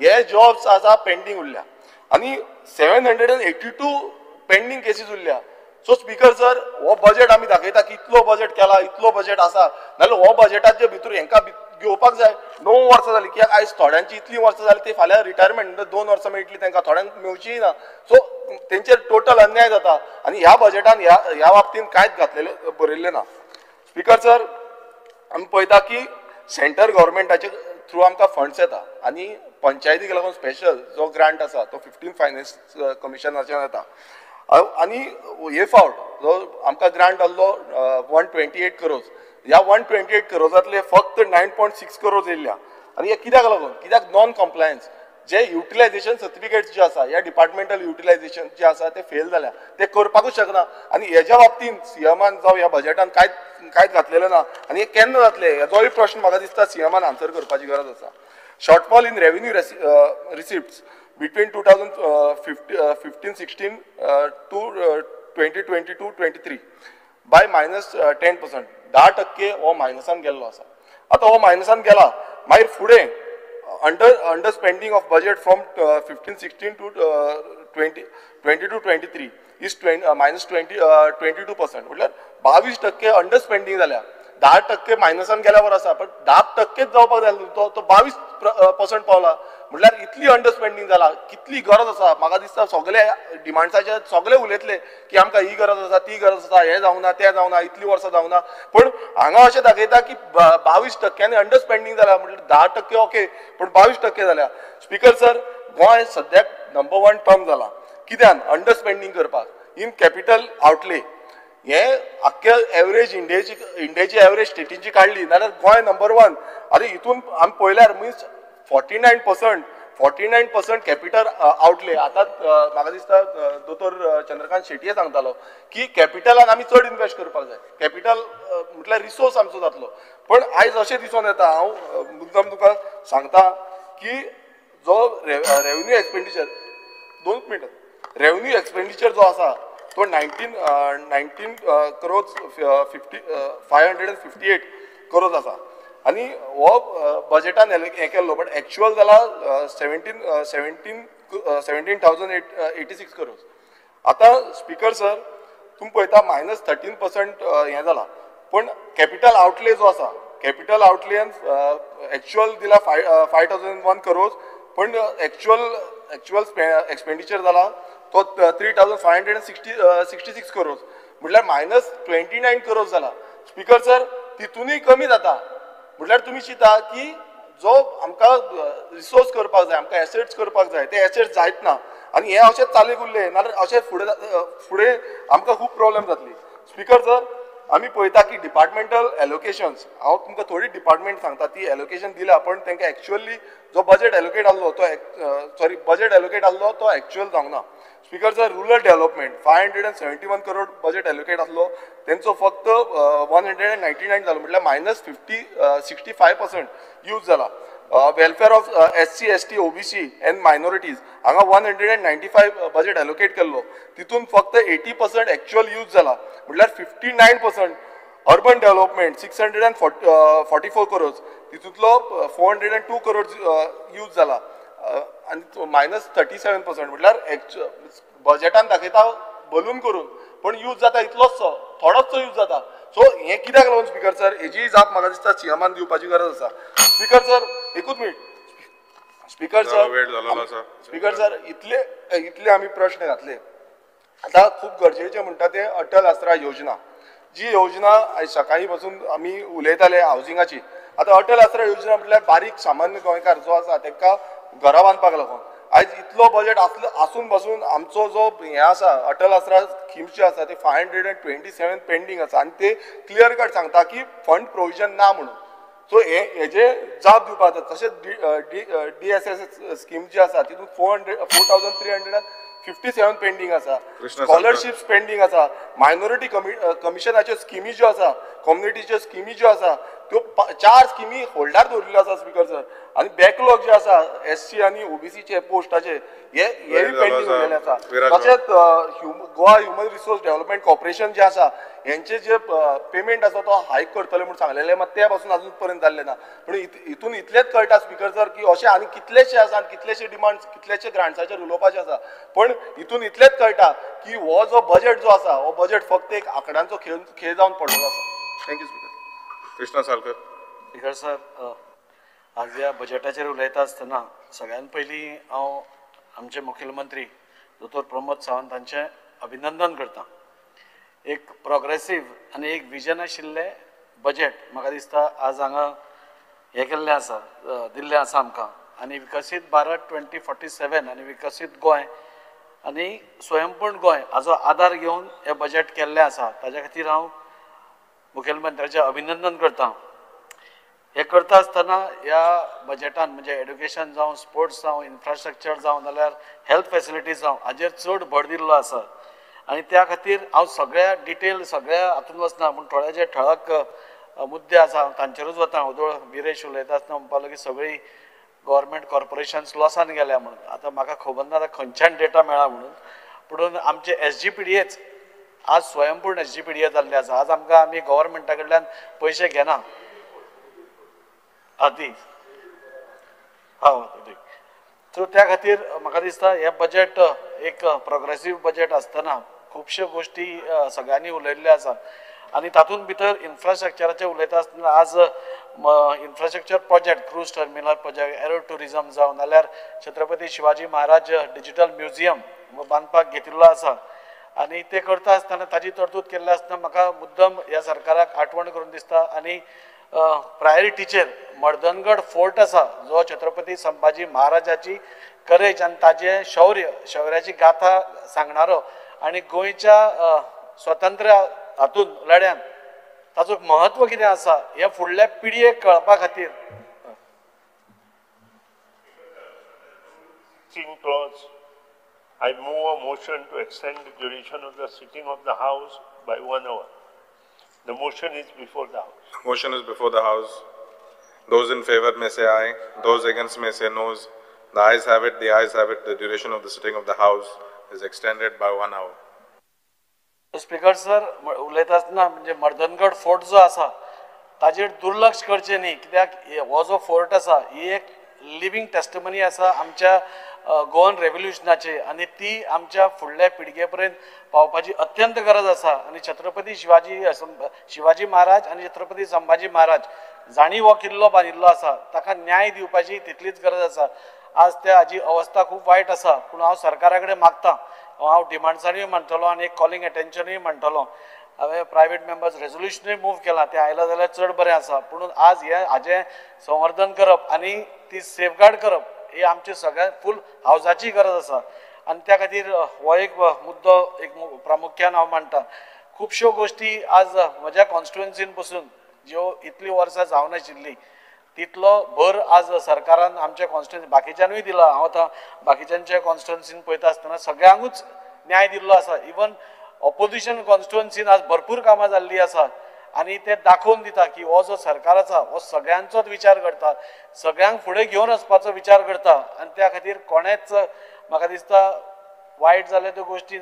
Speaker 7: हे जॉब्स आसा पेंडींग उरल्या आनी 782 पेंडींग केसीस उरल्या. सो स्पीकर सर, हो बजेट आमी दाखयता की इतलो बजेट केला, इतलो बजेट आसा, नाल्यार हो बजेटाचे भितर हेंकां घेवपाक जाय. 9 वर्सां जालीं कित्याक आयज थोड्यांची इतलीं वर्सां जालीं ते फाल्यां रिटायरमेंट 2 वर्सां मेळटली तांकां, थोड्यांक मेळचीय ना. सो तेंचेर टोटल अन्याय जाता आनी ह्या बजेटान ह्या बाबतीन कांयच घातलेलें बरयल्लें ना. स्पीकर सर, आमी पळयता की सेंटर गव्हर्मेंटाचे थ्रू आमकां फंड्स येता आनी पंचायतीक लागून स्पेशल जो ग्रांट आसा तो 15 फायनान्स कमिशनाच्यान येता आनी हे फावट जो आमकां ग्रांट आहलो 128 करोड, ह्या 128 करोडांतले फक्त 9.6 करोड येयल्या. आनी हे कित्याक लागून, कित्याक नॉन कॉम्प्लायन्स जे युटिलायझेशन सर्टिफिकेट्स जे आसा ह्या डिपार्टमेंटल युटिलायझेशन जे आसा ते फेल जाल्या, ते करपाकूच शकना. आनी हेज्या बाबतीन सीएमान जावं ह्या बजेटान कांयच घातलेलें ना आनी हे केन्ना जातले हेजोय प्रश्न म्हाका दिसता सीएमान आन्सर करपाची गरज आसा. Shortfall in revenue receipts between 2015-16 to 2022-23 by -10%, 10% हो मायनसान गेल्लो आसा. आतां हो मायनसान गेला, मागीर फुडें under spending of budget from 15-16 to 2022-23 is -22%, म्हटल्यार 22% अंडर स्पेंडींग जाल्या. 10% मायनसान गेल्यावर आसा, पण 10% जावपाक जाय तो 22% पावला. म्हटल्यार इतली अंडरस्पेंडींग जाला, कितली गरज आसा. म्हाका दिसता सगळे डिमांड्साचे सगळे उलयतले की आमकां ही गरज आसा, ती गरज आसा, हें जावना, तें जावना, इतली वर्सां जावना, पण हांगा अशें दाखयता की 22% अंडरस्पेंडींग जाला. म्हटल्यार 10% ओके, पण 22% जाल्या. स्पीकर सर, गोंय सद्याक नंबर 1 टर्म जाला कित्यान अंडरस्पेंडींग करपाक इन कॅपिटल आउटले. हे आख्खे एवरेज इंडियेची एवरेज स्टेटींची काडली जाल्यार गोंय नंबर 1. आनी हितून आमी पळयल्यार मिन्स 49% कॅपिटल आउटले. आतां म्हाका दिसता दोतोर चंद्रकांत शेटये सांगतालो की कॅपिटलान आमी चड इन्वेस्ट करपाक जाय, कॅपिटल म्हटल्यार रिसोर्स आमचो जातलो. पण आयज अशें दिसून येता, हांव मुद्दम तुका सांगता की जो रेवन्यू एक्सपेंडिचर, 2 मिनटां, रेवन्यू एक्सपेंडिचर जो आसा तो 19 crores 558 crores आसा आनी हो बजेटान हें केल्लो, बट एक्चुअल जाला 17,086 crores. आतां स्पीकर सर, तुमी पळयता -13% हें जाला, पण कॅपिटल आउटले जो आसा, कॅपिटल आउटलेन एक्चुअल दिला 5,001 crores, पण एक्चुअल एक्सपेंडिचर जाला तो 3,566 crores, म्हटल्यार -29 crores जाला. स्पीकर सर, तितूनय कमी जाता. म्हटल्यार तुमी चिंता की जो आमकां रिसोर्स करपाक जाय, आमकां एसेट्स करपाक जाय, ते एसेट्स जायत ना आनी हें अशें चालीक उरलें नाल्यार अशें फुडें फुडें आमकां खूब प्रॉब्लेम जातली. स्पीकर सर, आमी पळयता की डिपार्टमेंटल एलोकेशन्स, हांव तुमकां थोडी डिपार्टमेंट सांगता ती एलोकेशन दिला, पण तांकां एक्चुअली जो बजेट एलोकेट आहलो तो सॉरी बजेट एलोकेट आहलो तो एक्चुअल जावंक ना. Speaker sir, rural development 571 crore budget allocate आहलो, तेंचो फक्त 199 जालो, म्हटल्यार -65% यूज जाला. Welfare of SC, ST, OBC and minorities हांगा 195 बजेट एलोकेट केल्लो, तितून फक्त 80% एक्चुअल यूज जाला, म्हटल्यार 59%. Urban development 644 crores, तितूंतलो 402 crores use जाला आनी -37%. म्हटल्यार बजेटान दाखयता बलून करून, पण यूज जाता इतलोचसो, थोडोचसो यूज जाता. सो हें कित्याक लागून स्पीकर सर, हेजी जाप म्हाका दिसता सीएमान दिवपाची गरज आसा. स्पीकर सर, एकूच minute. Speaker sir, speaker sir, इतले इतले आमी प्रश्न घातले. आतां खूब गरजेचें म्हणटा तें अटल आसरा योजना, जी योजना आयज सकाळीं पासून आमी उलयताले हावजिंगाची. आतां अटल आसरा योजना म्हटल्यार बारीक सामान्य गोंयकार जो आसा तांकां घरां बांदपाक लागून आयज इतलो बजेट आसून बसून आमचो जो हें आसा अटल आसरा स्कीम जी आसा ते 527 पेंडींग आसा आनी ते क्लियर कट सांगता की फंड प्रोविजन ना म्हणून. सो हे हेजे जाप दिवपाक जाता. तशेंच DSS scheme जी आसा तितून 4,357 पेंडींग आसा, स्कॉलरशिप्स पेंडींग आसा, मायनॉरिटी कमिशनाच्यो स्किमी ज्यो आसा, कम्युनिटीच्यो स्किमी ज्यो आसा त्यो 4 स्किमी होल्डार दवरिल्ल्यो आसा स्पीकर सर. आनी बॅकलॉग जे आसा SC आनी OBCचे पोस्टाचे हे पेंडींग उरलेले आसा. तशेंच Goa human resource development corporation जे आसा हेंचे जे पेमेंट आसा तो हायक करतले म्हूण सांगलेले, मात ते पासून अजून पर्यंत जाल्ले ना. पूण हितून इतलेंच कळटा स्पीकर सर की अशें आनी कितलेशे आसा आनी कितलेशे डिमांड्स, कितलेशे ग्रांट्साचेर उलोवपाचे आसा, पण हितून इतलेंच कळटा की हो जो बजेट जो आसा हो बजेट फक्त एक आंकड्यांचो खेळ जावन पडलेलो आसा. Thank you speaker.
Speaker 4: Krishna Salkar.
Speaker 8: Speaker sir, आज ह्या बजेटाचेर उलयता आसतना सगळ्यान पयलीं हांव आमचे मुखेलमंत्री दोतोर प्रमोद सावंत हांचें अभिनंदन करता. एक प्रोग्रेसीव आनी एक विजन आशिल्लें बजेट म्हाका दिसता आज हांगा हें केल्लें आसा, दिल्लें आसा आमकां. आनी विकसीत भारत 2047 आनी विकसीत गोंय आनी स्वयंपूर्ण गोंय हाजो आदार घेवन हें बजेट केल्लें आसा. ताज्या खातीर हांव मुखेलमंत्र्याचें अभिनंदन करता. हें करता आसतना ह्या बजेटान म्हणजे एड्युकेशन जावं, स्पोर्ट्स जावं, इन्फ्रास्ट्रक्चर जावं, नाल्यार हेल्थ फेसिलिटीज जावं हाजेर चड भर दिल्लो आसा. आनी त्या खातीर हांव सगळ्या डिटेल सगळ्या हातून वचना, पूण थोडे जे ठळक मुद्दे आसा तांचेरूच वता. ओदोळ विरेश उलयता आसतना म्हणपाक लागलो की सगळीं गव्हर्मेंट कॉर्पोरेशन्स लॉसान गेल्या म्हणून. आतां म्हाका खबर ना आतां खंयच्यान डेटा मेळ्ळा म्हणून, पूण आमचे SGPDAच आज स्वयंपूर्ण SGPDA जाल्ले आसा. आज आमकां आमी गव्हर्मेंटा कडल्यान पयशे घेना. ती हां, सो त्या खातीर म्हाका दिसता हें बजेट एक प्रोग्रेसीव बजेट आसतना खुबश्यो गोश्टी सगळ्यांनी उलयल्ल्यो आसा. आनी तातूंत भितर इन्फ्रास्ट्रक्चराचें उलयता आसतना आज infrastructure project, cruise terminal project, aero tourism जावं नाल्यार छत्रपती शिवाजी महाराज डिजिटल म्युझियम बांदपाक घेतिल्लो आसा आनी ते करता आसतना ताजी तरतूद केल्ली आसतना म्हाका मुद्दम ह्या सरकाराक आठवण करून दिसता. आनी प्रायोरिटीचेर मर्दनगड फोर्ट आसा जो छत्रपती संभाजी महाराजाची करेज आनी ताजें शौर्य, शौर्याची गाथा सांगणारो आनी गोंयच्या स्वतंत्र हातून लढ्यान ताचो महत्व कितें आसा हें फुडल्या पिळगेक कळपा खातीर.
Speaker 9: I move a motion to extend the duration of the sitting of the House by 1 hour. The motion is before the House.
Speaker 10: Motion is before the House. Those in favor may say aye. Those against may say noes. The ayes have it. The ayes have it. The duration of the sitting of the House is extended by 1 hour.
Speaker 8: Speaker sir, उलयता आसतना म्हणजे Mardangad fort जो आसा ताजेर दुर्लक्ष करचें न्ही, कित्याक हो जो फोर्ट आसा ही एक लिवींग टेस्टमनी आसा आमच्या गोवन रेव्होल्युशनाची आनी ती आमच्या फुडल्या पिळगे पर्यंत पावपाची अत्यंत गरज आसा. आनी छत्रपती शिवाजी महाराज आनी छत्रपती संभाजी महाराज जांणी हो किल्लो बांदिल्लो आसा ताका न्याय दिवपाची तितलीच गरज आसा. आज त्या हाजी अवस्था खूब वायट आसा, पूण हांव सरकारा कडेन मागता, हांव डिमांड्सानूय म्हणटलो आनी एक कॉलिंग एटेन्शनूय म्हणटलो. हांवें प्रायवेट मेंबर्स रेजोल्युशनूय मूव केलां, तें आयलां जाल्यार चड बरें आसा, पूण आज हें हाजें संवर्धन करप आनी ती सेफगार्ड करप ही आमची सगळ्या फूल हावजाची गरज आसा. आनी त्या खातीर हो एक मुद्दो एक प्रामुख्यान हांव मांडटा. खुबश्यो गोश्टी आज म्हज्या कॉन्स्टिट्युएन्सीन पसून ज्यो इतलीं वर्सां जावनाशिल्लीं तितलो भर आज सरकारान आमच्या कॉन्स्टिट्युएन्सी बाकीच्यानूय दिला. हांव आतां बाकीच्यांच्या कॉन्स्टिट्युएन्सीन पळयता आसतना सगळ्यांकूच न्याय दिल्लो आसा. इवन ऑपोजिशन कॉन्स्टिट्युएन्सीन आज भरपूर कामां जाल्लीं आसा आनी ते दाखोवन दिता की हो जो सरकार आसा हो सगळ्यांचोच विचार करता, सगळ्यांक फुडें घेवन वचपाचो विचार करता. आनी त्या खातीर कोणेच म्हाका दिसता वायट जाल्या त्यो गोश्टी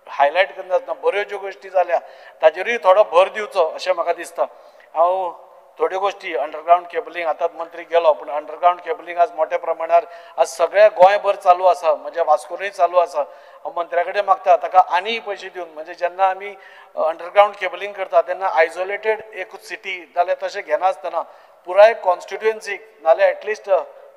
Speaker 8: हायलायट करनासतना बऱ्यो ज्यो गोश्टी जाल्या ताजेरूय थोडो भर दिवचो अशें म्हाका दिसता. हांव थोड्यो गोश्टी अंडरग्रावंड केबलिंग, आतां मंत्री गेलो पूण अंडरग्रावंड केबलिंग आज मोठ्या प्रमाणार आज सगळ्या गोंयभर चालू आसा, म्हज्या वास्कोनूय चालू आसा. हांव मंत्र्या कडेन मागता ताका आनी पयशे दिवन, म्हणजे जेन्ना आमी अंडरग्रावंड केबलिंग करता तेन्ना आयसोलेटेड एक सिटी जाल्यार तशें घेनासतना पुराय कॉन्स्टिट्युएन्सीक नाल्यार एटलिस्ट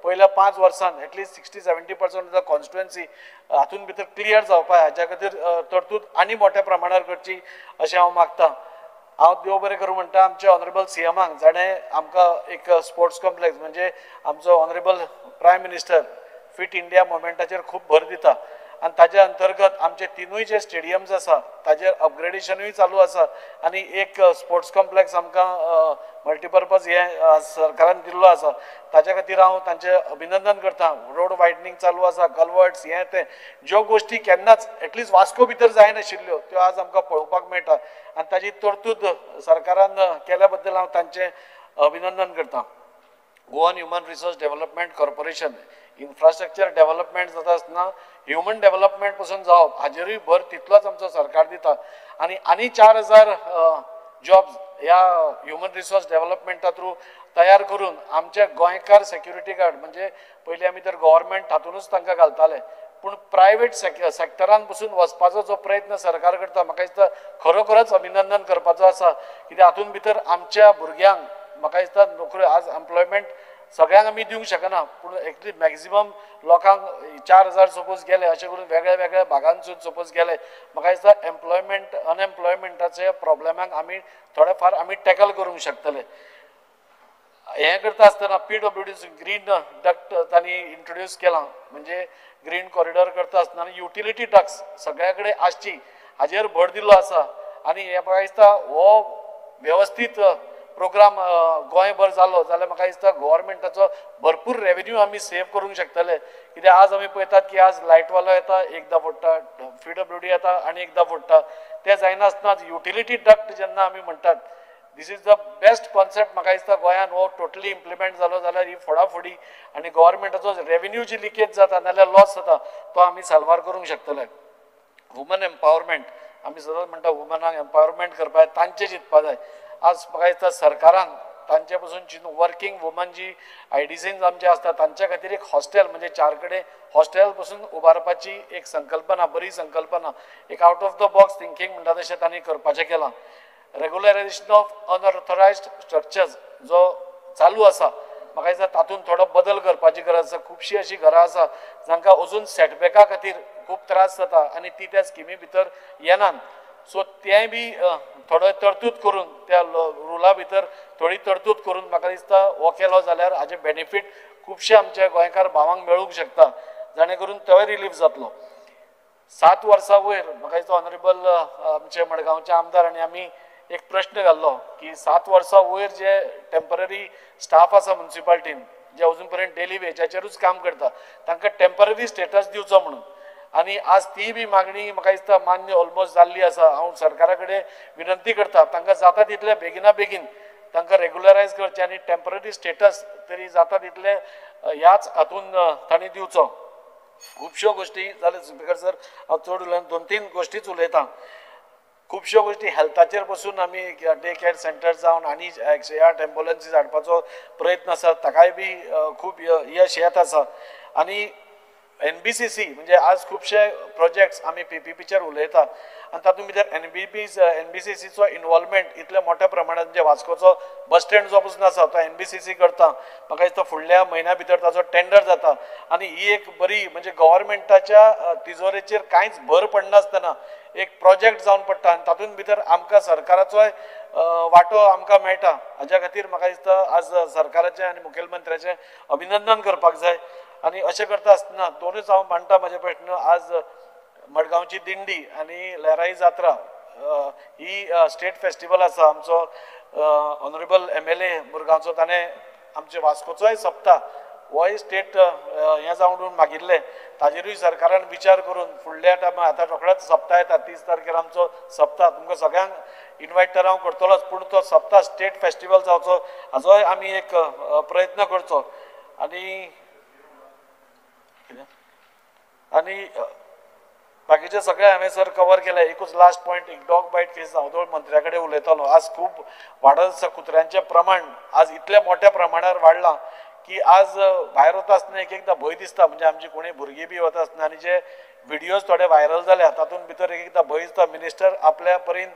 Speaker 8: पयल्या 5 वर्सांत एटलिस्ट 60-70% ऑफ कॉन्स्टिट्युएन्सी हातून भितर क्लियर जावपा हाज्या खातीर तरतूद आनी मोठ्या प्रमाणार करची अशें हांव मागता. हांव देव बरें करूं म्हणटा आमच्या ऑनरेबल सीएमाक जाणें आमकां एक स्पोर्ट्स कॉम्प्लेक्स म्हणजे आमचो honourable prime minister fit India मुवमेंटाचेर खूब भर दिता आनी ताजे अंतर्गत आमचे 3 जे स्टेडियम्स आसा ताजेर अपग्रेडेशनूय चालू आसा आनी एक स्पोर्ट्स कॉम्प्लेक्स आमकां मल्टीपर्पज हें सरकारान दिल्लो आसा ताज्या खातीर हांव तांचें अभिनंदन करता. रोड वायडनींग चालू आसा, कलवर्ट्स हें तें ज्यो गोश्टी केन्नाच एटलिस्ट वास्को भितर जायनाशिल्ल्यो त्यो आज आमकां पळोवपाक मेळटा आनी ताजी तरतूद सरकारान केल्या बद्दल हांव तांचें अभिनंदन करता. Goan human resource development corporation infrastructure development जाता आसतना ह्युमन डेव्हलपमेंट पसून जावप हाजेरूय भर तितलोच आमचो सरकार दिता आनी आनी 4000 जॉब्स ह्या ह्युमन रिसोर्स डेव्हलपमेंटा थ्रू तयार करून आमचे गोंयकार सेक्युरिटी गार्ड म्हणजे पयलीं आमी तर गव्हर्मेंट तातूंतच तांकां घालताले पूण प्रायवेट सेक्टरान पसून वचपाचो जो प्रयत्न सरकार करता म्हाका दिसता खरोखरच अभिनंदन करपाचो आसा. कित्याक हातूंत भितर आमच्या भुरग्यांक म्हाका दिसता नोकऱ्यो आज एम्प्लॉयमेंट सगळ्यांक आमी दिवंक शकना पूण एटलीस्ट मॅक्झिमम लोकांक 4000 सपोज गेले अशें करून वेगळ्या वेगळ्या भागांसून सपोज गेले म्हाका दिसता एम्प्लॉयमेंट अनएम्प्लॉयमेंटाच्या प्रॉब्लेमाक आमी थोडे फार आमी टॅकल करूंक शकतले. हें करता आसतना पीडब्ल्यूडी ग्रीन डक्ट तांणी इंट्रोड्यूस केलां म्हणजे ग्रीन कॉरिडॉर करता आसतना युटिलिटी डक्ट्स सगळ्या कडेन आसची हाजेर भर दिल्लो आसा आनी हें म्हाका दिसता हो वेवस्थीत प्रोग्राम गोंयभर जालो जाल्यार म्हाका दिसता गव्हर्मेंटाचो भरपूर रेवेन्यू आमी सेव करूंक शकतले. कित्याक आज आमी पळयतात की आज लायटवालो येता एकदां फोडटा, पीडब्ल्यूडी येता आनी एकदां फोडटा, तें जायनासतना युटिलिटी डक्ट जेन्ना आमी म्हणटात this is the best concept म्हाका दिसता गोंयांत हो टोटली इम्प्लिमेंट जालो जाल्यार ही फोडाफोडी आनी गव्हर्मेंटाचो रेवेन्यू जी लिकेज जाता नाल्यार लॉस जाता तो आमी साल्वार करूंक शकतले. वुमन एम्पावरमेंट आमी सदांच म्हणटा वुमनाक एम्पावरमेंट करपाक जाय, तांचें चिंतपा जाय. आज म्हाका दिसता सरकारान तांचे पसून वर्किंग वुमन जी आयडीसीन आमचे आसता तांच्या खातीर एक हॉस्टेल म्हणजे 4 कडेन हॉस्टेल पसून उबारपाची एक संकल्पना, बरी संकल्पना, एक out of the box thinking म्हणटा तशें तांणी करपाचें केलां. रेगुलरायझेशन ऑफ अनऑथरायज्ड स्ट्रक्चर्स जो चालू आसा म्हाका दिसता तातूंत थोडो बदल करपाची गरज आसा. खुबशीं अशीं घरां आसा जांकां अजून सेटबॅका खातीर खूब त्रास जाता आनी ती त्या स्किमी भितर येनात. सो तेंय बी थोडो तरतूद करून त्या रुला भितर थोडी तरतूद करून म्हाका दिसता हो केलो जाल्यार हाजे बेनिफीट खुबशे आमच्या गोंयकार भावांक मेळूंक शकता, जाणे करून तोय रिलीफ जातलो. 7 वर्सां वयर म्हाका दिसता ऑनरेबल आमचे मडगांवचे आमदार आनी आमी एक प्रश्न घाल्लो की 7 वर्सां वयर जे टेम्पररी स्टाफ आसा म्युनिसिपालिटीन जे अजून पर्यंत डेली वेजाचेरूच काम करता तांकां टेम्पररी स्टेटस दिवचो म्हणून, आनी आज ती बी मागणी म्हाका दिसता मान्य ऑलमोस्ट जाल्ली आसा. हांव सरकारा कडेन विनंती करता तांकां जाता तितले बेगिना बेगीन तांकां रेगुलरायज करचें आनी टेम्पररी स्टेटस तरी जाता तितले ह्याच हातून तांणी दिवचो. खुबश्यो गोश्टी जाले स्पीकर सर, हांव चड उलयना, 2-3 गोश्टीच उलयतां. खुबश्यो गोश्टी हेल्थाचेर पसून आमी डे केअर सेंटर जावन आनी 108 एम्बुलन्सीस हाडपाचो प्रयत्न आसा, ताकाय बी खूब यश येत आसा. आनी NBCC म्हणजे आज खुबशे प्रोजेक्ट्स आमी PPPचेर उलयता आनी तातूंत भितर NBCCचो इनवॉल्वमेंट इतल्या मोठ्या प्रमाणात म्हणजे वास्कोचो बस स्टँड जो पसून आसा तो NBCC करता. म्हाका दिसता फुडल्या म्हयन्या भितर ताचो टेंडर जाता आनी ही एक बरी म्हणजे गव्हर्मेंटाच्या तिजोरेचेर कांयच भर पडनासतना एक प्रोजेक्ट जावन पडटा आनी तातूंत भितर आमकां सरकाराचोय वांटो आमकां मेळटा. हाज्या खातीर म्हाका दिसता आज सरकाराचें आनी मुखेलमंत्र्याचें अभिनंदन करपाक जाय. आनी अशें करता आसतना दोनूच हांव मांडटा म्हाजे प्रश्न. आज मडगांवची दिंडी आनी लहराई जात्रा ही स्टेट फेस्टिवल आसा. आमचो ऑनरेबल MLA मुरगांवचो ताणें आमचे वास्कोचोय सप्ता होय स्टेट हें जावन म्हणून मागिल्लें, ताजेरूय सरकारान विचार करून फुडल्या टायमार आतां रोखडोच सप्ता येता 30 तारखेर आमचो सप्ता, तुमकां सगळ्यांक इनवायट तर हांव करतलोच, पूण तो सप्ता स्टेट फेस्टिवल जावचो हाजोय आमी एक प्रयत्न करचो. आनी आनी बाकीचे सगळे हांवें सर कवर केले. एकूच लास्ट पॉयंट, एक डॉग बायट केस हांव दोन मंत्र्या कडेन उलयतालो. आज खूब वाडत आसा कुत्र्यांचें प्रमाण, आज इतल्या मोठ्या प्रमाणार वाडलां की आज भायर वता आसतना एक एकदां भंय दिसता. म्हणजे आमची कोणी भुरगीं बी वता आसतना आनी जे व्हिडियोज थोडे व्हायरल जाल्या तातूंत भितर एक एकदां भंय दिसता. मिनिस्टर आपल्या परीन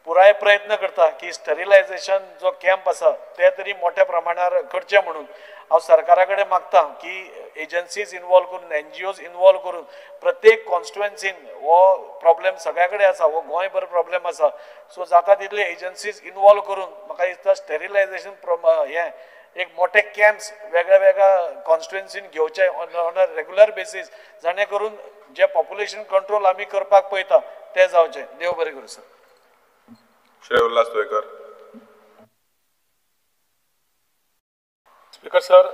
Speaker 8: पुराय प्रयत्न करता की स्टरिलायझेशन जो कॅम्प आसा ते तरी मोठ्या प्रमाणार करचें म्हणून हांव सरकारा कडेन मागता की एजन्सीज इनवॉल्व करून, NGOs involve करून प्रत्येक कॉन्स्टिट्युएन्सीन हो प्रॉब्लेम सगळ्या कडेन आसा, हो गोंयभर प्रॉब्लेम आसा. सो जाता तितले एजन्सीज इनवॉल्व करून म्हाका दिसता स्टरिलायझेशन हें एक मोठे कॅम्प्स वेगळ्या वेगळ्या कॉन्स्टिट्युएन्सीन घेवचे ऑन अ रेगुलर बेसीस, जाणे करून जे पॉप्युलेशन कंट्रोल आमी करपाक पळयता तें जावचें. देव बरें करूं sir.
Speaker 10: Shri Ulhas Tuyekar.
Speaker 6: Speaker sir,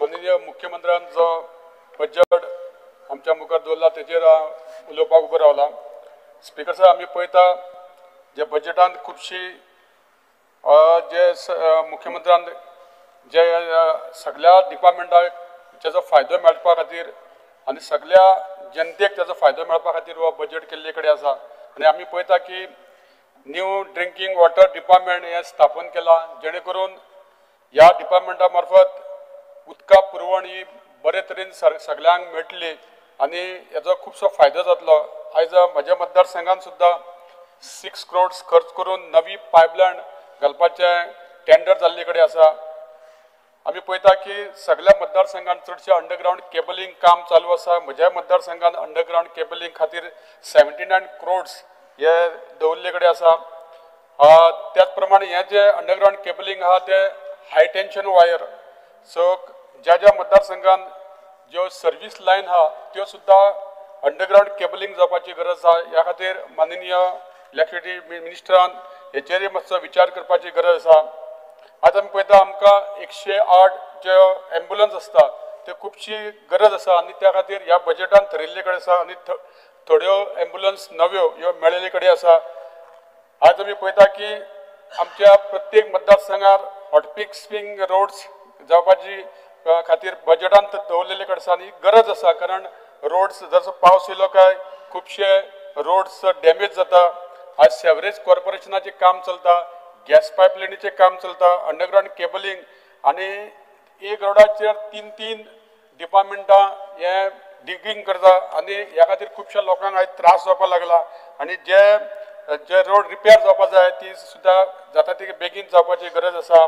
Speaker 6: माननीय मुख्यमंत्र्यान जो बजेट आमच्या मुखार दवरला तेजेर उलोवपाक उबो रावला. स्पीकर सर, आमी पळयता जे बजेटान खुबशी जे मुख्यमंत्र्यान जे सगळ्या डिपार्टमेंटाक तेजो फायदो मेळपा खातीर आनी सगळ्या जनतेक तेजो फायदो मेळपा खातीर हो बजेट केल्ले कडेन आसा. आनी आमी पळयता की न्यू ड्रिंकींग वॉटर डिपार्टमेंट हें स्थापन केलां, जेणे करून ह्या डिपार्टमेंटा मार्फत उदका पुरवण ही बरे तरेन सगळ्यांक मेळटली आनी हेजो खुबसो फायदो जातलो. आयज म्हज्या मतदारसंघान सुद्दां 6 crores खर्च करून नवी पायपलायन घालपाचें टेंडर जाल्ले कडेन आसा. आमी पळयता की सगळ्या मतदारसंघान चडशें अंडरग्रावंड केबलिंग काम चालू आसा. म्हज्या मतदारसंघान अंडरग्रावंड केबलिंग खातीर 79 crores हे दवरले कडेन आसा. त्याच प्रमाणे हें जें अंडरग्रावंड केबलिंग आहा तें हाय टेंशन वायर, सो ज्या ज्या मतदारसंघान ज्यो सर्वीस लायन आहा त्यो सुद्दां अंडरग्रावंड केबलिंग जावपाची गरज आसा. ह्या खातीर माननीय इलेक्ट्रिसिटी मिनिस्टरान हेचेरय मातसो विचार करपाची गरज आसा. आज आमी पळयता आमकां 108 ज्यो एम्बुलन्स आसता त्यो खुबशी गरज आसा आनी त्या खातीर ह्या बजेटान थरिल्ले कडेन आसा आनी थोड्यो एम्बुलन्स नव्यो ह्यो मेळिल्ले कडेन आसा. आज आमी पळयता की आमच्या प्रत्येक मतदारसंघार हॉटफिक्सिंग रोड्स जावपाची खातीर बजेटान दवरलेले कडेन आसा आनी गरज आसा, कारण रोड्स जसो पावस येयलो काय खुबशे रोड्स डॅमेज जाता. आज सेवरेज कॉर्पोरेशनाचें काम चलता, गॅस पायपलायनीचें काम चलता, अंडरग्रावंड केबलिंग आनी एक रोडाचेर 3-3 डिपार्टमेंटां हें डिगींग करता आनी ह्या खातीर खुबश्या लोकांक आयज त्रास जावपाक लागला. आनी जे जे रोड रिपेर जावपा जाय ती सुद्दां जाता ती बेगीन जावपाची गरज आसा.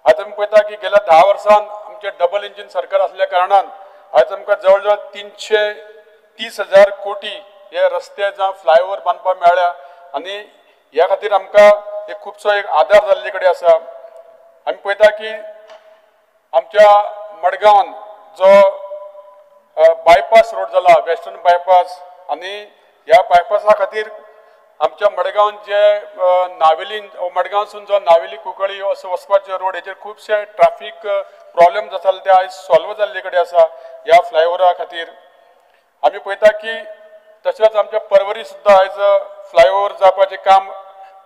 Speaker 6: आयज आमी पळयता की गेल्या 10 वर्सान आमचें डबल इंजीन सरकार आसल्या कारणान आयज आमकां जवळ जवळ 330,000 कोटी हे रस्ते जावं फ्लायओवर बांदपाक मेळ्ळ्या आनी ह्या खातीर आमकां एक खुबसो एक आदार जाल्ले कडेन आसा. आमी पळयता की आमच्या मडगांवान जो बायपास रोड जाला वेस्टर्न बायपास आनी ह्या बायपासा खातीर आमच्या मडगांव जे नावेली मडगांवसून जो नावेली कुंकळी असो वचपाचे रोड हेचेर खुबशे ट्राफीक प्रॉब्लेम जाताले ते आयज सॉल्व जाल्ले कडेन आसा ह्या फ्लायओवरा खातीर. आमी पळयता की तशेंच आमच्या परवरी सुद्दां आयज फ्लायओवर जावपाचें काम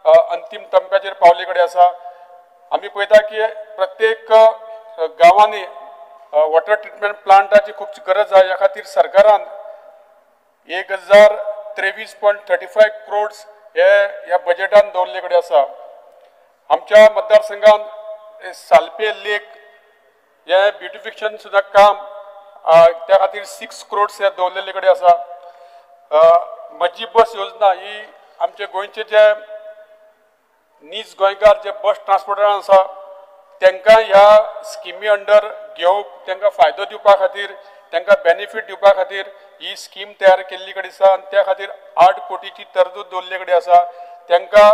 Speaker 6: अंतीम टप्प्याचेर पावले कडेन आसा. आमी पळयता की प्रत्येक गांवांनी वॉटर ट्रिटमेंट प्लांटाची खूब गरज आसा. ह्या खातीर सरकारान 1023.35 क्रोड्स हे ह्या बजेटान दवरले कडेन आसा. आमच्या मतदारसंघान सालपे लेक हे ब्युटिफिकेशन सुद्दां काम त्या खातीर 6 क्रोड्स हे दवरलेले कडेन आसा. म्हजी बस योजना ही आमचे गोंयचे जे नीज गोंयकार जे बस ट्रान्सपोर्टरां आसा तांकां ह्या स्किमी अंडर घेवंक तांकां फायदो दिवपा खातीर तांकां बेनिफीट दिवपा खातीर ही स्कीम तयार केल्ली कडेन आसा आनी त्या खातीर 8 कोटीची तरतूद दवरल्ले कडेन आसा. तांकां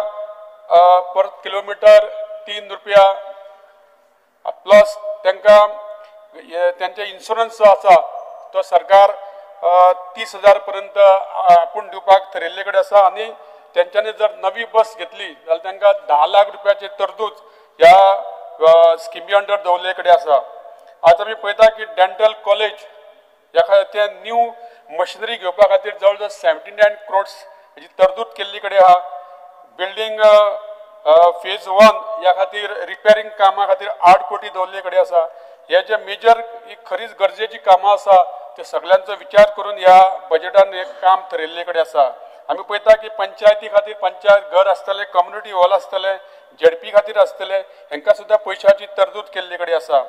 Speaker 6: पर किलोमिटर 3 रुपया प्लस तांकां तांचे इन्शुरन्स जो आसा तो सरकार 30,000 पर्यंत आपूण दिवपाक थरयल्ले कडेन आसा आनी तेंच्यांनी जर नवी बस घेतली जाल्यार तांकां 10 लाख रुपयाची तरतूद ह्या स्किमी अंडर दवरले कडेन आसा. आतां आमी पळयता की डेंटल कॉलेज ह्या खातीर ते न्यू मशिनरी घेवपा खातीर जवळ जवळ 79 क्रोड्स हेची तरतूद केल्ली कडेन आहा. बिल्डींग फेज 1 ह्या खातीर रिपेरींग कामा खातीर 8 कोटी दवरले कडेन आसा. हे जे मेजर ही खरीच गरजेची कामां आसा ते सगळ्यांचो विचार करून ह्या बजेटान एक काम थरयल्ले कडेन आसा. आमी पळयता की पंचायती खातीर पंचायत घर आसतलें, कम्युनिटी हॉल आसतलें, झेडपी खातीर आसतलें, हांकां सुद्दां पयशांची तरतूद केल्ली कडेन आसा.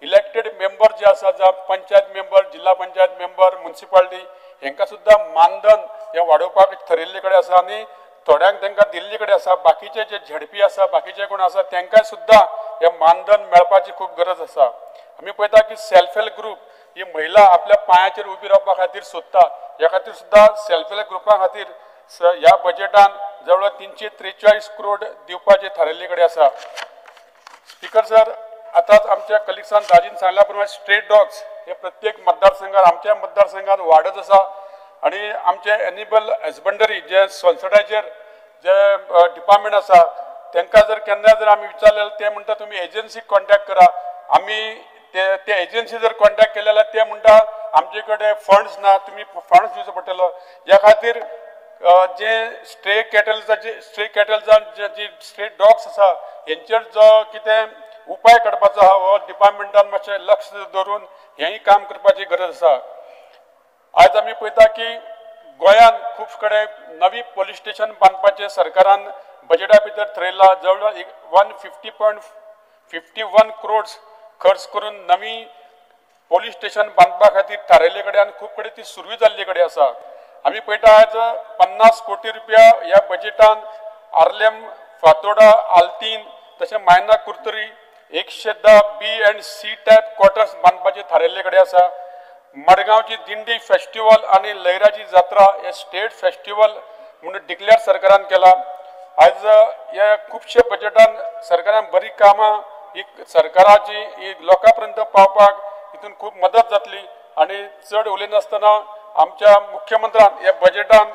Speaker 6: इलेक्टेड मेंबर जे आसा जावं पंचायत मेंबर, जिल्हा पंचायत मेंबर, मुन्सिपालिटी हांकां सुद्दां मानधन हें वाडोवपाक थरयल्ले कडेन आसा आनी थोड्यांक तांकां दिल्ले कडेन आसा. बाकीचे जे झेडपी आसा, बाकीचे कोण आसा तांकां सुद्दां हें मानधन मेळपाची खूब गरज आसा. आमी पळयता की सेल्फ हेल्प ग्रूप ही महिला आपल्या पांयाचेर उबी रावपा खातीर सोदता, ह्या खातीर सुद्दां सेल्फ हेल्प ग्रुपा खातीर ह्या बजेटान जवळ 343 करोड दिवपाचे थारायल्ले कडेन आसा. स्पीकर सर, आतांच आमच्या कलिग्सान राजीन सांगल्या प्रमाणे स्ट्रेट डॉग्स हे प्रत्येक मतदारसंघात आमच्या मतदारसंघात वाडत आसा आनी आमचे एनिमल हजबंडरी जे सनसटाचेर जे डिपार्टमेंट आसा तांकां जर केन्ना जर आमी विचारलें ते म्हणटा तुमी एजन्सीक कॉन्टेक्ट करा. आमी ते एजन्सी जर कॉन्टेक्ट केले जाल्यार ते म्हणटा आमचे कडेन फंड्स ना, तुमी फंड्स दिवचो पडटलो. ह्या खातीर जे स्ट्रे कॅटल्साचे स्ट्रे कॅटल्सां जी स्ट्रे डॉग्स आसा हेंचेर जो कितें उपाय काडपाचो आहा हो डिपार्टमेंटान मातशें लक्ष दवरून हेंय काम करपाची गरज आसा. आयज आमी पळयता की गोंयांत खूब कडेन नवी पोलीस स्टेशन बांदपाचें सरकारान बजेटा भितर थरयलां. जवळ जवळ 150.51 क्रोड्स खर्च करून नवी पोलीस स्टेशन बांदपा खातीर थारायल्ले कडेन आनी खूब कडेन ती सुरूय जाल्ले कडेन आसा. आमी पळयता आयज 50 कोटी रुपया ह्या बजेटान आर्लेम, फातोडा, आल्तीन तशें मायना कुर्तरी 110 B and C type quarters बांदपाचे थारायल्ले कडेन आसा. मडगांवची दिंडी फेस्टिवल आनी लयराची जात्रा हे स्टेट फेस्टिवल म्हणून डिक्लेअर सरकारान केला. आयज ह्या खुबशे बजेटान सरकारान बरी कामां ही सरकाराची ही लोकां पर्यंत पावपाक हितून खूब मदत जातली आनी चड उलयनासतना आमच्या मुख्यमंत्र्यान ह्या बजेटान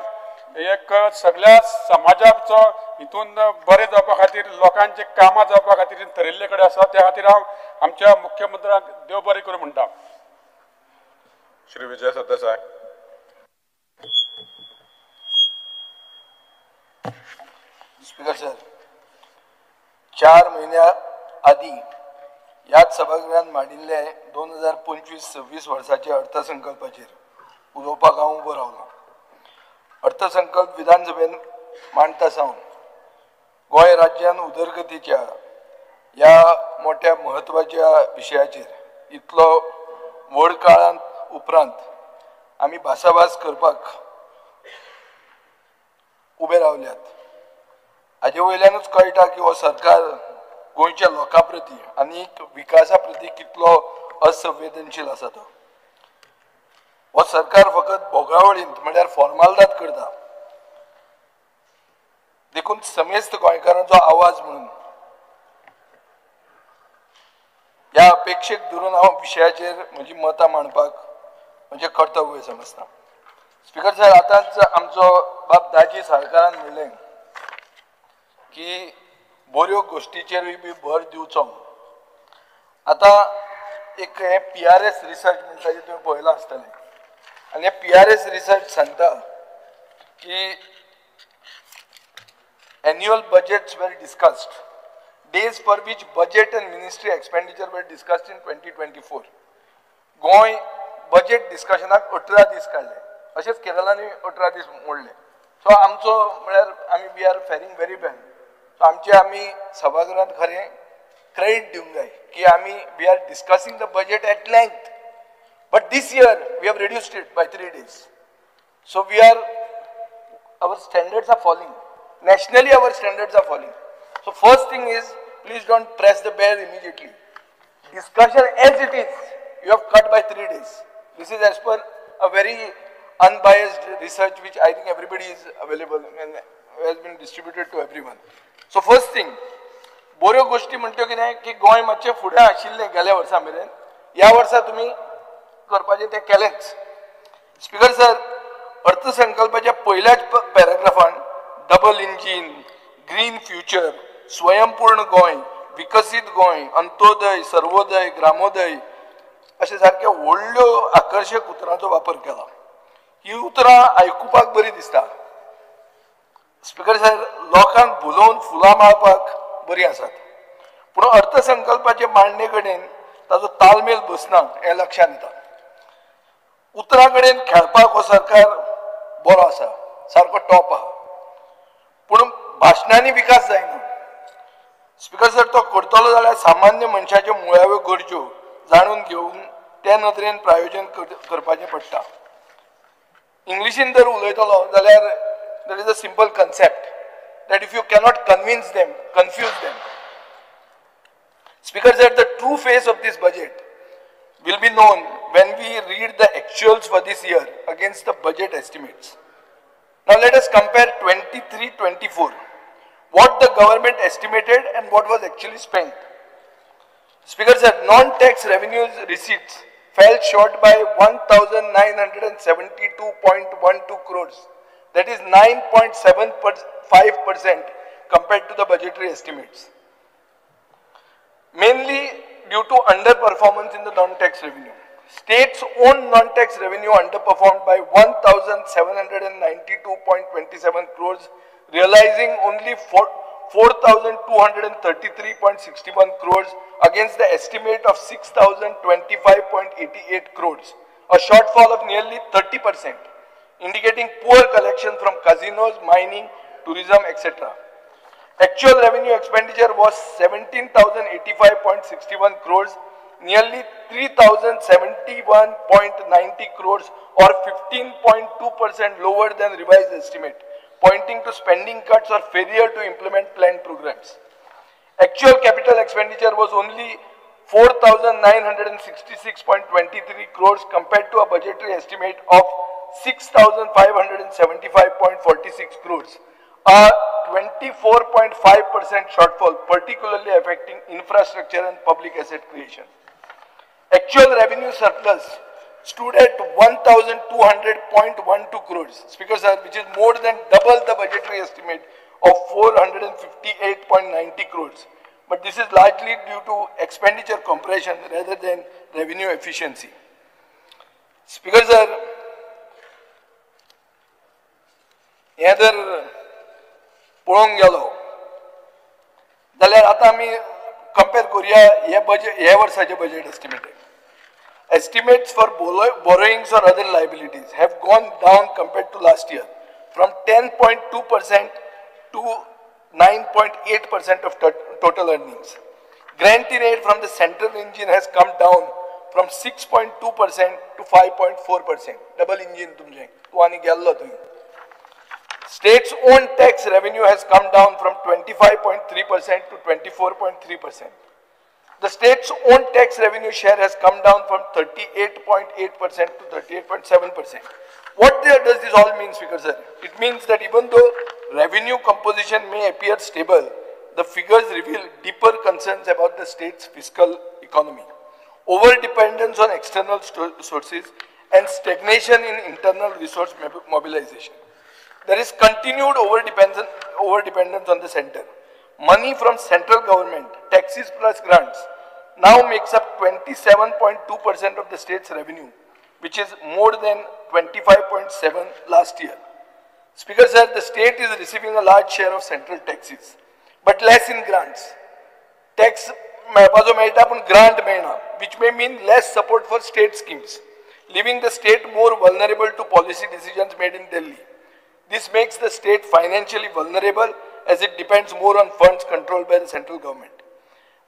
Speaker 6: एक सगळ्या समाजाचो हितून बरें जावपा खातीर लोकांचे कामां जावपा खातीर थरयल्ले कडेन आसा. त्या खातीर हांव आमच्या मुख्यमंत्र्यांक देव बरें करूं म्हणटा.
Speaker 10: श्री विजय सरदेसाय.
Speaker 3: स्पीकर सर, 4 म्हयन्या आदी ह्याच सभागृहान मांडिल्ले 2025-26 वर्साच्या अर्थसंकल्पाचेर उलोवपाक हांव उबो रावलो. अर्थसंकल्प विधानसभेन मांडटा सावन गोंय राज्यान उदरगतीच्या ह्या मोठ्या म्हत्वाच्या विशयाचेर इतलो व्हड काळांत उपरांत आमी भासाभास करपाक उबे रावल्यात. हाजे वयल्यानूच कळटा की हो सरकार गोंयच्या लोकां प्रती आनी विकासा प्रती कितलो असंवेदनशील आसा तो. हो सरकार फकत भोगावळींत म्हळ्यार फॉर्मालदाद करता. देखून समेस्त गोंयकारांचो आवाज म्हणून ह्या अपेक्षेक धरून हांव विशयाचेर म्हजी मतां मांडपाक म्हजें कर्तव्य समजता. स्पीकर साहेब, आतांच आमचो बाब दाजी साळकारान म्हणलें की बऱ्यो गोश्टीचेरूय बी भर दिवचो. आतां एक हें PRS research म्हणटा तें तुवें पळयलां आसतलें आनी हें PRS research सांगता की annual budgets were discussed, days for which budget and ministry expenditure were discussed in 2024. Goa budget डिस्कशनाक 18 दीस काडले, अशेंच केरळांनी 18 दीस मोडले. सो आमचो म्हळ्यार आमी we are faring very well. So आमचे आमी सभागृहांत खरें क्रेडीट दिवंक जाय की आमी we are discussing the budget at length, but this year we have reduced it by 3 days. So we are, our standards are falling. Nationally our standards are falling. So first thing is, please don't press the bell immediately. Discussion as it is, you have cut by 3 days. This is as per a very unbiased research which I think everybody is available and has been distributed to everyone. So first thing, बऱ्यो गोष्टी म्हणट्यो कितें की गोंय मातशें फुडें आशिल्लें गेल्या वर्सा मेरेन, ह्या वर्सा तुमी करपाचें तें केलेंच. स्पीकर सर, अर्थसंकल्पाच्या पयल्याच पॅराग्राफान डबल इंजीन, ग्रीन फ्युचर, स्वयंपूर्ण गोंय, विकसीत गोंय, अंत्योदय, सर्वोदय, ग्रामोदय अशे सारक्या व्हडल्यो आकर्शक उतरांचो वापर केला. ही उतरां आयकुपाक बरी दिसता. स्पीकर साहेब, लोकांक भुलोवन फुलां माळपाक बरीं आसात, पूण अर्थसंकल्पाचे मांडणे कडेन ताचो तालमेल बसना हें लक्षांत येता. उतरां कडेन खेळपाक हो सरकार बरो आसा, सारको टॉप आहा, पूण भाशणांनी विकास जायना. स्पीकर सर, तो करतलो जाल्यार सामान्य मनशाच्यो मुळाव्यो गरज्यो जाणून घेवन ते नदरेन प्रायोजन करपाचें पडटा. इंग्लिशीन जर उलयतलो जाल्यार there is a simple concept that if you cannot convince them, confuse them. Speaker sir, the true face of this budget will be known when we read the actuals for this year against the budget estimates. Now let us compare 23-24, what the government estimated and what was actually spent. Speaker sir, non-tax revenues receipts fell short by 1,972.12 crores. That is 9.75% compared to the budgetary estimates. Mainly due to underperformance in the non-tax revenue. States' own non-tax revenue underperformed by 1,792.27 crores, realizing only 4,233.61 crores against the estimate of 6,025.88 crores, a shortfall of nearly 30%, indicating poor collection from casinos, mining, tourism, etc. Actual revenue expenditure was 17,085.61 crores, nearly 3,071.90 crores or 15.2% lower than revised estimate, pointing to spending cuts or failure to implement planned programs. Actual capital expenditure was only 4,966.23 crores compared to a budgetary estimate of 6,575.46 crores, a 24.5% shortfall, particularly affecting infrastructure and public asset creation. Actual revenue surplus stood at 1,200.12 crores, Speaker sir, which is more than double the budgetary estimate of 458.90 crores. But this is largely due to expenditure compression rather than revenue efficiency. Speaker sir, हें जर पळोवंक गेलो जाल्यार आतां आमी compare करुया हे budget, हे वर्साचें budget estimate. Estimates for borrowings or other liabilities have gone down compared to last year from 10.2% to 9.8% of total earnings. Grant in aid from the central engine has come down from 6.2% to 5.4%. Double engine तुमचें, तूं आनी गेल्लो थंय. State's own tax revenue has come down from 25.3% to 24.3%. The state's own tax revenue share has come down from 38.8% to 38.7%. What does this all mean, Speaker sir? It means that even though revenue composition may appear stable, the figures reveal deeper concerns about the state's fiscal economy, over-dependence on external sources, and stagnation in internal resource mobilization. There is continued over-dependence on the center. Money from central government, taxes plus grants, now makes up 27.2% of the state's revenue, which is more than 25.7% last year. Speaker sir, the state is receiving a large share of central taxes, but less in grants. Tax मेळपाचो मेळटा पूण grant मेळना, which may mean less support for state schemes, leaving the state more vulnerable to policy decisions made in Delhi. This makes the state financially vulnerable as it depends more on funds controlled by the central government.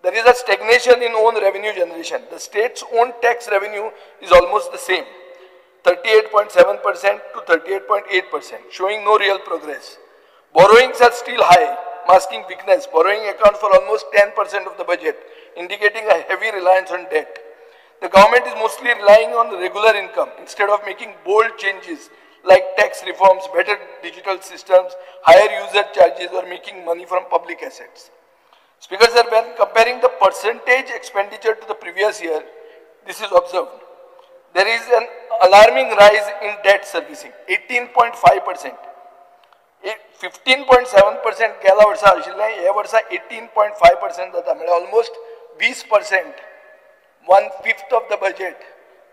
Speaker 3: There is a stagnation in own revenue generation. The state's own tax revenue is almost the same, 38.7% to 38.8%, showing no real progress. Borrowings are still high, masking weakness. Borrowing accounts for almost 10% of the budget, indicating a heavy reliance on debt. The government is mostly relying on regular income instead of making bold changes like tax reforms, better digital systems, higher user charges, or making money from public assets. Speaker sir, when comparing the percentage expenditure to the previous year, this is observed. There is an alarming rise in debt servicing, 18.5%. 15.7% गेल्या वर्सा आशिल्लें, हे वर्सा 18.5% जाता, म्हळ्यार almost 20%, 1/5 of the budget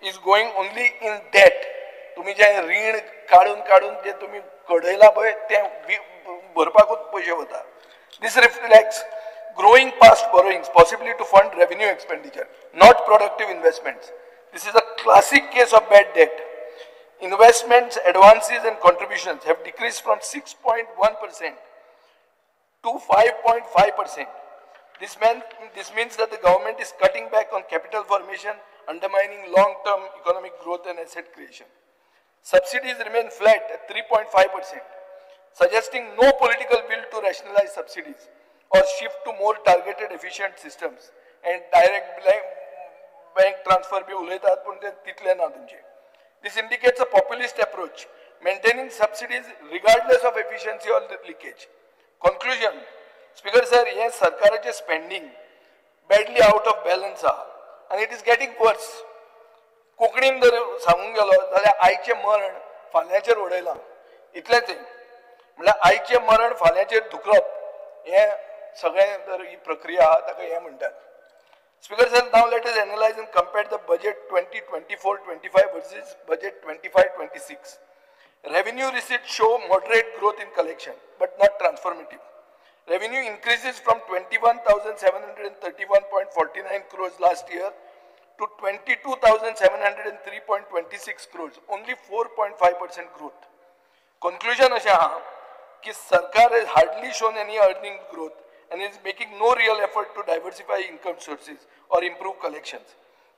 Speaker 3: is going only in debt. तुमी जें रीण काडून काडून जें तुमी कडयलां पळय तें भरपाकूच पयशे वता. This reflects growing past borrowings, possibly to fund revenue expenditure, not productive investments. This is a classic case of bad debt. Investments, advances and contributions have decreased from 6.1% to 5.5%. This means that the government is cutting back on capital formation, undermining long-term economic growth and asset creation. Subsidies remain flat at 3.5%, suggesting no political will to rationalize subsidies or shift to more targeted, efficient systems and direct bank transfer बी उलयतात पूण ते तितले ना तुमचे. This indicates a populist approach, maintaining subsidies regardless of efficiency or leakage. Conclusion, Speaker sir, हे सरकाराचे spending badly out of balance आहा आनी it is getting worse. कोंकणीन जर सांगूंक गेलो जाल्यार आयचें मरण फाल्यांचेर उडयलां इतलेंच. म्हणल्यार आयचें मरण फाल्यांचेर धुकलप हें सगळें जर ही प्रक्रिया आहा ताका हें म्हणटात. Speaker sir, now let us analyze and compare the budget 2024-25 versus budget 25-26. Revenue receipts show moderate growth in collection, but not transformative. Revenue increases from 21,731.49 crores last year to 22,703.26 crores, only 4.5% growth. Conclusion अशें आहा की सरकार has hardly shown any earning growth and is making no real effort to diversify income sources or improve collections.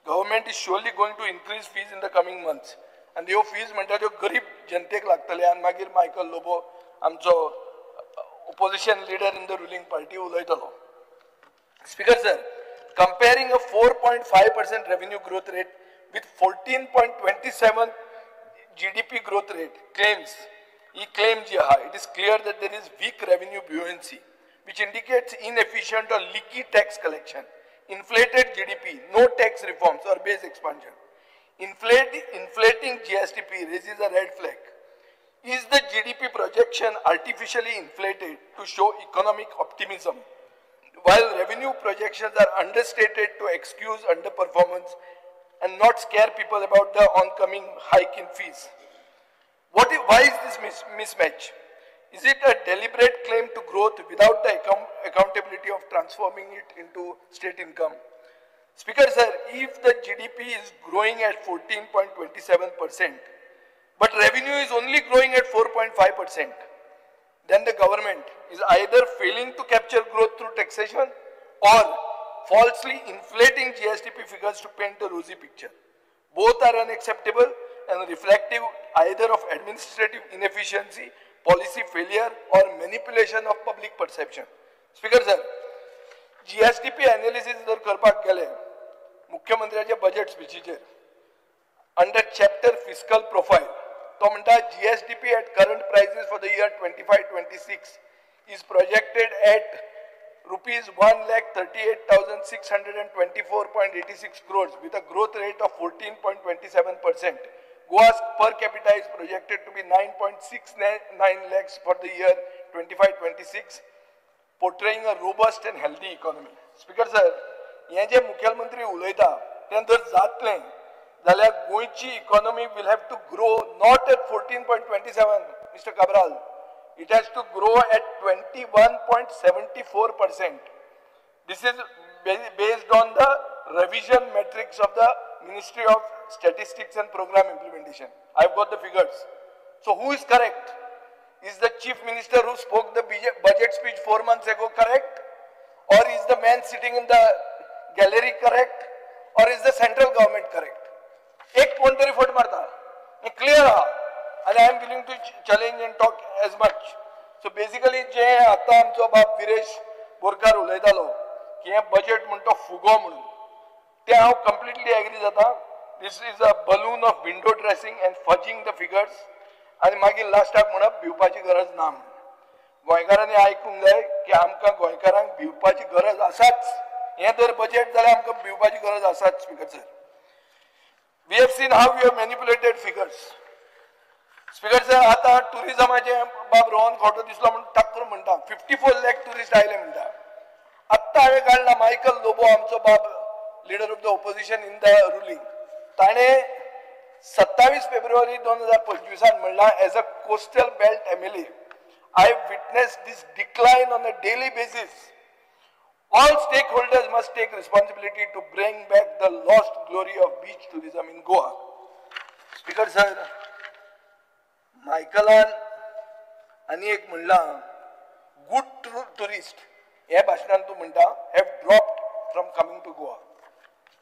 Speaker 3: Government is surely going to increase fees in the coming months. And ह्यो fees म्हणटा त्यो गरीब जनतेक लागतले. आनी मागीर Michael Lobo आमचो opposition leader in the ruling party उलयतलो. Speaker sir, comparing a 4.5% revenue growth rate with 14.27 GDP growth rate claims, he claim जी आहा, it is clear that there is weak revenue buoyancy, which indicates inefficient or leaky tax collection, inflated GDP, no tax reforms or base expansion. Inflating GSDP raises a red flag. Is the GDP projection artificially inflated to show economic optimism, while revenue projections are understated to excuse underperformance and not scare people about the oncoming hike in fees? Why is this mismatch? Is it a deliberate claim to growth without the accountability of transforming it into state income? Speaker sir, if the GDP is growing at 14.27%, but revenue is only growing at 4.5%, then the government is either failing to capture growth through taxation or falsely inflating GSDP figures to paint a rosy picture. Both are unacceptable and reflective either of administrative inefficiency, policy failure or manipulation of public perception. Speaker sir, GSDP analysis जर करपाक गेले मुख्यमंत्र्याच्या budget स्पिचीचेर under chapter fiscal profile तो म्हणटा GSDP at current prices for the year 25-26 is projected at rupees 1,38,624.86 crores with a growth rate of 14.27%. Goa's per capita is projected to be 9.69 lakhs for the year 25-26, portraying a robust and healthy economy. Speaker sir, हे जे मुख्यमंत्री उलयता तें जर जातलें जाल्यार गोंयची economy will have to grow not at 14.27, Mister Cabral, it has to grow at 21.74%. This is based on the revision metrics of the Ministry of Statistics and Program Implementation. I've got the figures. So who is correct? Is the Chief Minister who spoke the budget speech 4 months ago correct? Or is the man sitting in the gallery correct? Or is the central government correct? एक कोण तरी फट मारता, clear आहा. आनी I am willing to challenge and talk as much. So basically जे आतां आमचो बाब विरेश बोरकार उलयतालो की हें बजेट म्हण तो फुगो म्हणून, तें हांव कंप्लिटली एग्री जाता. This is a balloon of window dressing and fudging the figures. आनी मागीर लास्टाक म्हणप भिवपाची गरज ना म्हणून. गोंयकारांनी आयकूंक जाय की आमकां गोंयकारांक भिवपाची गरज आसाच. हें जर बजेट जाल्यार आमकां भिवपाची गरज आसाच. Speaker sir, we have seen how you have manipulated figures. Speaker sir, आतां टुरिजमाचें बाब रोहन खोटो दिसलो म्हूण ठाकूर म्हणटा 54 लाख टुरिस्ट आयले म्हणटा. आत्तां हांवें काडला मायकल लोबो आमचो बाब leader of the opposition in the ruling, ताणें 27 फेब्रुवारी 2025 म्हणलां, as a coastal belt MLA I have witness this decline on a daily basis. All stakeholders must take responsibility to bring back the lost glory of beach tourism in Goa. Speaker sir, मायकलान आनी एक म्हणलां, good tourist हे भाशणान तूं म्हणटा have dropped from coming to Goa.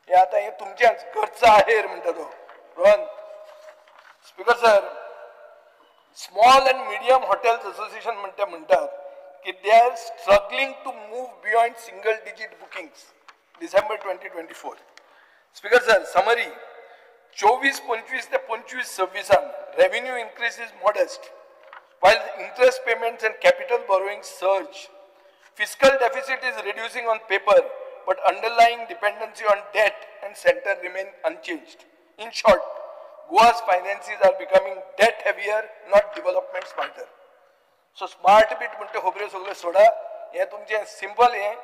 Speaker 3: हे आतां हें तुमचेंच घरचो आहेर म्हणटा तो Rohan. Speaker sir, small and medium hotels association म्हणटा म्हणटात की they are struggling to move beyond single digit bookings December 2024. Speaker sir, summary 24-25 ते 25-26 revenue increase is modest while interest payments and capital borrowing surge. Fiscal deficit is reducing on paper but underlying dependency on debt and centre remain unchanged. In short, Goa's finances are becoming debt heavier, not development smarter. So smart bit म्हणटा खबऱ्यो सगळ्यो सोडा, हें तुमचें simple हें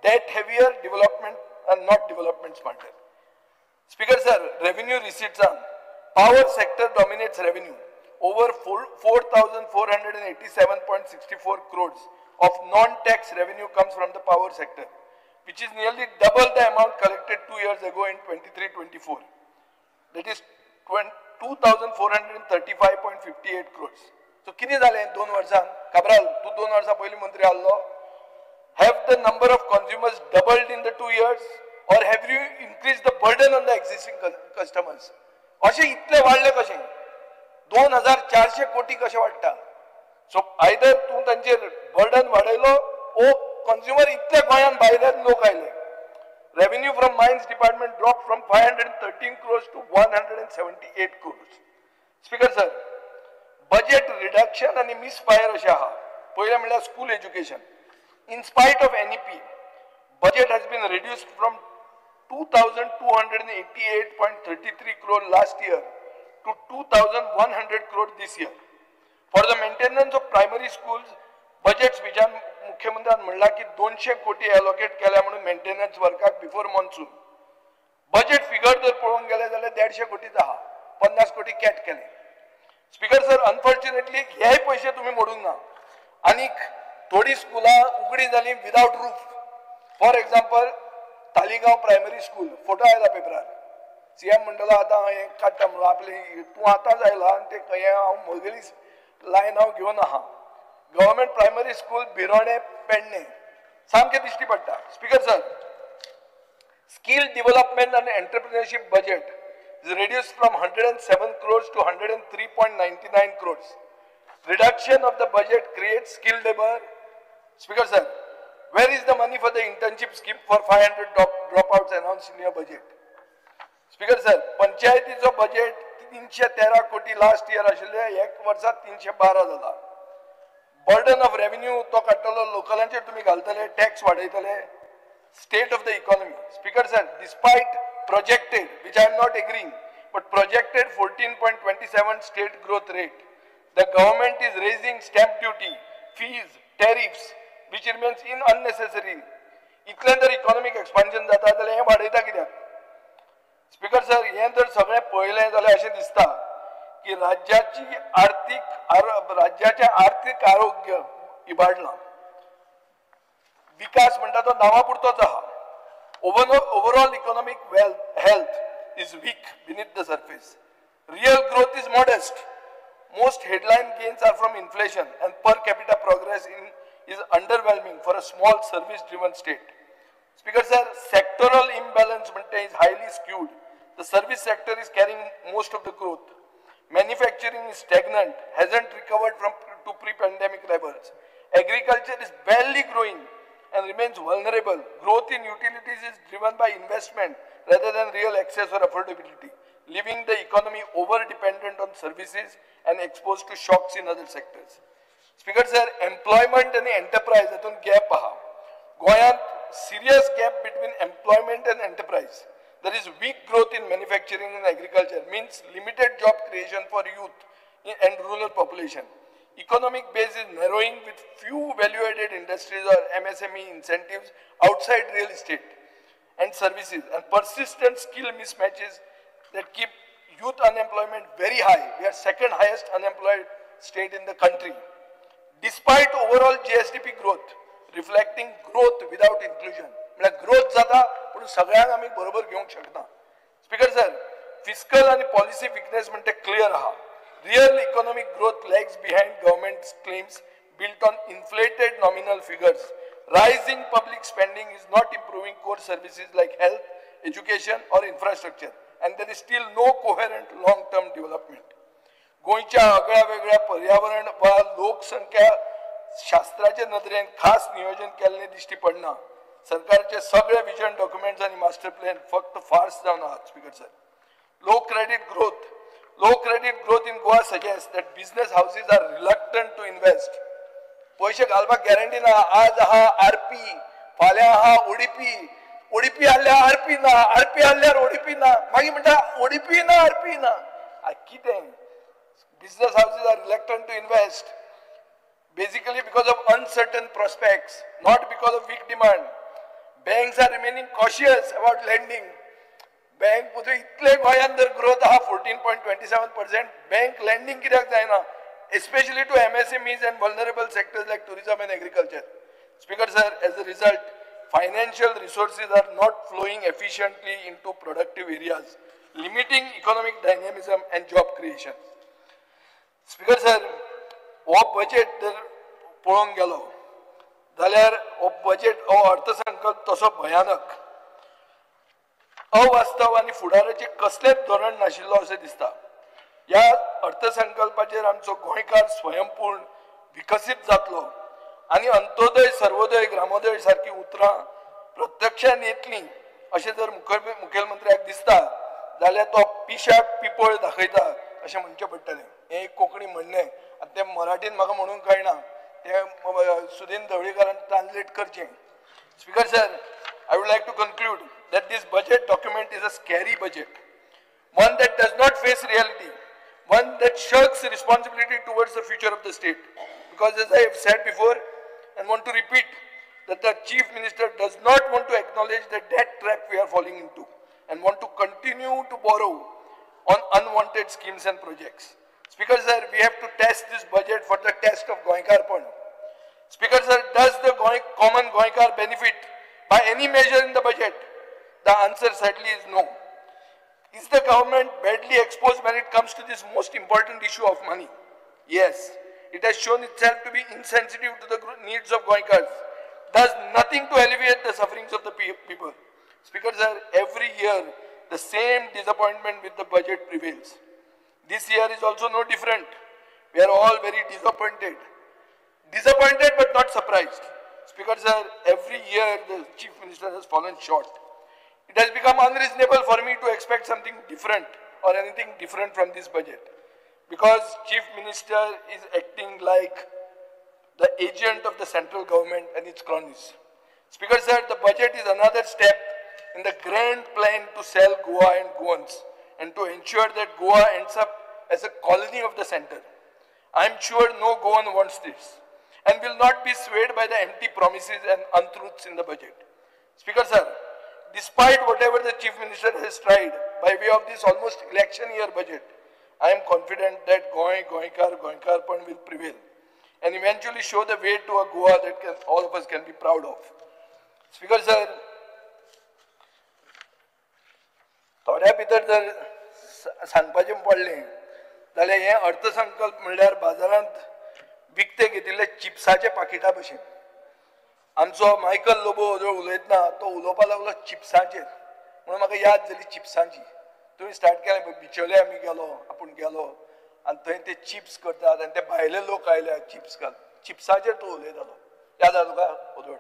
Speaker 3: debt heavier development and not development smarter. Speaker sir, revenue रिसिट्सान power sector dominates revenue. Over 4,487.64 crores of non-tax revenue comes from the power sector, which is nearly double the amount collected 2 years ago in 23-24. That is 2,435.58 crores. So कितें जालें 2 वर्सां? काब्राल, तूं 2 वर्सां पयलीं मंत्री आहलो. Have the number of consumers doubled in the 2 years or have you increased the burden on the existing customers? अशें इतले वाडले कशें? 2,400 कोटी कशें वाडटा? सो आयदर तूं तांचेर बर्डन वाडयलो ओ कंज्युमर इतले गोंयान भायल्यान लोक आयले. Revenue from mines department drop from 513 crores to 178 crores. Speaker sir, budget reduction आनी मिसफायर अशें आहा. पयलें म्हणल्यार school education. In spite of NEP, budget has been reduced from 2,288.33 crore last year to 2,100 crore this year. For the maintenance of primary schools, budget स्पीचान मुख्यमंत्र्यान म्हणलां की 200 कोटी allocate केल्या म्हणून मेंटेनन्स वर्काक बिफोर मॉन्सून. बजेट फिगर जर पळोवंक गेले जाल्यार 150 कोटीच आहा, 50 कोटी कॅट केले. स्पीकर सर, अनफॉर्च्युनेटली हेय पयशे तुमी मोडूंक ना. आनीक थोडी स्कुलां उगडी जाली without roof. For example, Taleigao primary school photo आयला पेपरार. सीएम म्हणटलो आतां हें काडटा म्हणून आपलें, तूं आतांच आयला आनी तें हें हांव म्हगेली लायन हांव घेवन आहा. Government primary school Bhiroda Pedne सामकें दिश्टी पडटा. Speaker sir, skill development आनी entrepreneurship budget is reduced from 107 crores to 103.99 crores. Reduction of the budget creates skilled labor. Speaker sir, where is the money for the internship scheme for 500 dropouts announced in your budget? Speaker sir, पंचायतीचो budget 313 कोटी last year आशिल्ले, एक वर्सात 312 जाला. Burden of revenue तो काडटलो, लोकलांचेर तुमी घालतले, tax वाडयतले. State of the economy. Speaker sir, despite projected, which I am not agreeing, but projected 14.27 state growth rate, the government is raising stamp duty, fees, tariffs, which remains in unnecessary. इतलें जर economic expansion जाता जाल्यार हें वाडयता कित्याक? Speaker sir, हें जर सगळें पळयलें जाल्यार अशें दिसता की राज्याचें आर्थीक आरोग्य इबाडलां. विकास म्हणटा तो नांवा पुरतोच आहा. Overall economic health is weak beneath the surface. Real growth is modest. Most headline gains are from inflation and per capita progress is underwhelming for a small service-driven state. Speaker sir, sectoral imbalance is highly skewed. The service sector is carrying most of the growth. Manufacturing is stagnant, hasn't recovered to pre-pandemic levels. Agriculture is barely growing and remains vulnerable. Growth in utilities is driven by investment rather than real access or affordability, leaving the economy over-dependent on services and exposed to shocks in other sectors. Speaker sir, employment and enterprise हातूंत gap आहा. गोंयांत serious gap between employment and enterprise. There is weak growth in manufacturing and agriculture, means limited job creation for youth and rural population. Economic base is narrowing with few value-added industries or MSME incentives outside real estate and services, and persistent skill mismatches that keep youth unemployment very high. We are second highest unemployed state in the country. Despite overall GSDP growth, reflecting growth without inclusion. म्हळ्यार growth जाता पूण सगळ्यांक आमी बरोबर घेवंक शकना. Speaker sir, fiscal आनी policy weakness म्हणटे clear आहा. Real economic growth lags behind government's claims built on inflated nominal figures. Rising public spending is not improving core services like health, education or infrastructure, and there is still no coherent long-term development. गोंयच्या आगळ्या वेगळ्या पर्यावरण वा लोकसंख्या शास्त्राचे नदरेन खास नियोजन केल्लें दिश्टी पडना. सरकारचे सगळे विजन डॉक्युमेंट्स आनी मास्टर प्लॅन फक्त फार्स जावन आहात. Speaker sir, low credit growth. Low credit growth in Goa suggests that business houses are reluctant to invest. पयशे घालपाक गॅरंटी ना. आज आहा आरपी, फाल्यां आहा ओडीपी, ओडीपी हाडल्यार आरपी ना, आरपी हाडल्यार ओडीपी ना, मागीर म्हणटा ओडीपी ना आरपी ना. कितें? Business houses are reluctant to invest basically because of uncertain prospects, not because of weak demand. Banks are remaining cautious about lending. Bank इतले गोंयांत जर ग्रोथ आहा 14.27%, बँक लँडींग कित्याक जायना, especially to MSMEs and vulnerable sectors like tourism and agriculture. Speaker sir, as a result, financial resources are not flowing efficiently into productive areas, limiting economic dynamism and job creation. Speaker sir, हो budget जर पळोवंक गेलो जाल्यार हो budget, हो अर्थसंकल्प तसो भयानक, अवास्तव आनी फुडाराचें कसलेंच धोरण नाशिल्लो अशें दिसता. ह्या अर्थसंकल्पाचेर आमचो गोंयकार स्वयंपूर्ण विकसीत जातलो आनी अंत्योदय, सर्वोदय, ग्रामोदय सारकी उतरां प्रत्यक्षान येतलीं अशें जर मुखेलमंत्र्याक दिसता जाल्यार तो पिशाक पिपळ दाखयता अशें म्हणचें पडटलें. हें एक कोंकणी म्हणणें आनी तें मराठीन म्हाका म्हणूंक कळना, तें सुदीन धवळीकारान ट्रान्सलेट करचें. Speaker sir, I would like to conclude that this budget document is a scary budget, one that does not face reality, one that shirks responsibility towards the future of the state. Because as I have said before and want to repeat, that the Chief Minister does not want to acknowledge the debt trap we are falling into and want to continue to borrow on unwanted schemes and projects. Speaker sir, we have to test this budget for the test of Goenkarpon. Speaker sir, does the common Goenkar benefit by any measure in the budget? The answer sadly is no. Is the government badly exposed when it comes to this most important issue of money? Yes. It has shown itself to be insensitive to the needs of Goenkars, does nothing to alleviate the sufferings of the people. Speaker sir, every year the same disappointment with the budget prevails. This year is also no different. We are all all very disappointed. Disappointed but not surprised. Speaker sir, every year the Chief Minister has fallen short. It has become unreasonable for me to expect something different or anything different from this budget, because Chief Minister is acting like the agent of the central government and its cronies. Speaker sir, the budget is another step in the grand plan to sell Goa and Goans and to ensure that Goa ends up as a colony of the center. I am sure no Goan wants this and will not be swayed by the empty promises and untruths in the budget. Speaker sir, despite whatever the Chief Minister has tried by way of this almost election year budget, I am confident that Goa, Goenkar, Goenkarpan will prevail and eventually show the way to a Goa that all of us can be proud of. Speaker sir, थोड्या भितर जर सांगपाचें पडलें जाल्यार हें अर्थसंकल्प म्हणल्यार बाजारांत विकते घेतिल्ले चिप्साचे पाकिटा भशेन. आमचो मायकल लोबो जो उलयतना तो उलोवपाक लागलो चिप्सांचेर, म्हणून म्हाका याद जाली चिप्सांची. तुवें स्टार्ट केलें बिचोले आमी गेलो, आपूण गेलो आनी थंय ते चिप्स करतात आनी ते भायले लोक आयले चिप्स घाल, चिप्साचेर तो उलयतालो. याद आसा तुका ओदोळ?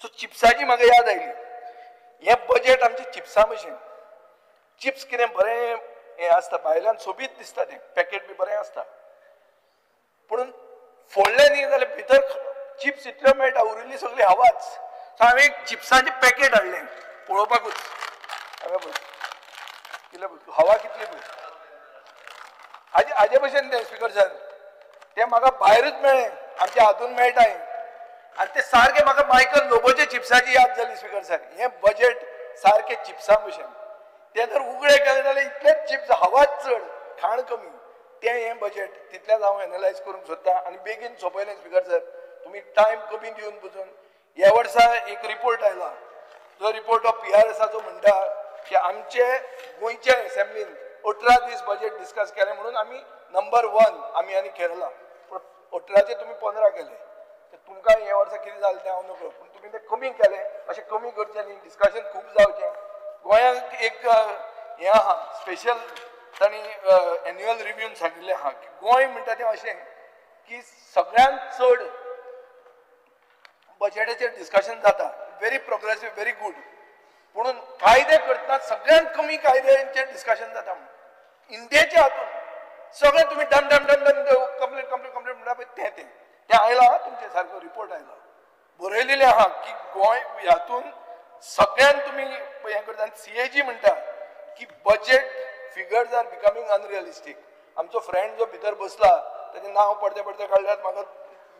Speaker 3: सो चिप्साची म्हाका याद आयली. हें बजेट आमचें चिप्सां भशेन. चिप्स कितें बरें हें आसता, भायल्यान सोबीत दिसता, तें पॅकेट बी बरें आसता, पूण फोडलें न्ही जाल्यार भितर चिप्स इतल्यो मेळटा, उरिल्ली सगळी हवाच. सो हांवें एक चिप्साचें पॅकेट हाडलें पळोवपाकूच. हांवें पळय कितले हवा कितली पळय हाजे भशेन तें. स्पीकर सर, तें म्हाका भायरूच मेळ्ळें, आमच्या हातून मेळटा हें. आनी तें सारकें म्हाका मायकल लोबोचे चिप्साची याद जाली. स्पीकर सर, हें बजेट सारकें चिप्सां भशेन. तें जर उगडे केलें जाल्यार इतलेंच चिप्स, हवाच चड, खाण कमी. तें हें बजेट तितलेंच हांव एनलायज करूंक सोदता आनी बेगीन सोंपयलें. स्पीकर सर, तुमी टायम कमी दिवन पसून ह्या वर्सा एक रिपोर्ट आयला, जो रिपोर्ट ऑफ PRSआचो म्हणटा की आमचे गोंयच्या एसेंब्लीन 18 दीस बजेट डिस्कस केलें म्हणून आमी नंबर 1 आमी आनी केरला. पूण 18चे तुमी 15 केले, तर तुमकां ह्या वर्सा कितें जालें तें हांव नकळो, पूण तुमी तें कमी केलें. अशें कमी करचें न्ही, डिस्कशन खूब जावचें. गोंयांक एक हें आहा स्पेशल, तांणी एन्युअल रिव्यून सांगिल्लें आहा की गोंय म्हणटा तें अशें की सगळ्यांत चड बजेटाचेर डिस्कशन जाता, व्हेरी प्रोग्रेसीव, व्हेरी गूड, पूण कायदे करतना सगळ्यांत कमी कायद्यांचेर डिस्कशन जाता म्हणून इंडियेच्या हातून सगळें तुमी डम डम डम डम कंप्लीट कंप्लीट कंप्लीट म्हणटा पळय तें तें तें आयलां तुमचें सारको रिपोर्ट आयला, बरयलेलें आहा की गोंय हातून सगळ्यांत तुमी हें करता. आनी CAG म्हणटा की budget figures are becoming unrealistic. आमचो फ्रेंड जो भितर बसला ताचें नांव पडते पडते काडल्यार म्हाका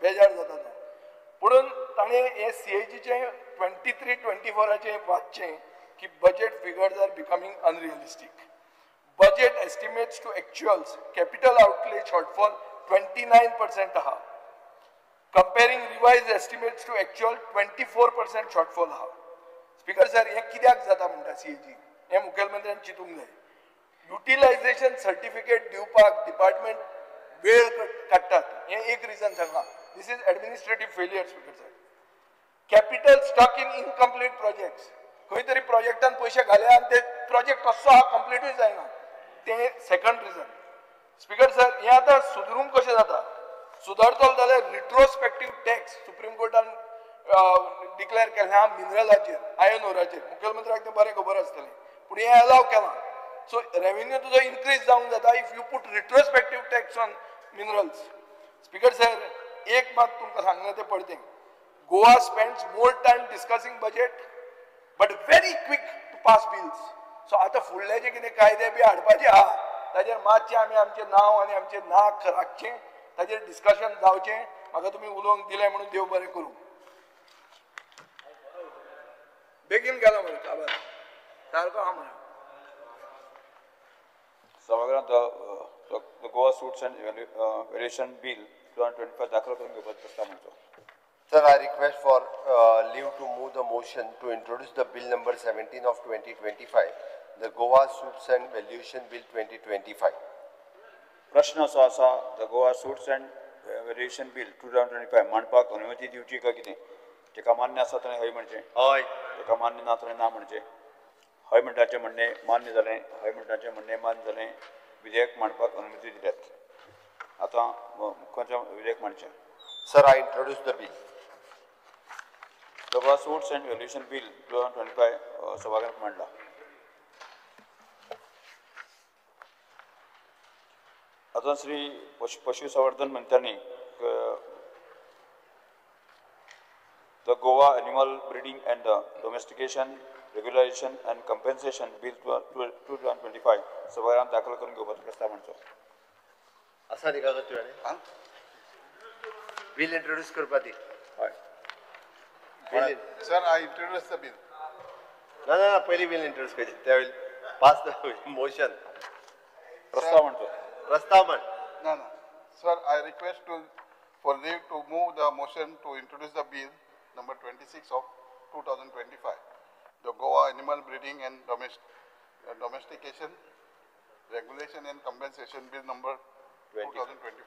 Speaker 3: बेजार जाता तो. पुणून ताणें हें CAGचें 23-24 वाचचें की budget figures are becoming unrealistic. Budget estimates to actuals capital outlay shortfall 29% आहा, comparing revised estimates to actual 24% shortfall आहा. स्पीकर सर, हें कित्याक जाता म्हणटा CAG, हें मुखेलमंत्र्यान चिंतूंक जाय. युटिलायझेशन सर्टिफिकेट दिवपाक डिपार्टमेंट वेळ काडटात, हें एक रिजन सांगलां. This is administrative failure. Speaker sir, capital stuck in incomplete projects. खंय तरी प्रोजेक्टान पयशे घाले आनी ते प्रोजेक्ट कसो आहा कंप्लीटूय जायना, तें सेकंड रिजन. स्पीकर सर, हें आतां सुदरूंक कशें जाता? सुदरतलो जाल्यार रिट्रोस्पेक्टीव टॅक्स सुप्रीम कोर्टान डिक्लेअर केलें आहा मिनरलाचेर, आयर्न ओराचेर. मुखेलमंत्र्याक तें बरें खबर आसतलें, पूण हें अलाव केलां. सो रेवेन्यू तुजो इनक्रीज जावंक जाता if you put retrospective tax on minerals. Speaker sir, एक मात तुमकां सांगलें तें पडतें, Goa spends more time discussing budget but very quick to pass bills. So आतां फुडले जे कितें कायदे बी हाडपाचे आहा ताजेर मातशें आमी आमचें नांव आनी आमचें नाक राखचें, ताजेर डिस्कशन जावचें. म्हाका तुमी उलोवंक दिलें म्हणून देव बरें करूं. बेगीन गेलो मरे काबार सारको आहा मरे.
Speaker 11: सभागृहांत the Goa Suits and Valuation Bill 2025 दाखल करून घेवपाचो प्रस्ताव मांडचो.
Speaker 2: Sir, I request for leave to move the motion to introduce the bill number 17 of 2025, the Goa Suits and Valuation Bill 2025.
Speaker 11: प्रश्न असो आसा, the Goa Suits and Valuation Bill 2025 मांडपाक अनुमती दिवची काय कितें? ताका मान्य आसा ताणें हय म्हणचें,
Speaker 2: हय.
Speaker 11: ताका मान्य ना ताणें ना म्हणचें. हय म्हणटाचें म्हणणें मान्य जालें, हय म्हणटाचें म्हणणें मान्य जालें. विधेयक मांडपाक अनुमती दिल्यात. आतां मुख्यमंत्री विधेयक मांडचें.
Speaker 12: Sir, I introduce the bill.
Speaker 11: The Goa Suits and Valuation Bill 2025 सभागृहात मांडला. आतां श्री पशुसंवर्धन मंत्र्यांनी the Goa Animal Breeding and Domestication Regularization and Compensation Bill 2025 सभागृहात दाखल करून घेवपाचो प्रस्ताव मांडचो.
Speaker 12: आसा न्ही कागद तुवें? बील इंट्रोड्यूस करपा दी.
Speaker 11: हय.
Speaker 4: Sir, I introduce the bill.
Speaker 12: ना ना ना, पयलीं बील इंट्रोड्यूस करचें, त्या पास the motion.
Speaker 11: प्रस्ताव मांडचो.
Speaker 12: प्रस्ताव मांड.
Speaker 4: ना ना sir, I request to for leave to move the motion to introduce the bill number 26 of 2025, the Goa Animal Breeding and Domestication Regulation and Compensation Bill number 2025.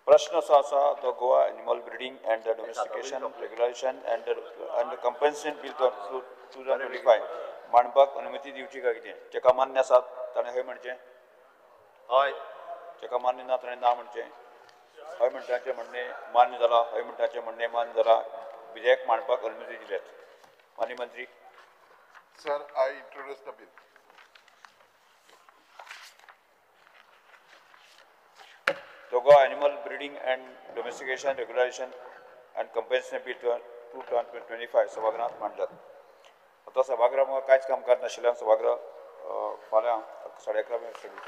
Speaker 11: प्रश्न असो आसा, the Goa Animal Breeding and the Domestication Regulation and Compensation Bill 2025 मांडपाक अनुमती दिवची काय कितें? जेका मान्य आसा ताणें हय म्हणचें,
Speaker 12: हय.
Speaker 11: जेका मान्य ना ताणें ना म्हणचें. हय म्हणटाचें म्हणणें मान्य जाला, हय म्हणटाचें म्हणणें मान्य जाला. विधेयक मांडपाक अनुमती दिल्यात. माननीय मंत्री.
Speaker 4: Sir, I introduce the bill.
Speaker 11: The Goa Animal Breeding and Domestication Regulation and Compensation Bill 2025 सभागृहात मांडल्यात. आतां सभागृहात कांयच कामकाज नाशिल्ल्यान सभागृह फाल्यां 11:30 मेरेन स्थगीत.